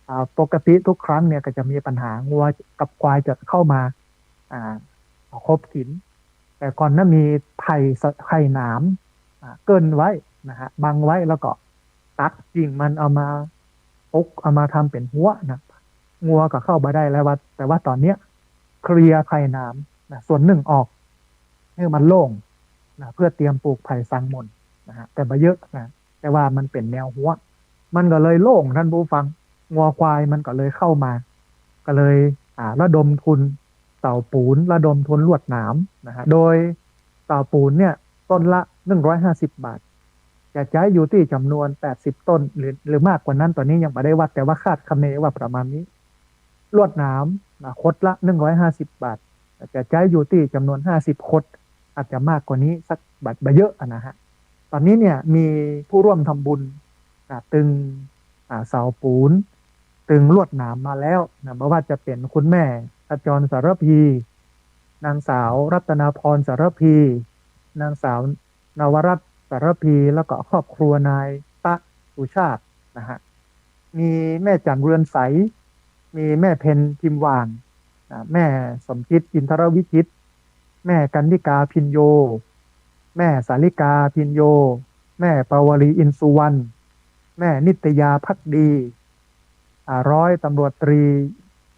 อ่า ปกติทุกครั้งเนี่ยก็จะมีปัญหางัวกับควายจะเข้ามา อ่า ขบกิ๋น แต่ก่อนนั้นมีไผ่สะ ไผ่หนาม อ่า เกิ้นไว้นะฮะ บังไว้ แล้วก็ตัดกิ่งมันเอามาปลูก เอามาทำเป๋นฮั้วนะ งัวก็เข้าบ่ได้แล้วว่า แต่ว่าต๋อนเนี้ยเคลียร์ไผ่หนามนะ ส่วนนึ่งออก หื้อมันโล่งนะ เพื่อเตรียมปลูกไผ่สังหม่นนะฮะ แต่บ่เยอะนะ แต่ว่ามันเป๋นแนวฮั้ว มันก็เลยโล่งท่านผู้ฟัง งัวควายมันก็เลยเข้ามา ก็เลย อ่า ระดมทุนเสาปูน ระดมทุนลวดหนามนะฮะ โดยเสาปูนเนี่ยต้นละหนึ่งร้อยห้าสิบบาท จะใจ๊อยู่ตี้จ๋ำนวนแปดสิบต้น หรือ หรือมากกว่านั้น ต๋อนนี้ยังบ่ได้วัด แต่ว่าคาดคะเนว่าประมาณนี้ ลวดหนามนะ ขดละหนึ่งร้อยห้าสิบบาท จะใจ๊อยู่ตี้จ๋ำนวนห้าสิบขด อาจจะมากกว่านี้สักบ่ บ่เยอะอะนะฮะ ต๋อนนี้เนี่ยมีผู้ร่วมทำบุญนะ ตึง อ่า เสาปูน ตึงลวดหนามมาแล้วนะ บ่ว่าจะเป๋นคุณแม่ขจร สารภี นางสาวรัตนาพร สารภี นางสาวนวรัตน์ สารภี แล้วก็ครอบครัวนายตะสุชาตินะฮะ มีแม่จันทร์ เรือนใส มีแม่เพ็ญ พิมพ์หว่างนะ แม่สมจิต อินทรวิจิตร แม่กันนิกา พิญโญ แม่สาลิกา พิญโญ แม่ปาวลี อินสุวรรณ แม่นิตยา ภักดี อ่า ร้อยตำรวจตรี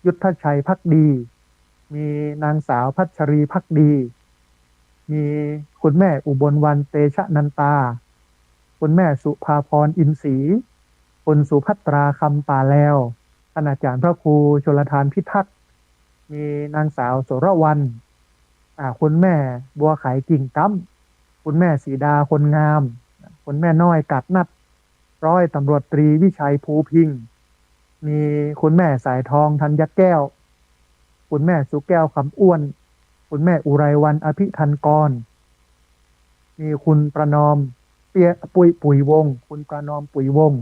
ยุทธชัย ภักดี มีนางสาวพัชรี ภักดี มีคุณแม่อุบลวรรณ เตชะนันตา คุณแม่สุภาพร อินศรี คุณสุภัตรา คำป่าแลว ท่านอาจารย์พระครูชลทาน พิทักษ์ มีนางสาวโสรวรรณ อ่า คุณแม่บัวไข กิ่งก๊ำ คุณแม่สีดา คนงาม คุณแม่น้อย กาดนัด ร้อยตำรวจตรีวิชัย ภูพิงค์ มีคุณแม่สายทอง ธัญแก้ว คุณแม่สุแก้ว คำอ้วน คุณแม่อุไรวรรณ อภิทันกร มีคุณประนอม เปี้ย ปุย ปุ๋ยวงศ์ คุณประนอม ปุ๋ยวงศ์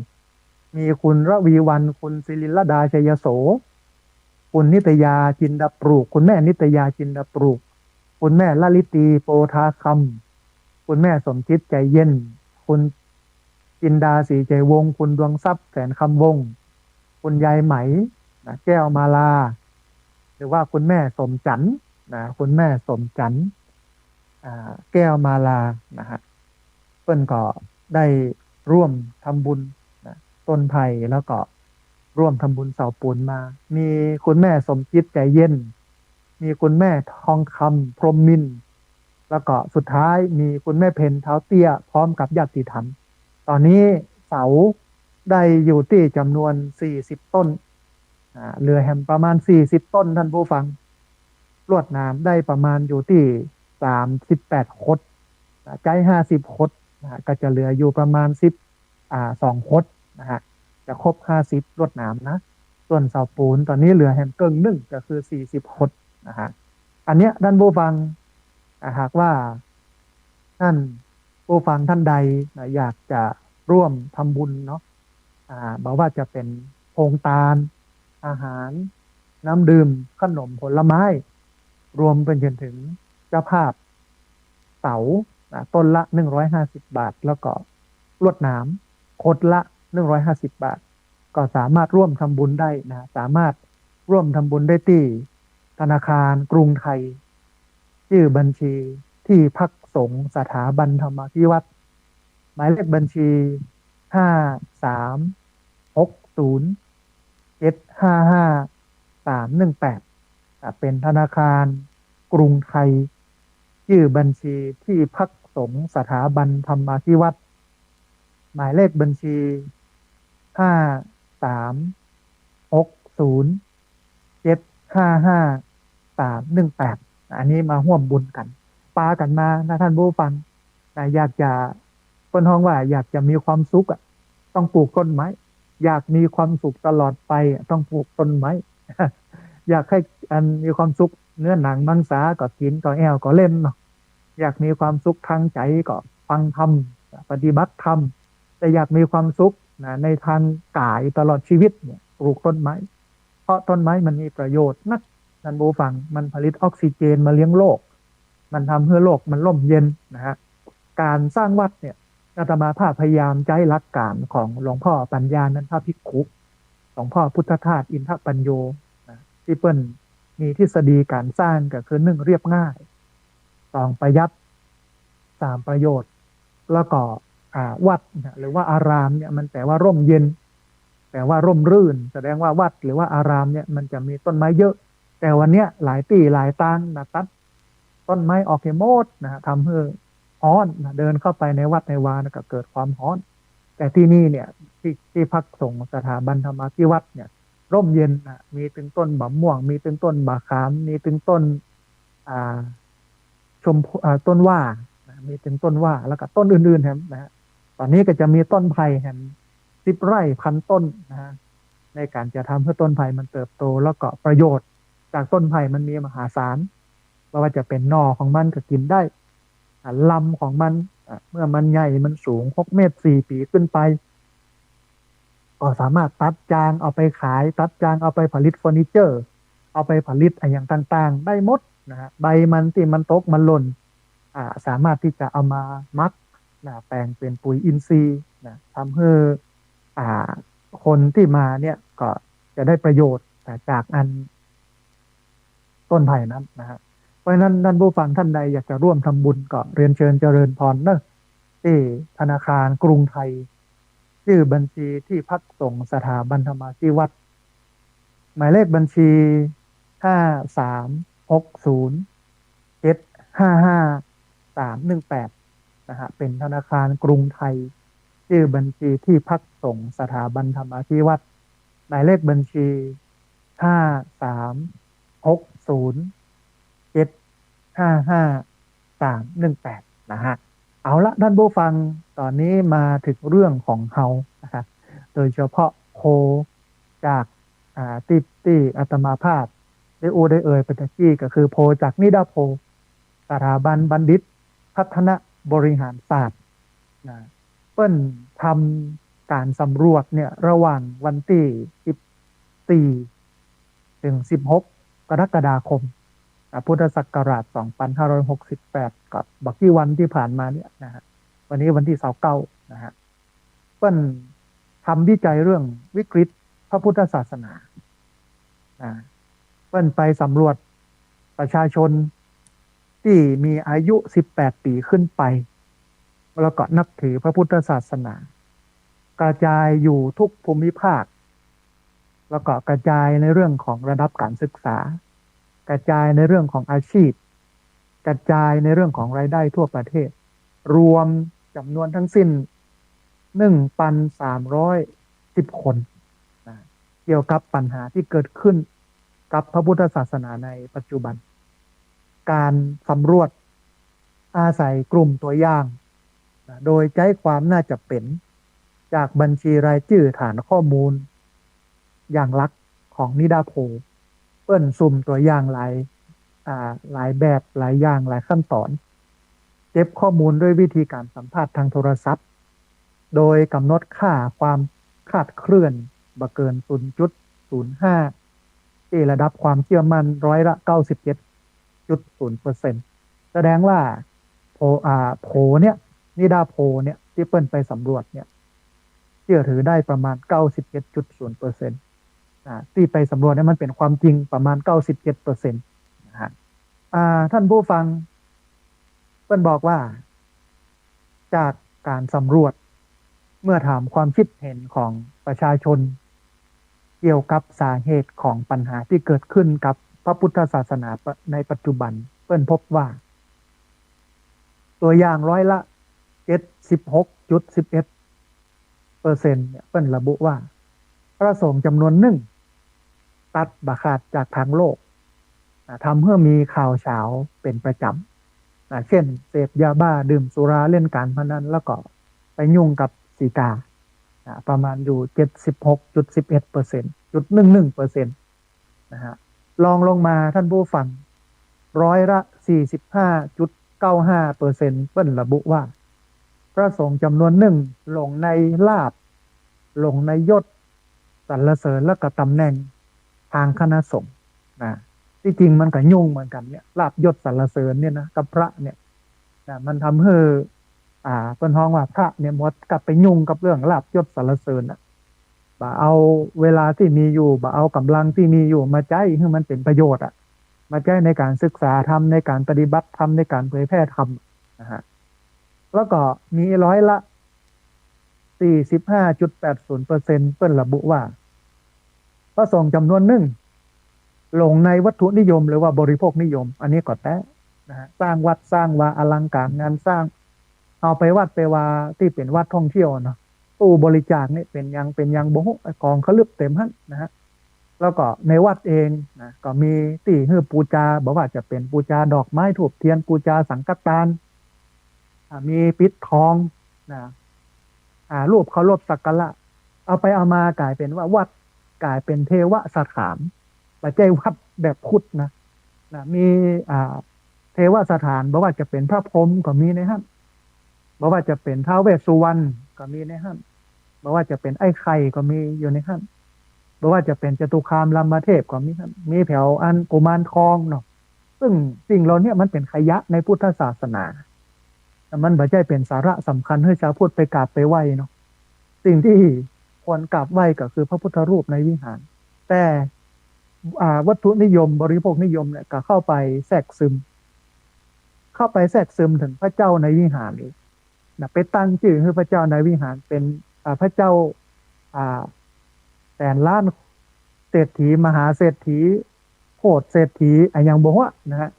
มีคุณระวีวรรณ คุณศิริลดา ชัยโส คุณนิตยา จินดาปลูก คุณแม่นิตยา จินดาปลูก คุณแม่ละลิตี โปธาคำ คุณแม่สมจิต ใจเย็น คุณจินดา ศรีใจวงศ์ คุณดวงทรัพย์ แสนคำวงศ์ คุณยายไหมนะ แก้วมาลา หรือว่าคุณแม่สมจันทร์นะ คุณแม่สมจันทร์ อ่า แก้วมาลานะฮะ เปิ้นก็ได้ร่วมทำบุญนะ ต้นไผ่ แล้วก็ร่วมทำบุญเสาปูนมา มีคุณแม่สมจิต ใจเย็น มีคุณแม่ทองคำ พรหมมินทร์ แล้วก็สุดท้ายมีคุณแม่เพ็ญ เท้าเตี้ย พร้อมกับญาติธรรม ต๋อนนี้เสาได้อยู่ตี้จ๋ำนวนสี่สิบต้น อ่า เหลือแหมประมาณสี่สิบต้น ท่านผู้ฟัง ลวดหนามได้ประมาณอยู่ตี้สามสิบแปดขด อ่า ใจ๊ห้าสิบขด อ่า ก็จะเหลืออยู่ประมาณสิบ อ่า สองขดนะฮะ จะครบห้าสิบลวดหนามนะ ส่วนเสาปูนตอนนี้เหลือแหมเกิ่งนึ่ง ก็คือสี่สิบขดนะฮะ อันเนี้ยท่านผู้ฟัง อ่า หากว่าท่านผู้ฟังท่านใดนะ อยากจะร่วมทำบุญเนาะ อ่า บ่ว่าจะเป๋นโฮงตาน อาหาร น้ำดื่ม ขนม ผลไม้ รวมไปจนถึงเจ้าภาพเสานะ ต้นละหนึ่งร้อยห้าสิบบาท แล้วก็ลวดหนามขดละหนึ่งร้อยห้าสิบบาท ก็สามารถร่วมทำบุญได้นะ สามารถร่วมทำบุญได้ตี้ธนาคารกรุงไทย ชื่อบัญชีที่พักสงฆ์สถาบันธรรมาภิวัฒน์ หมายเลขบัญชี ห้าสามหกศูนย์เจ็ดห้าห้าสามหนึ่งแปด อ่ะ เป๋นธนาคารกรุงไทย ชื่อบัญชีที่พักสงฆ์สถาบันธรรมาภิวัฒน์ หมายเลขบัญชี ห้าสามหกศูนย์เจ็ดห้าห้าสามหนึ่งแปด อันนี้มาฮ่วมบุญกั๋น ปากั๋นมานะท่านผู้ฟังนะ อยากจะ เปิ้นฮ้องว่าอยากจะมีความสุขอะ ต้องปลูกต้นไม้ อยากมีความสุขตลอดไปอะ ต้องปลูกต้นไม้ อยากหื้ออันมีความสุขเนื้อหนังมังสาก็กิ๋นก็แอ่วก็เล่นเนาะ อยากมีความสุขตางใจ๋ก็ฟังธรรม ปฏิบัติธรรม แต่อยากมีความสุขนะ ในตางก๋ายตลอดชีวิตเนี่ย ปลูกต้นไม้ เพราะต้นไม้มันมีประโยชน์นัก ท่านผู้ฟัง มันผลิตออกซิเจนมาเลี้ยงโลก มันทำหื้อโลกมันร่มเย็นนะฮะ ก๋านสร้างวัดเนี่ย อาตมาภาพพยายามใจ๊หลักก๋านของหลวงพ่อปัญญานันทภิกขุ หลวงพ่อพุทธทาสอินทปัญโญนะ ตี้เปิ้นมีทฤษฎีก๋านสร้างก็คือ หนึ่ง เรียบง่าย สอง ประหยัด สาม ประโยชน์ แล้วก็ อ่า วัดนะ หรือว่าอารามเนี่ย มันแป๋ว่าร่มเย็น แป๋ว่าร่มรื่น แสดงว่าวัดหรือว่าอารามเนี่ย มันจะมีต้นไม้เยอะ แต่วันเนี้ยหลายตี้หลายตางนะ ตัดต้นไม้ออกหื้อหมดนะฮะ ทำหื้อฮ้อนนะ เดินเข้าไปในวัดในวานะ ก็เกิดความฮ้อน แต่ตี้นี่เนี่ย ตี้ ตี้พักสงฆ์สถาบันธรรมาภิวัฒน์เนี่ย ร่มเย็นนะ มีตึงต้นบ่าม่วง มีตึงต้นบ่าขาม มีตึงต้น อ่า ชมพู อ่า ต้นว่านะ มีตึงต้นว่า แล้วก็ต้นอื่นๆ แหมนะฮะ ต๋อนนี้ก็จะมีต้นไผ่แหมสิบไร่พันต้นนะฮะ ในก๋านจะทำหื้อต้นไผ่มันเติบโต แล้วก็ประโยชน์จากต้นไผ่มันมีมหาศาล บ่ว่าจะเป๋นหน่อของมันก็กิ๋นได้ อ่า ลำของมัน อ่า เมื่อมันใหญ่มันสูงหกเมตร สี่ปีขึ้นไป ก็สามารถตัดจางเอาไปขาย ตัดจางเอาไปผลิตเฟอร์นิเจอร์ เอาไปผลิตอะหยังต่างๆ ได้หมดนะฮะ ใบมันตี้มันตกมันหล่น อ่า สามารถตี้จะเอามาหมักนะ แป๋งเป๋นปุ๋ยอินทรีย์นะ ทำหื้อ อ่า คนตี้มาเนี่ยก็จะได้ประโยชน์นะ จากอันต้นไผ่นั้นนะฮะ เพราะฉะนั้นท่านผู้ฟังท่านใดอยากจะร่วมทำบุญก็เรียนเชิญเจริญพรเนอะ ตี้ธนาคารกรุงไทย ชื่อบัญชีที่พักสงฆ์สถาบันธรรมาภิวัฒน์ หมายเลขบัญชี ห้าสามหกศูนย์เจ็ดห้าห้าสามหนึ่งแปด นะฮะ เป๋นธนาคารกรุงไทย ชื่อบัญชีที่พักสงฆ์สถาบันธรรมาภิวัฒน์ หมายเลขบัญชี ห้าสามหกศูนย์เจ็ดห้าห้าสามหนึ่งแปด นะฮะ เอาละท่านผู้ฟัง ต๋อนนี้มาเถิงเรื่องของเฮานะฮะ โดยเฉพาะโพลจาก อ่า ตี้ ตี้อาตมาภาพได้อู้ได้เอ่ยไปตะกี้ ก็คือโพลจากนิดาโพล สถาบันบัณฑิตพัฒนบริหารศาสตร์นะ เปิ้นทำก๋านสำรวจเนี่ย ระหว่างวันตี้สิบสี่ เถิงสิบหก กรกฎาคม อ่า พุทธศักราช สองพันห้าร้อยหกสิบแปด ก็บ่กี่วันตี้ผ่านมาเนี่ยนะฮะ วันนี้วันตี้ซาวเก้านะฮะ เปิ้นทำวิจัยเรื่องวิกฤตพระพุทธศาสนา อ่า เปิ้นไปสำรวจประชาชนตี้มีอายุสิบแปดปี๋ขึ้นไป แล้วก็นับถือพระพุทธศาสนา กระจายอยู่ทุกภูมิภาค แล้วก็กระจายในเรื่องของระดับการศึกษา กระจายในเรื่องของอาชีพ กระจายในเรื่องของรายได้ทั่วประเทศ รวมจ๋ำนวนทั้งสิ้น หนึ่งพันสามร้อยสิบคนนะ กี่ยวกับปัญหาที่เกิดขึ้นกับพระพุทธศาสนาในปัจจุบัน การสำรวจอาศัยกลุ่มตัวอย่างนะ โดยใจ๊ความน่าจะเป๋นจากบัญชีรายจื้อฐานข้อมูลอย่างหลักของนิด้าโพล เปิ้นซุ่มตัวอย่างหลาย อ่า หลายแบบ หลายอย่าง หลายขั้นต๋อน เก็บข้อมูลด้วยวิธีการสัมภาษณ์ทางโทรศัพท์ โดยกำหนดค่าความคลาดเคลื่อนบ่เกิน ศูนย์จุดศูนย์ห้า ตี้ระดับความเจื้อมั่นร้อยละ เก้าสิบเจ็ดจุดศูนย์เปอร์เซ็นต์ แสดงว่าโพล อ่า โพลเนี่ย นิด้าโพลเนี่ย ตี้เปิ้นไปสำรวจเนี่ย เจื้อถือได้ประมาณ เก้าสิบเจ็ดจุดศูนย์เปอร์เซ็นต์ อ่า ตี้ไปสำรวจเนี่ยมันเป๋นความจริงประมาณ เก้าสิบเจ็ดเปอร์เซ็นต์ นะฮะ อ่า ท่านผู้ฟัง เปิ้นบอกว่า จากการสำรวจ เมื่อถามความคิดเห็นของประชาชน เกี่ยวกับสาเหตุของปัญหาที่เกิดขึ้นกับพระพุทธศาสนาในปัจจุบัน เปิ้นพบว่า ตัวอย่างร้อยละ เจ็ดสิบหกจุดสิบเอ็ดเปอร์เซ็นต์ เนี่ย เปิ้นระบุว่า พระสงฆ์จ๋ำนวนนึ่ง ตัดบ่ขาดจากทางโลก อ่า ทำหื้อมีข่าวเฉาเป๋นประจ๋ำ อ่า เช่น เสพยาบ้า ดื่มสุรา เล่นการพนัน แล้วก็ไปยุ่งกับสีกา อ่า ประมาณอยู่ เจ็ดสิบหกจุดสิบเอ็ดเปอร์เซ็นต์ จุดหนึ่งหนึ่งเปอร์เซ็นต์ นะฮะ รองลงมาท่านผู้ฟัง ร้อยละ สี่สิบห้าจุดเก้าห้าเปอร์เซ็นต์ เปิ้นระบุว่า พระสงฆ์จ๋ำนวนนึ่งหลงในลาภ หลงในยศ สรรเสริญ และก็ต๋ำแหน่งทางคณะสงฆ์ นะ ตี้จริงมันก็ยุ่งเหมือนกั๋นเนี่ย ลาภยศสรรเสริญเนี่ยนะ กับพระเนี่ย นะ มันทำหื้อ อ่า เปิ้นฮ้องว่าพระเนี่ยหมดกับไปยุ่งกับเรื่องลาภยศสรรเสริญน่ะ บ่เอาเวลาตี้มีอยู่ บ่เอาก๋ำลังตี้มีอยู่มาใจ๊หื้อมันเป๋นประโยชน์อะ มาใจ๊ในการศึกษาธรรม ในการปฏิบัติธรรม ในการเผยแผ่ธรรม นะฮะ แล้วก็มีร้อยละ สี่สิบห้าจุดแปดศูนย์เปอร์เซ็นต์ เปิ้นระบุว่า พระสงฆ์จ๋ำนวนนึ่ง หลงในวัตถุนิยมหรือว่าบริโภคนิยม อันนี้ก็แต๊นะฮะ สร้างวัดสร้างวา อลังการงานสร้าง เอาไปวัดไปวาตี้เป๋นวัดท่องเที่ยวเนาะ ตู้บริจาคนี่เป๋นหยังเป๋นหยังบ่ฮู้ กองขลึบเต็มหั้นนะฮะ แล้วก็ในวัดเองนะ ก็มีตี้หื้อปู๋จา บ่ว่าจะเป๋นปู๋จาดอกไม้ธูปเตียน ปู๋จาสังฆทาน อ่า มีปิดทองนะ อ่า รูปเคารพสักการะ เอาไปเอามาก๋ายเป๋นว่าวัดก๋ายเป๋นเทวสถาน บ่ใจ้วัดแบบพุทธนะ นะ มี อ่า เทวสถาน บ่ว่าจะเป๋นพระพรหมก็มีในหั้น บ่ว่าจะเป๋นท้าวเวสสุวรรณก็มีในหั้น บ่ว่าจะเป๋นไอ้ไข่ก็มีอยู่ในหั้น บ่ว่าจะเป๋นจตุคามรามเทพก็มีหั้น มีแผวอันกุมารทองเนาะ ซึ่งสิ่งเหล่านี้มันเป๋นขยะในพุทธศาสนา มันบ่ใจ้เป๋นสาระสำคัญหื้อชาวพุทธไปกราบไปไหว้เนาะ สิ่งที่ควรกราบไหว้ก็คือพระพุทธรูปในวิหาร แต่ อ่า วัตถุนิยม บริโภคนิยมเนี่ยก็เข้าไปแทรกซึม เข้าไปแทรกซึมเถิงพระเจ้าในวิหารอีกนะ ไปตั้งจื้อหื้อพระเจ้าในวิหารเป๋น อ่า พระเจ้า อ่า แสนล้าน เศรษฐี มหาเศรษฐี โคตรเศรษฐี อะหยังบ่ฮู้นะฮะ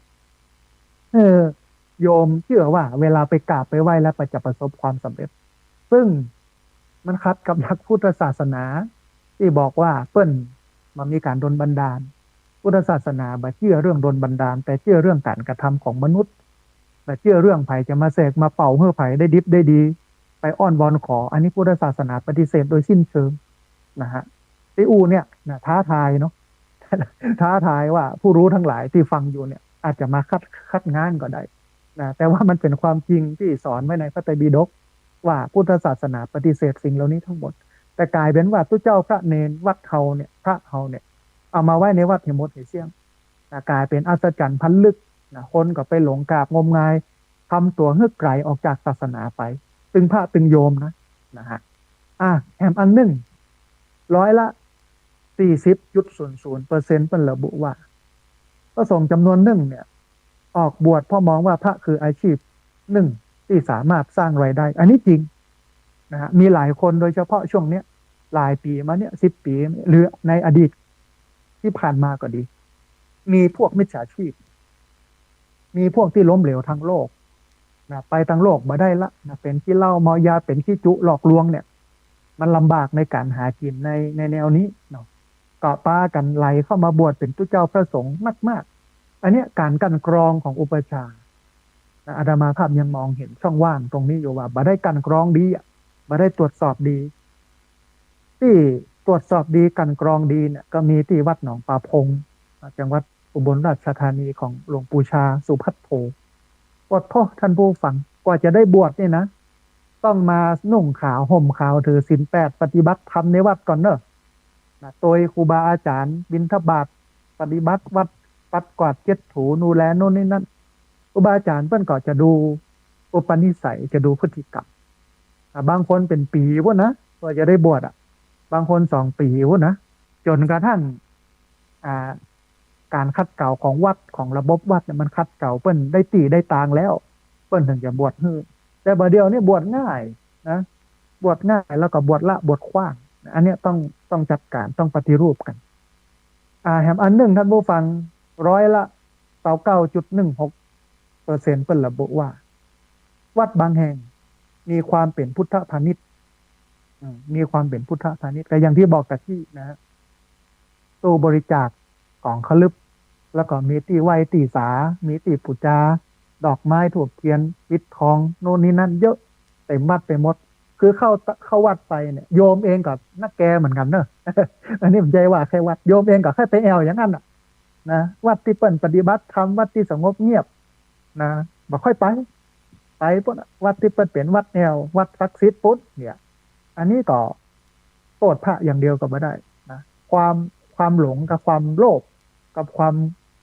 เออ โยมเจื้อว่าเวลาไปกราบไปไหว้แล้วจะประสบความสำเร็จ ซึ่งมันขัดกับหลักพุทธศาสนา ตี้บอกว่าเปิ้นบ่มีก๋านดลบันดาล พุทธศาสนาบ่เจื้อเรื่องดลบันดาล แต่เจื้อเรื่องก๋านกระทำของมนุษย์ บ่เจื้อเรื่องใผจะมาเสกมาเป่าหื้อใผได้ดิบได้ดี ไปอ้อนวอนขอ อันนี้พุทธศาสนาปฏิเสธโดยสิ้นเชิงนะฮะ ตี้อู้เนี่ยนะ ท้าทายเนาะ ท้าทายว่าผู้รู้ทั้งหลายตี้ฟังอยู่เนี่ย อาจจะมาคัด คัดง้างก็ได้นะ แต่ว่ามันเป๋นความจริงตี้สอนไว้ในพระไตรปิฎก ว่าพุทธศาสนาปฏิเสธสิ่งเหล่านี้ทั้งหมด แต่ก๋ายเป๋นว่าตุ๊เจ้าพระเณรวัดเฮาเนี่ย พระเฮาเนี่ย เอามาไว้ในวัดหื้อหมดหื้อเสี้ยงนะ ก๋ายเป๋นอัศจรรย์พันลึกนะ คนก็ไปหลงกราบงมงาย ทำตั๋วหื้อไกลออกจากศาสนาไป ตึงพระตึงโยมนะ นะฮะ อ่ะ แถมอันนึ่ง ร้อยละ สี่สิบจุดศูนย์ศูนย์เปอร์เซ็นต์ เปิ้นระบุว่า พระสงฆ์จ๋ำนวนนึ่งเนี่ย ออกบวชเพราะมองว่าพระคืออาชีพนึ่งตี้สามารถสร้างรายได้ อันนี้จริงนะฮะ มีหลายคนโดยเฉพาะช่วงเนี้ย หลายปี๋มาเนี่ย สิบปี๋ หรือในอดีตที่ผ่านมาก็ดี มีพวกมิจฉาชีพ มีพวกตี้ล้มเหลวทางโลกนะ ไปตางโลกบ่ได้ละนะ เป๋นขี้เหล้าเมายา เป๋นขี้จุหลอกลวงเนี่ย มันลำบากในก๋านหากิ๋นใน ในแนวนี้เนาะ ก็ปากั๋นไหลเข้ามาบวชเป๋นตุ๊เจ้าพระสงฆ์มากๆ อันเนี้ยก๋านกลั่นกรองของอุปัชฌาย์นะ อาตมาภาพยังมองเห็นช่องว่างตรงนี้อยู่ว่าบ่ได้กลั่นกรองดีอะ บ่ได้ตรวจสอบดี ตี้ตรวจสอบดีกลั่นกรองดีเนี่ยก็มีตี้วัดหนองป่าพง จังหวัดอุบลราชธานีของหลวงปู่ชาสุภัทโท โอ้โธ่ ท่านผู้ฟัง กว่าจะได้บวชนี่นะ ต้องมานุ่งขาวห่มขาวถือศีลแปดปฏิบัติธรรมในวัดก่อนเนอะ นะ โตยครูบาอาจ๋ารย์บิณฑบาตปฏิบัติวัดปัดกวาดเช็ดถูดูแลโน่นนี่นั่น ครูบาอาจ๋ารย์เปิ้นก็จะดูอุปนิสัย จะดูพฤติกรรม อ่ะ บางคนเป๋นปี๋ปู้นนะ กว่าจะได้บวชอ่ะ บางคนสองปี๋ปู้นนะ จ๋นกระทั่ง อ่า ก๋านขัดเกลาของวัดของระบบวัดเนี่ยมันขัดเกลาเปิ้นได้ตี้ได้ตางแล้ว เปิ้นเถิงจะบวชหื้อ แต่บ่าเดี่ยวนี้บวชง่ายนะ บวชง่ายแล้วก็บวชละบวชขว้าง อันเนี้ยต้องต้องจัดก๋านต้องปฏิรูปกั๋น อ่า แหมอันนึ่งท่านผู้ฟัง ร้อยละซาวเก้าจุดหนึ่งหกเปอร์เซ็นต์เปิ้นระบุว่า วัดบางแห่งมีความเป๋นพุทธพาณิชย์ อืม มีความเป๋นพุทธพาณิชย์ ก็อย่างตี้บอกตะกี้นะฮะ ตู้บริจาคของขะลึบ แล้วก็มีตี้ไหว้ตี้สา มีตี้ปู๋จา ดอกไม้ธูปเตียน ปิดทอง โน่นนี่นั่นเยอะ เต็มวัดไปหมด คือเข้า เข้าวัดไปเนี่ย โยมเองก็นักแกเหมือนกั๋นเนอะ อันนี้บ่ใจ้ว่าแค่วัด โยมเองก็ใค่ไปแอ่วอย่างนั้นน่ะ นะ วัดตี้เปิ้นปฏิบัติธรรม วัดตี้สงบเงียบ นะ บ่ค่อยไป ไปปู้นน่ะ วัดตี้เปิ้นเป๋นวัดแอ่ว วัดศักดิ์สิทธิ์ปู้นเนี่ย อันนี้ก็โต้ษพระอย่างเดียวก็บ่ได้นะ ความ ความหลงกับความโลภ กับความ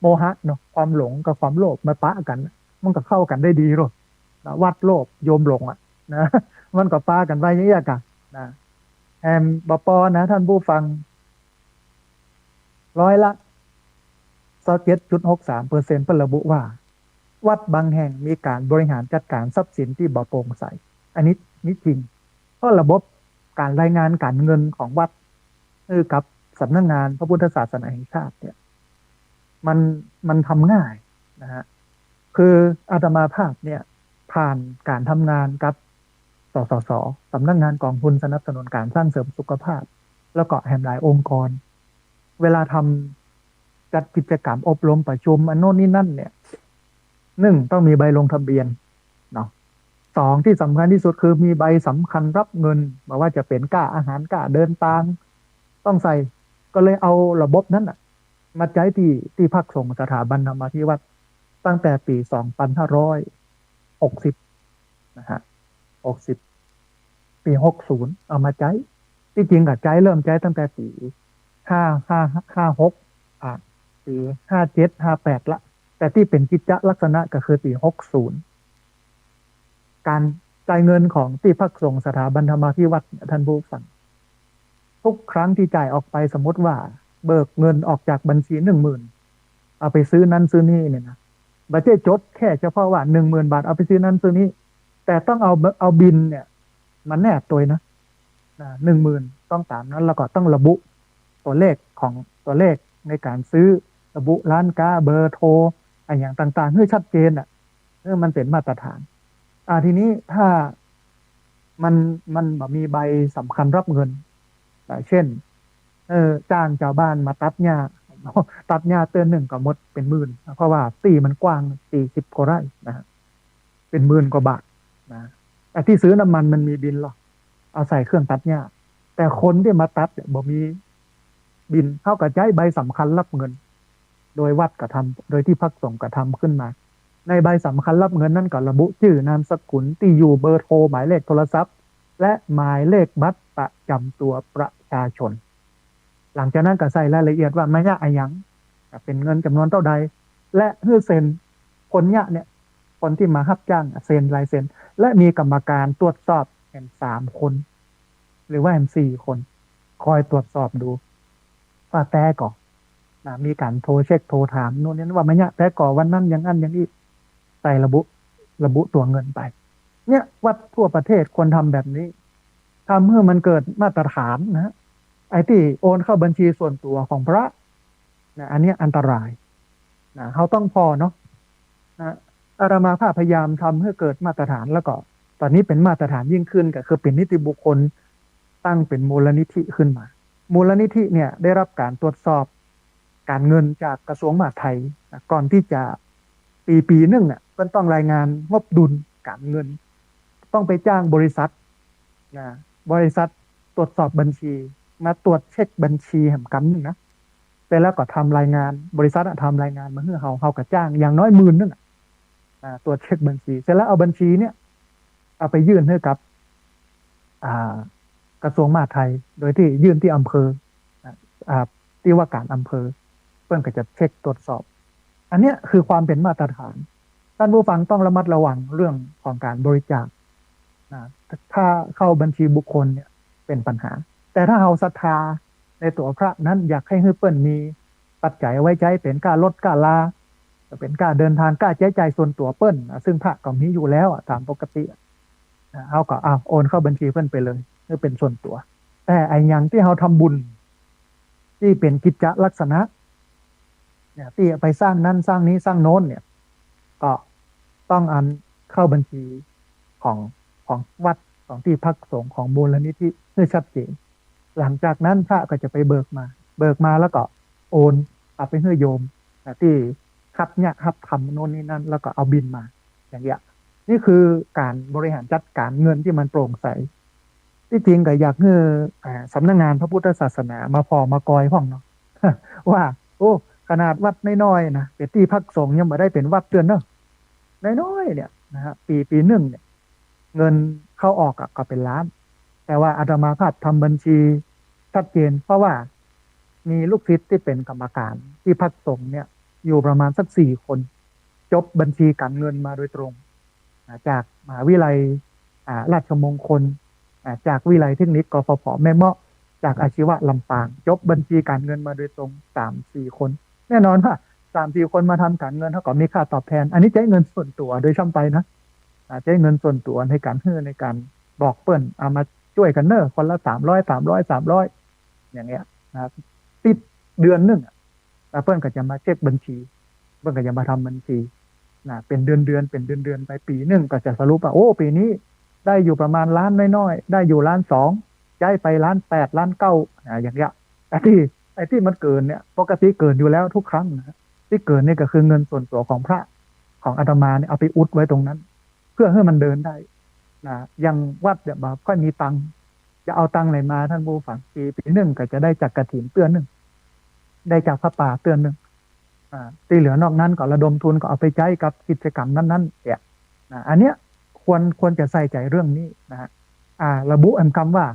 โมหะเนาะ ความหลงกับความโลภมาปะกั๋น มันก็เข้ากั๋นได้ดีโลดนะ วัดโลภโยมหลงอ่ะนะ มันก็ปากั๋นไปอย่างเงี้ยกั๋นนะ แหมบ่ปอนะท่านผู้ฟัง ร้อยละซาวเจ็ดจุดหกสามเปอร์เซ็นต์เปิ้นระบุว่า วัดบางแห่งมีก๋านบริหารจัดก๋านทรัพย์สินตี้บ่โปร่งใส อันนี้ นี่จริง เพราะระบบก๋านรายงานก๋านเงินของวัด เออ กับสำนักงานพระพุทธศาสนาแห่งชาติเนี่ย มัน มันทำง่ายนะฮะ คืออาตมาภาพเนี่ย ผ่านก๋านทำงานกับ สสส สำนักงานกองทุนสนับสนุนการสร้างเสริมสุขภาพ แล้วก็แหมหลายองค์กร เวลาทำ จัดกิจกรรมอบรมประชุมอันโน่นนี่นั่นเนี่ย นึ่ง ต้องมีใบลงทะเบียนเนาะ สอง ตี้สำคัญตี้สุดคือมีใบสำคัญรับเงิน บ่ว่าจะเป๋นก้าอาหาร ก้าเดินตาง ต้องใส่ ก็เลยเอาระบบนั้นน่ะ มาใจ๊ตี้ ตี้พักสงฆ์สถาบันธรรมาภิวัตน์ ตั้งแต่ปี๋สองพันห้าร้อยหกสิบนะฮะ หกสิบ ปี๋หกศูนย์เอามาใจ๊ ตี้จริงก็ใจ๊ เริ่มใจ๊ตั้งแต่ปี๋ห้า ห้า ห้าหก อ่ะ ปี๋ห้าเจ็ด ห้าแปดละ แต่ตี้เป๋นกิจจะลักษณะก็คือปี๋หกศูนย์ ก๋านจ่ายเงินของตี้พักสงฆ์สถาบันธรรมาภิวัตน์เนี่ย ท่านผู้ฟัง ทุกครั้งตี้จ่ายออกไป สมมติว่าเบิกเงินออกจากบัญชีหนึ่งหมื่น เอาไปซื้อนั้นซื้อนี่เนี่ยนะ บ่ใจ้จดแค่เฉพาะว่าหนึ่งหมื่นบาทเอาไปซื้อนั้นซื้อนี่ แต่ต้องเอา เอาบิลเนี่ยมาแนบตวยนะ นะ หนึ่งหมื่น ต้องต๋ามนั้น แล้วก็ต้องระบุตั๋วเลขของ ตั๋วเลขในก๋านซื้อ ระบุร้านก๊า เบอร์โทร อะหยังต่างๆ หื้อชัดเจนอ่ะ หื้อมันเป๋นมาตรฐาน อ่า ทีนี้ถ้ามัน มันบ่มีใบสำคัญรับเงิน อ่า เช่น เออ จ้างจาวบ้านมาตัดหญ้า ตัดหญ้าเตื้อนึ่งก็หมดเป๋นหมื่น เพราะว่าตี้มันกว้างสี่สิบกว่าไร่นะฮะ เป๋นหมื่นกว่าบาทนะ ไอ้ตี้ซื้อน้ำมันมันมีบิลหรอ เอาใส่เครื่องตัดหญ้า แต่คนตี้มาตัดเนี่ยบ่มีบิล เขาก็ใจ๊ใบสำคัญรับเงิน โดยวัดกระทำ โดยตี้พักสงฆ์กระทำขึ้นมา ในใบสำคัญรับเงินนั้นก็ระบุจื้อนามสกุล ตี้อยู่ เบอร์โทร หมายเลขโทรศัพท์ และหมายเลขบัตรประจำตัวประชาชน หลังจากนั้นก็ใส่รายละเอียดว่ามายะอะหยัง เป๋นเงินจ๋ำนวนเต้าใด และหื้อเซ็น คนเนี้ยเนี่ย คนตี้มาฮับจ้างอะ เซ็นลายเซ็น และมีกรรมการตรวจสอบแหมสามคน หรือว่าแหมสี่คน คอยตรวจสอบดู ว่าแต๊ก่อ นะ มีก๋านโทรเช็คโทรถามโน่นนี่ว่ามายะแต๊ก่อวันนั้นอย่างนั้นอย่างอี้ ใส่ระบุ ระบุตั๋วเงินไป เนี่ย วัดทั่วประเทศควรทำแบบนี้ ทำให้มันเกิดมาตรฐานนะ ไอ้ตี้โอนเข้าบัญชีส่วนตั๋วของพระนะ อันเนี้ยอันตรายนะ เฮาต้องผ่อเนาะนะ อาตมาภาพพยายามทำให้เกิดมาตรฐาน แล้วก็ต๋อนนี้เป๋นมาตรฐานยิ่งขึ้น ก็คือเป๋นนิติบุคคล ตั้งเป๋นมูลนิธิขึ้นมา มูลนิธิเนี่ยได้รับการตรวจสอบก๋านเงินจากกระทรวงมหาดไทยนะ ก่อนตี้จะ ปี๋ ปี๋นึ่งอะ เปิ้นต้องรายงานงบดุลก๋านเงิน ต้องไปจ้างบริษัทนะ บริษัทตรวจสอบบัญชี มาตรวจเช็คบัญชีแหมกำนึ่งนะ เสร็จแล้วก็ทำรายงาน บริษัทอะทำรายงานมาหื้อเฮา เฮาก็จ้างอย่างน้อยหมื่นนึ่งอะ อ่า ตรวจเช็คบัญชี เสร็จแล้วเอาบัญชีเนี่ย เอาไปยื่นหื้อกับ อ่า กระทรวงมหาดไทย โดยตี้ยื่นตี้อำเภอ อ่า อ่า ตี้ว่าก๋านอำเภอ เปิ้นก็จะเช็คตรวจสอบ อันเนี้ยคือความเป๋นมาตรฐาน ต้านผู้ฟังต้องระมัดระวังเรื่องของก๋านบริจาคนะ ถ้าเข้าบัญชีบุคคลเนี่ยเป๋นปัญหา แต่ถ้าเฮาศรัทธาในตั๋วพระนั้น อยากหื้อหื้อเปิ้นมีปัจจัยเอาไว้ใจ๊เป๋นก้ารถก้ารา เป๋นก้าเดินทาง ก้าใจ๊จ่ายส่วนตั๋วเปิ้นนะ ซึ่งพระก็มีอยู่แล้วอะ ต๋ามปกติอะ นะ เฮาก็ อ่ะ โอนเข้าบัญชีเปิ้นไปเลย หื้อเป๋นส่วนตั๋ว แต่อะหยังตี้เฮาทำบุญ ตี้เป๋นกิจจะลักษณะ เนี่ย ตี้ไปสร้างนั้นสร้างนี้สร้างโน้นเนี่ย ก็ต้องอันเข้าบัญชีของ ของวัด ของตี้พักสงฆ์ ของมูลนิธิหื้อชัดเจน หลังจากนั้นพระก็จะไปเบิกมา เบิกมาแล้วก็โอนเอาไปหื้อโยมนะ ตี้ฮับเนี่ยฮับทำโน้นนี่นั่น แล้วก็เอาบิณมา อย่างเงี้ย นี่คือก๋านบริหารจัดก๋านเงินตี้มันโปร่งใส ตี้จริงก็อยากหื้อ อ่า สำนักงานพระพุทธศาสนามาผ่อมากอยพ่องเนาะ ว่า โอ้ ขนาดวัดน้อยๆ นะ เป๋นตี้พักสงฆ์ยังบ่ได้เป๋นวัดเตื้อเนาะ น้อยๆ เนี่ยนะฮะ ปี๋ ปี๋นึ่งเนี่ย เงินเข้าออกอะก็เป๋นล้าน แต่ว่าอาตมาภาพทำบัญชีชัดเจน เพราะว่ามีลูกศิษย์ตี้เป๋นกรรมการตี้พักสงฆ์เนี่ย อยู่ประมาณสักสี่คน จบบัญชีก๋านเงินมาโดยตรง อ่า จากมหาวิทยาลัย อ่า ราชมงคล อ่า จากวิทยาลัยเทคนิค กฟผ แม่เมาะ จากอาชีวะลำปาง จบบัญชีก๋านเงินมาโดยตรง สามสี่คน แน่นอนว่า สามสี่คนมาทำก๋านเงิน เฮาก็มีค่าตอบแทน อันนี้ใจ๊เงินส่วนตั๋วโดยซ้ำไปนะ อ่า ใจ๊เงินส่วนตั๋วในก๋านหื้อ ในก๋านบอกเปิ้น เอามาจ้วยกั๋นเน่อ คนละสามร้อย สามร้อย สามร้อย อย่างเงี้ยนะ ติดเดือนนึ่งอะ แล้วเปิ้นก็จะมาเช็คบัญชี เปิ้นก็จะมาทำบัญชีนะ เป๋นเดือนๆ เป๋นเดือนๆ ไป ปี๋นึ่งก็จะสรุปว่า โอ้ ปี๋นี้ได้อยู่ประมาณล้านน้อยๆ ได้อยู่ล้านสอง ใจ๊ไปล้านแปด ล้านเก้า อ่า อย่างเงี้ย ไอ้ตี้ ไอ้ตี้มันเกินเนี่ย ปกติเกินอยู่แล้วทุกครั้งนะ ตี้เกินนี่ก็คือเงินส่วนตั๋วของพระ ของอาตมาเนี่ย เอาไปอุดไว้ตรงนั้น เพื่อหื้อมันเดินได้นะ อย่างวัดเนี่ยบ่ค่อยมีตังค์ จะเอาตังค์ไหนมา ต้านผู้ฟัง ปี๋ ปี๋นึ่งก็จะได้จากกฐินเตื้อนึ่ง ได้จากผ้าป่าเตื้อนึ่ง อ่า ตี้เหลือนอกนั้นก็ระดมทุน ก็เอาไปใจ๊กับกิจกรรมนั้นๆ เนี่ยนะ อันเนี้ยควร ควรจะใส่ใจ๋เรื่องนี้นะฮะ อ่า ระบุอันกำว่า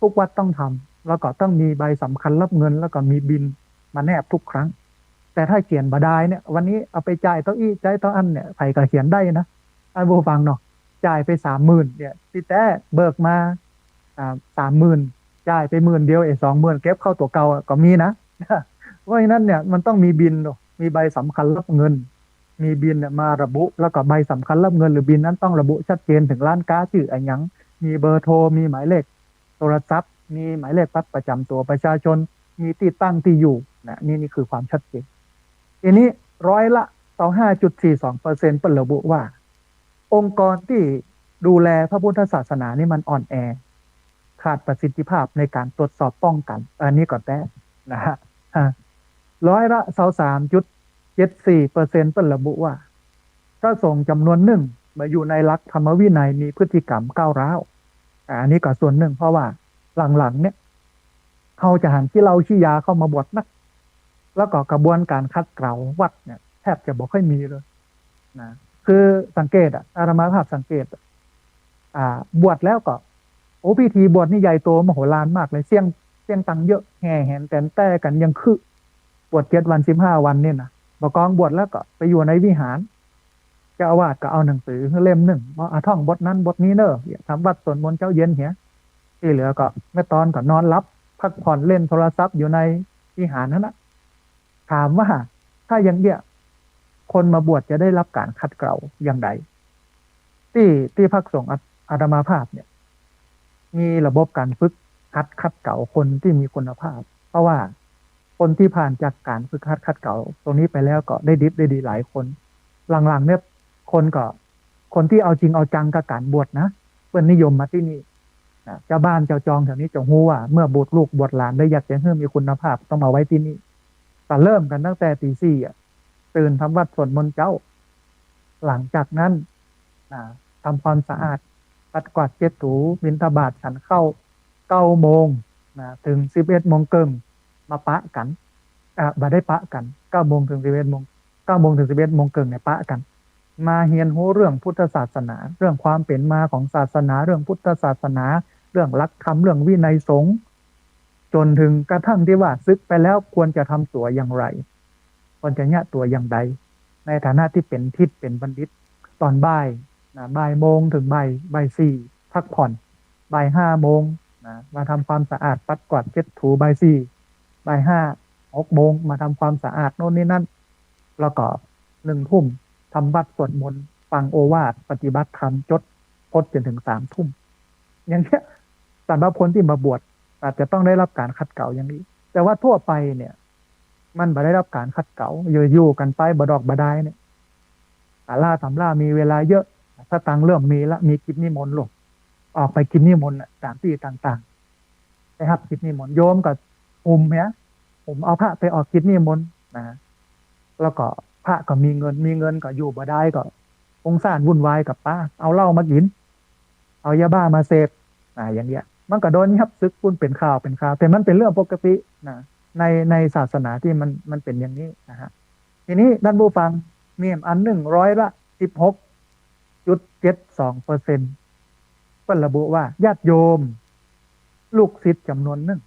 ทุกวัดต้องทำ แล้วก็ต้องมีใบสำคัญรับเงิน แล้วก็มีบิณมาแนบทุกครั้ง แต่ถ้าเขียนบ่ดายเนี่ย วันนี้เอาไปจ่ายเต้าอี้ จ่ายเต้าอั้นเนี่ย ใผก็เขียนได้นะ ต้านผู้ฟังเนาะ จ่ายไปสามหมื่นเนี่ย ตี้แต๊เบิกมา อ่า สามหมื่น จ่ายไปหมื่นเดียว ไอ้สองหมื่นเก็บเข้าตั๋วเก่าอะ ก็มีนะ เพราะฉะนั้นเนี่ย มันต้องมีบิณเนาะ มีใบสำคัญรับเงิน มีบิณเนี่ยมาระบุ แล้วก็ใบสำคัญรับเงินหรือบิณนั้นต้องระบุชัดเจนเถิงร้านก๊า จื้ออะหยัง มีเบอร์โทร มีหมายเลขโทรศัพท์ มีหมายเลขบัตรประจำตั๋วประชาชน มีตี้ตั้งตี้อยู่นะ นี่ นี่คือความชัดเจน ทีนี้ร้อยละ ซาวห้าจุดสี่สองเปอร์เซ็นต์ เปิ้นระบุว่า องค์กรตี้ดูแลพระพุทธศาสนานี่มันอ่อนแอ ขาดประสิทธิภาพในก๋านตรวจสอบป้องกั๋น อันนี้ก็แต๊นะฮะ ฮะ ร้อยละ ซาวสามจุดเจ็ดสี่เปอร์เซ็นต์ เปิ้นระบุว่า พระสงฆ์จ๋ำนวนนึ่งมาอยู่ในหลักธรรมวินัย มีพฤติกรรมก้าวร้าว อ่า อันนี้ก็ส่วนนึ่ง เพราะว่าหลังๆ เนี่ย เฮาจะหันขี้เหล้าขี้ยาเข้ามาบวชนัก แล้วก็กระบวนก๋านขัดเกลาวัดเนี่ย แทบจะบ่ค่อยมีเลยนะ คือสังเกตอะ อาตมาภาพสังเกตอะ อ่า บวชแล้วก็ โอ้ พิธีบวชนี่ใหญ่โตมโหฬารมากเลย เสี้ยง เสี้ยงตังค์เยอะ แห่แหนแต๋นแต๊กั๋นยังคึ บวชเจ็ดวันสิบห้าวันนี่นะ บ่ากองบวชแล้วก็ไปอยู่ในวิหาร เจ้าอาวาสก็เอาหนังสือหื้อเล่มนึ่ง ว่า อ่ะ ท่องบทนั้นบทนี้เน่อ ทำวัตรสวดมนต์เจ๊าเย็นเหีย ตี้เหลือก็แม่ตอนก็นอนหลับ พักผ่อนเล่นโทรศัพท์อยู่ในวิหารหั้นนะ ถามว่าถ้าอย่างเนี้ย คนมาบวชจะได้รับก๋านขัดเกลาอย่างใด ตี้ ตี้พักสงฆ์อา อาตมาภาพเนี่ย มีระบบก๋านฝึกหัดขัดเกลาคนตี้มีคุณภาพ เพราะว่าคนตี้ผ่านจากก๋านฝึกหัดขัดเกลาตรงนี้ไปแล้วก็ได้ดิบได้ดีหลายคน หลังๆ เนี่ย คนก็ คนตี้เอาจริงเอาจังกับก๋านบวชนะ เปิ้นนิยมมาตี้นี่ นะ เจ้าบ้านเจ้าจองแถวนี้จะฮู้ว่าเมื่อบวชลูกบวชหลานแล้วอยากจะหื้อมีคุณภาพต้องมาไว้ตี้นี่ ก็เริ่มกั๋นตั้งแต่ตี๋สี่อะ ตื่นทำวัตรสวดมนต์เจ๊า หลังจากนั้นนะ ทำความสะอาด ปัดกวาดเช็ดถู บิณฑบาต ฉันข้าว เก้าโมงนะ เถิงสิบเอ็ดโมงเกิ่ง มาปะกั๋น อ่ะ บ่ได้ปะกั๋น เก้าโมงเถิงสิบเอ็ดโมง เก้าโมงเถิงสิบเอ็ดโมงเกิ่งเนี่ยปะกั๋น มาเฮียนฮู้เรื่องพุทธศาสนา เรื่องความเป๋นมาของศาสนา เรื่องพุทธศาสนา เรื่องหลักธรรม เรื่องวินัยสงฆ์ จ๋นเถิงกระทั่งตี้ว่าสึกไปแล้วควรจะทำตั๋วอย่างไร ควรจะเยียะตั๋วอย่างใด ในฐานะตี้เป๋นทิตย์เป๋นบัณฑิต ต๋อนบ่ายนะ บ่ายโมงเถิงบ่าย บ่ายสี่ พักผ่อน บ่ายห้าโมงนะ มาทำความสะอาด ปัดกวาดเช็ดถู บ่ายสี่ บ่ายห้า หกโมง มาทำความสะอาดโน่นนี่นั่น แล้วก็หนึ่งทุ่ม ทำวัตรสวดมนต์ ฟังโอวาท ปฏิบัติธรรม จดพจน์จ๋นเถิงสามทุ่ม อย่างเนี้ย สำหรับคนตี้มาบวช อาจจะต้องได้รับก๋านขัดเกลาอย่างนี้ แต่ว่าทั่วไปเนี่ย มันบ่ได้รับก๋านขัดเกลา อยู่ๆ กั๋นไปบ่ดอกบ่ดายเนี่ย ต๋าล่าต๋ำรามีเวลาเยอะ สตางค์เริ่มมีละ มีกิจนิมนต์ลูก ออกไปกิจนิมนต์น่ะ ต๋ามตี้ต่างๆ ไปฮับกิจนิมนต์ โยมก็หุมเหีย หุมเอาพระไปออกกิจนิมนต์นะ แล้วก็พระก็มีเงิน มีเงินก็อยู่บ่ดาย ก็ฟุ้งซ่านวุ่นวายกับป้า เอาเหล้ามากิ๋น เอายาบ้ามาเสพ อ่า อย่างเนี้ย มันก็โดนยับสึกปุ้นเป๋นข่าวเป๋นข่าว แต่มันเป๋นเรื่องปกตินะ ใน ในศาสนาตี้มัน มันเป๋นอย่างนี้นะฮะ ทีนี้ต้านผู้ฟัง มีอันนึ่ง ร้อยละสิบหกจุดเจ็ดสองเปอร์เซ็นต์ เปิ้นระบุว่าญาติโยม ลูกศิษย์จ๋ำนวนนึ่ง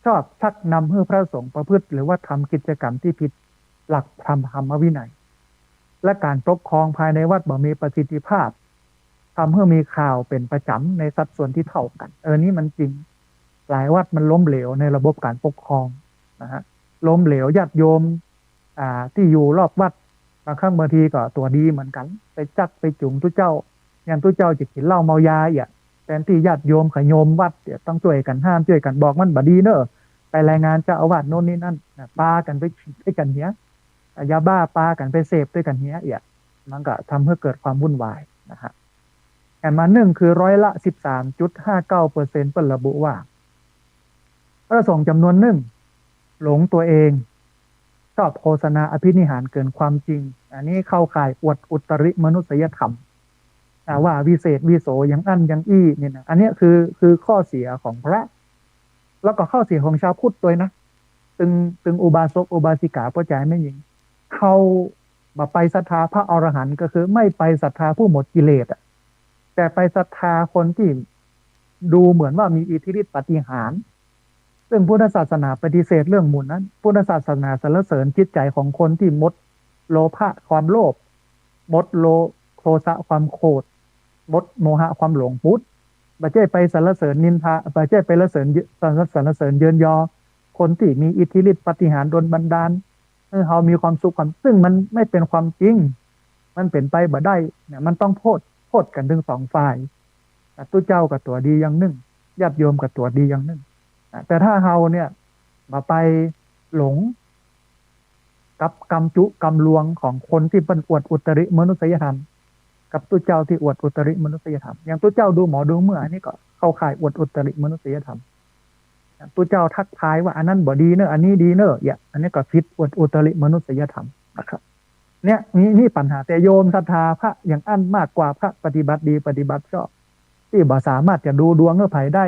ชอบชักนำหื้อพระสงฆ์ประพฤติหรือว่าทำกิจกรรมตี้ผิดหลักธรรม ธรรมวินัย และก๋านปกครองภายในวัดบ่มีประสิทธิภาพ ทำหื้อมีข่าวเป๋นประจ๋ำในสัดส่วนตี้เต้ากั๋น เออ นี่มันจริง หลายวัดมันล้มเหลวในระบบก๋านปกครองนะฮะ ล้มเหลว ญาติโยม อ่า ตี้อยู่รอบวัด บางครั้งบางทีก็ตั๋วดีเหมือนกั๋น ไปจักไปจุงตุ๊เจ้า อย่างตุ๊เจ้าจะกิ๋นเหล้าเมายาเอี้ย แทนตี้ญาติโยมขะโยมวัดเนี่ยต้องจ้วยกั๋นห้าม จ้วยกั๋นบอกมันบ่ดีเน่อ ไปรายงานเจ้าอาวาสโน่นนี่นั่นนะ ปากั๋นไป ไปกั๋นเหีย ยาบ้าปากั๋นไปเสพตวยกั๋นเหียเอี้ย มันก็ทำหื้อเกิดความวุ่นวายนะฮะ แถมมานึ่งคือร้อยละสิบสามจุดห้าเก้าเปอร์เซ็นต์ เปิ้นระบุว่า พระสงฆ์จ๋ำนวนนึ่ง หลงตั๋วเอง ชอบโฆษณาอภินิหารเกินความจริง อันนี้เข้าข่ายอวดอุตริมนุษยธรรม อ่า ว่าวิเศษวิโสอย่างอั้นอย่างอี้นี่นะ อันเนี้ยคือ คือข้อเสียของพระ แล้วก็ข้อเสียของชาวพุทธตวยนะ ตึง ตึงอุบาสกอุบาสิกา ป้อจายแม่ญิง เฮาบ่ไปศรัทธาพระอรหันต์ ก็คือไม่ไปศรัทธาผู้หมดกิเลสอะ แต่ไปศรัทธาคนตี้ดูเหมือนว่ามีอิทธิฤทธิ์ปาฏิหาริย์ ซึ่งพุทธศาสนาปฏิเสธเรื่องหมู่นั้น พุทธศาสนาสรรเสริญจิตใจ๋ของคนตี้หมดโลภะความโลภ หมดโล โทสะความโขด หมดโมหะความหลงปุ๊ด บ่ใจ้ไปสรรเสริญนินทา บ่ใจ้ไปสรรเสริญ สรรเสริญเยินยอ คนตี้มีอิทธิฤทธิ์ปาฏิหาริย์ดลบันดาล หื้อเฮามีความสุขความ ซึ่งมันไม่เป๋นความจริง มันเป๋นไปบ่ได้เนี่ย มันต้องโทษ โทษกั๋นตึงสองฝ่าย ตุ๊เจ้าก็ตั๋วดีอย่างนึ่ง ญาติโยมก็ตั๋วดีอย่างนึ่ง แต่ถ้าเฮาเนี่ย บ่ไปหลงกับกำจุกำลวงของคนตี้เปิ้นอวดอุตริมนุษยธรรม กับตุ๊เจ้าตี้อวดอุตริมนุษยธรรม อย่างตุ๊เจ้าดูหมอดูเมื่อ อันนี้ก็เข้าข่ายอวดอุตริมนุษยธรรม ตุ๊เจ้าทักทายว่าอันนั้นบ่ดีเน่อ อันนี้ดีเน่อ เอี้ย อันนี้ก็ผิดอวดอุตริมนุษยธรรมนะครับ เนี่ย มี มีปัญหา แต่โยมศรัทธาพระอย่างอั้นมากกว่าพระปฏิบัติดีปฏิบัติชอบ ตี้บ่สามารถจะดูดวงหื้อใผได้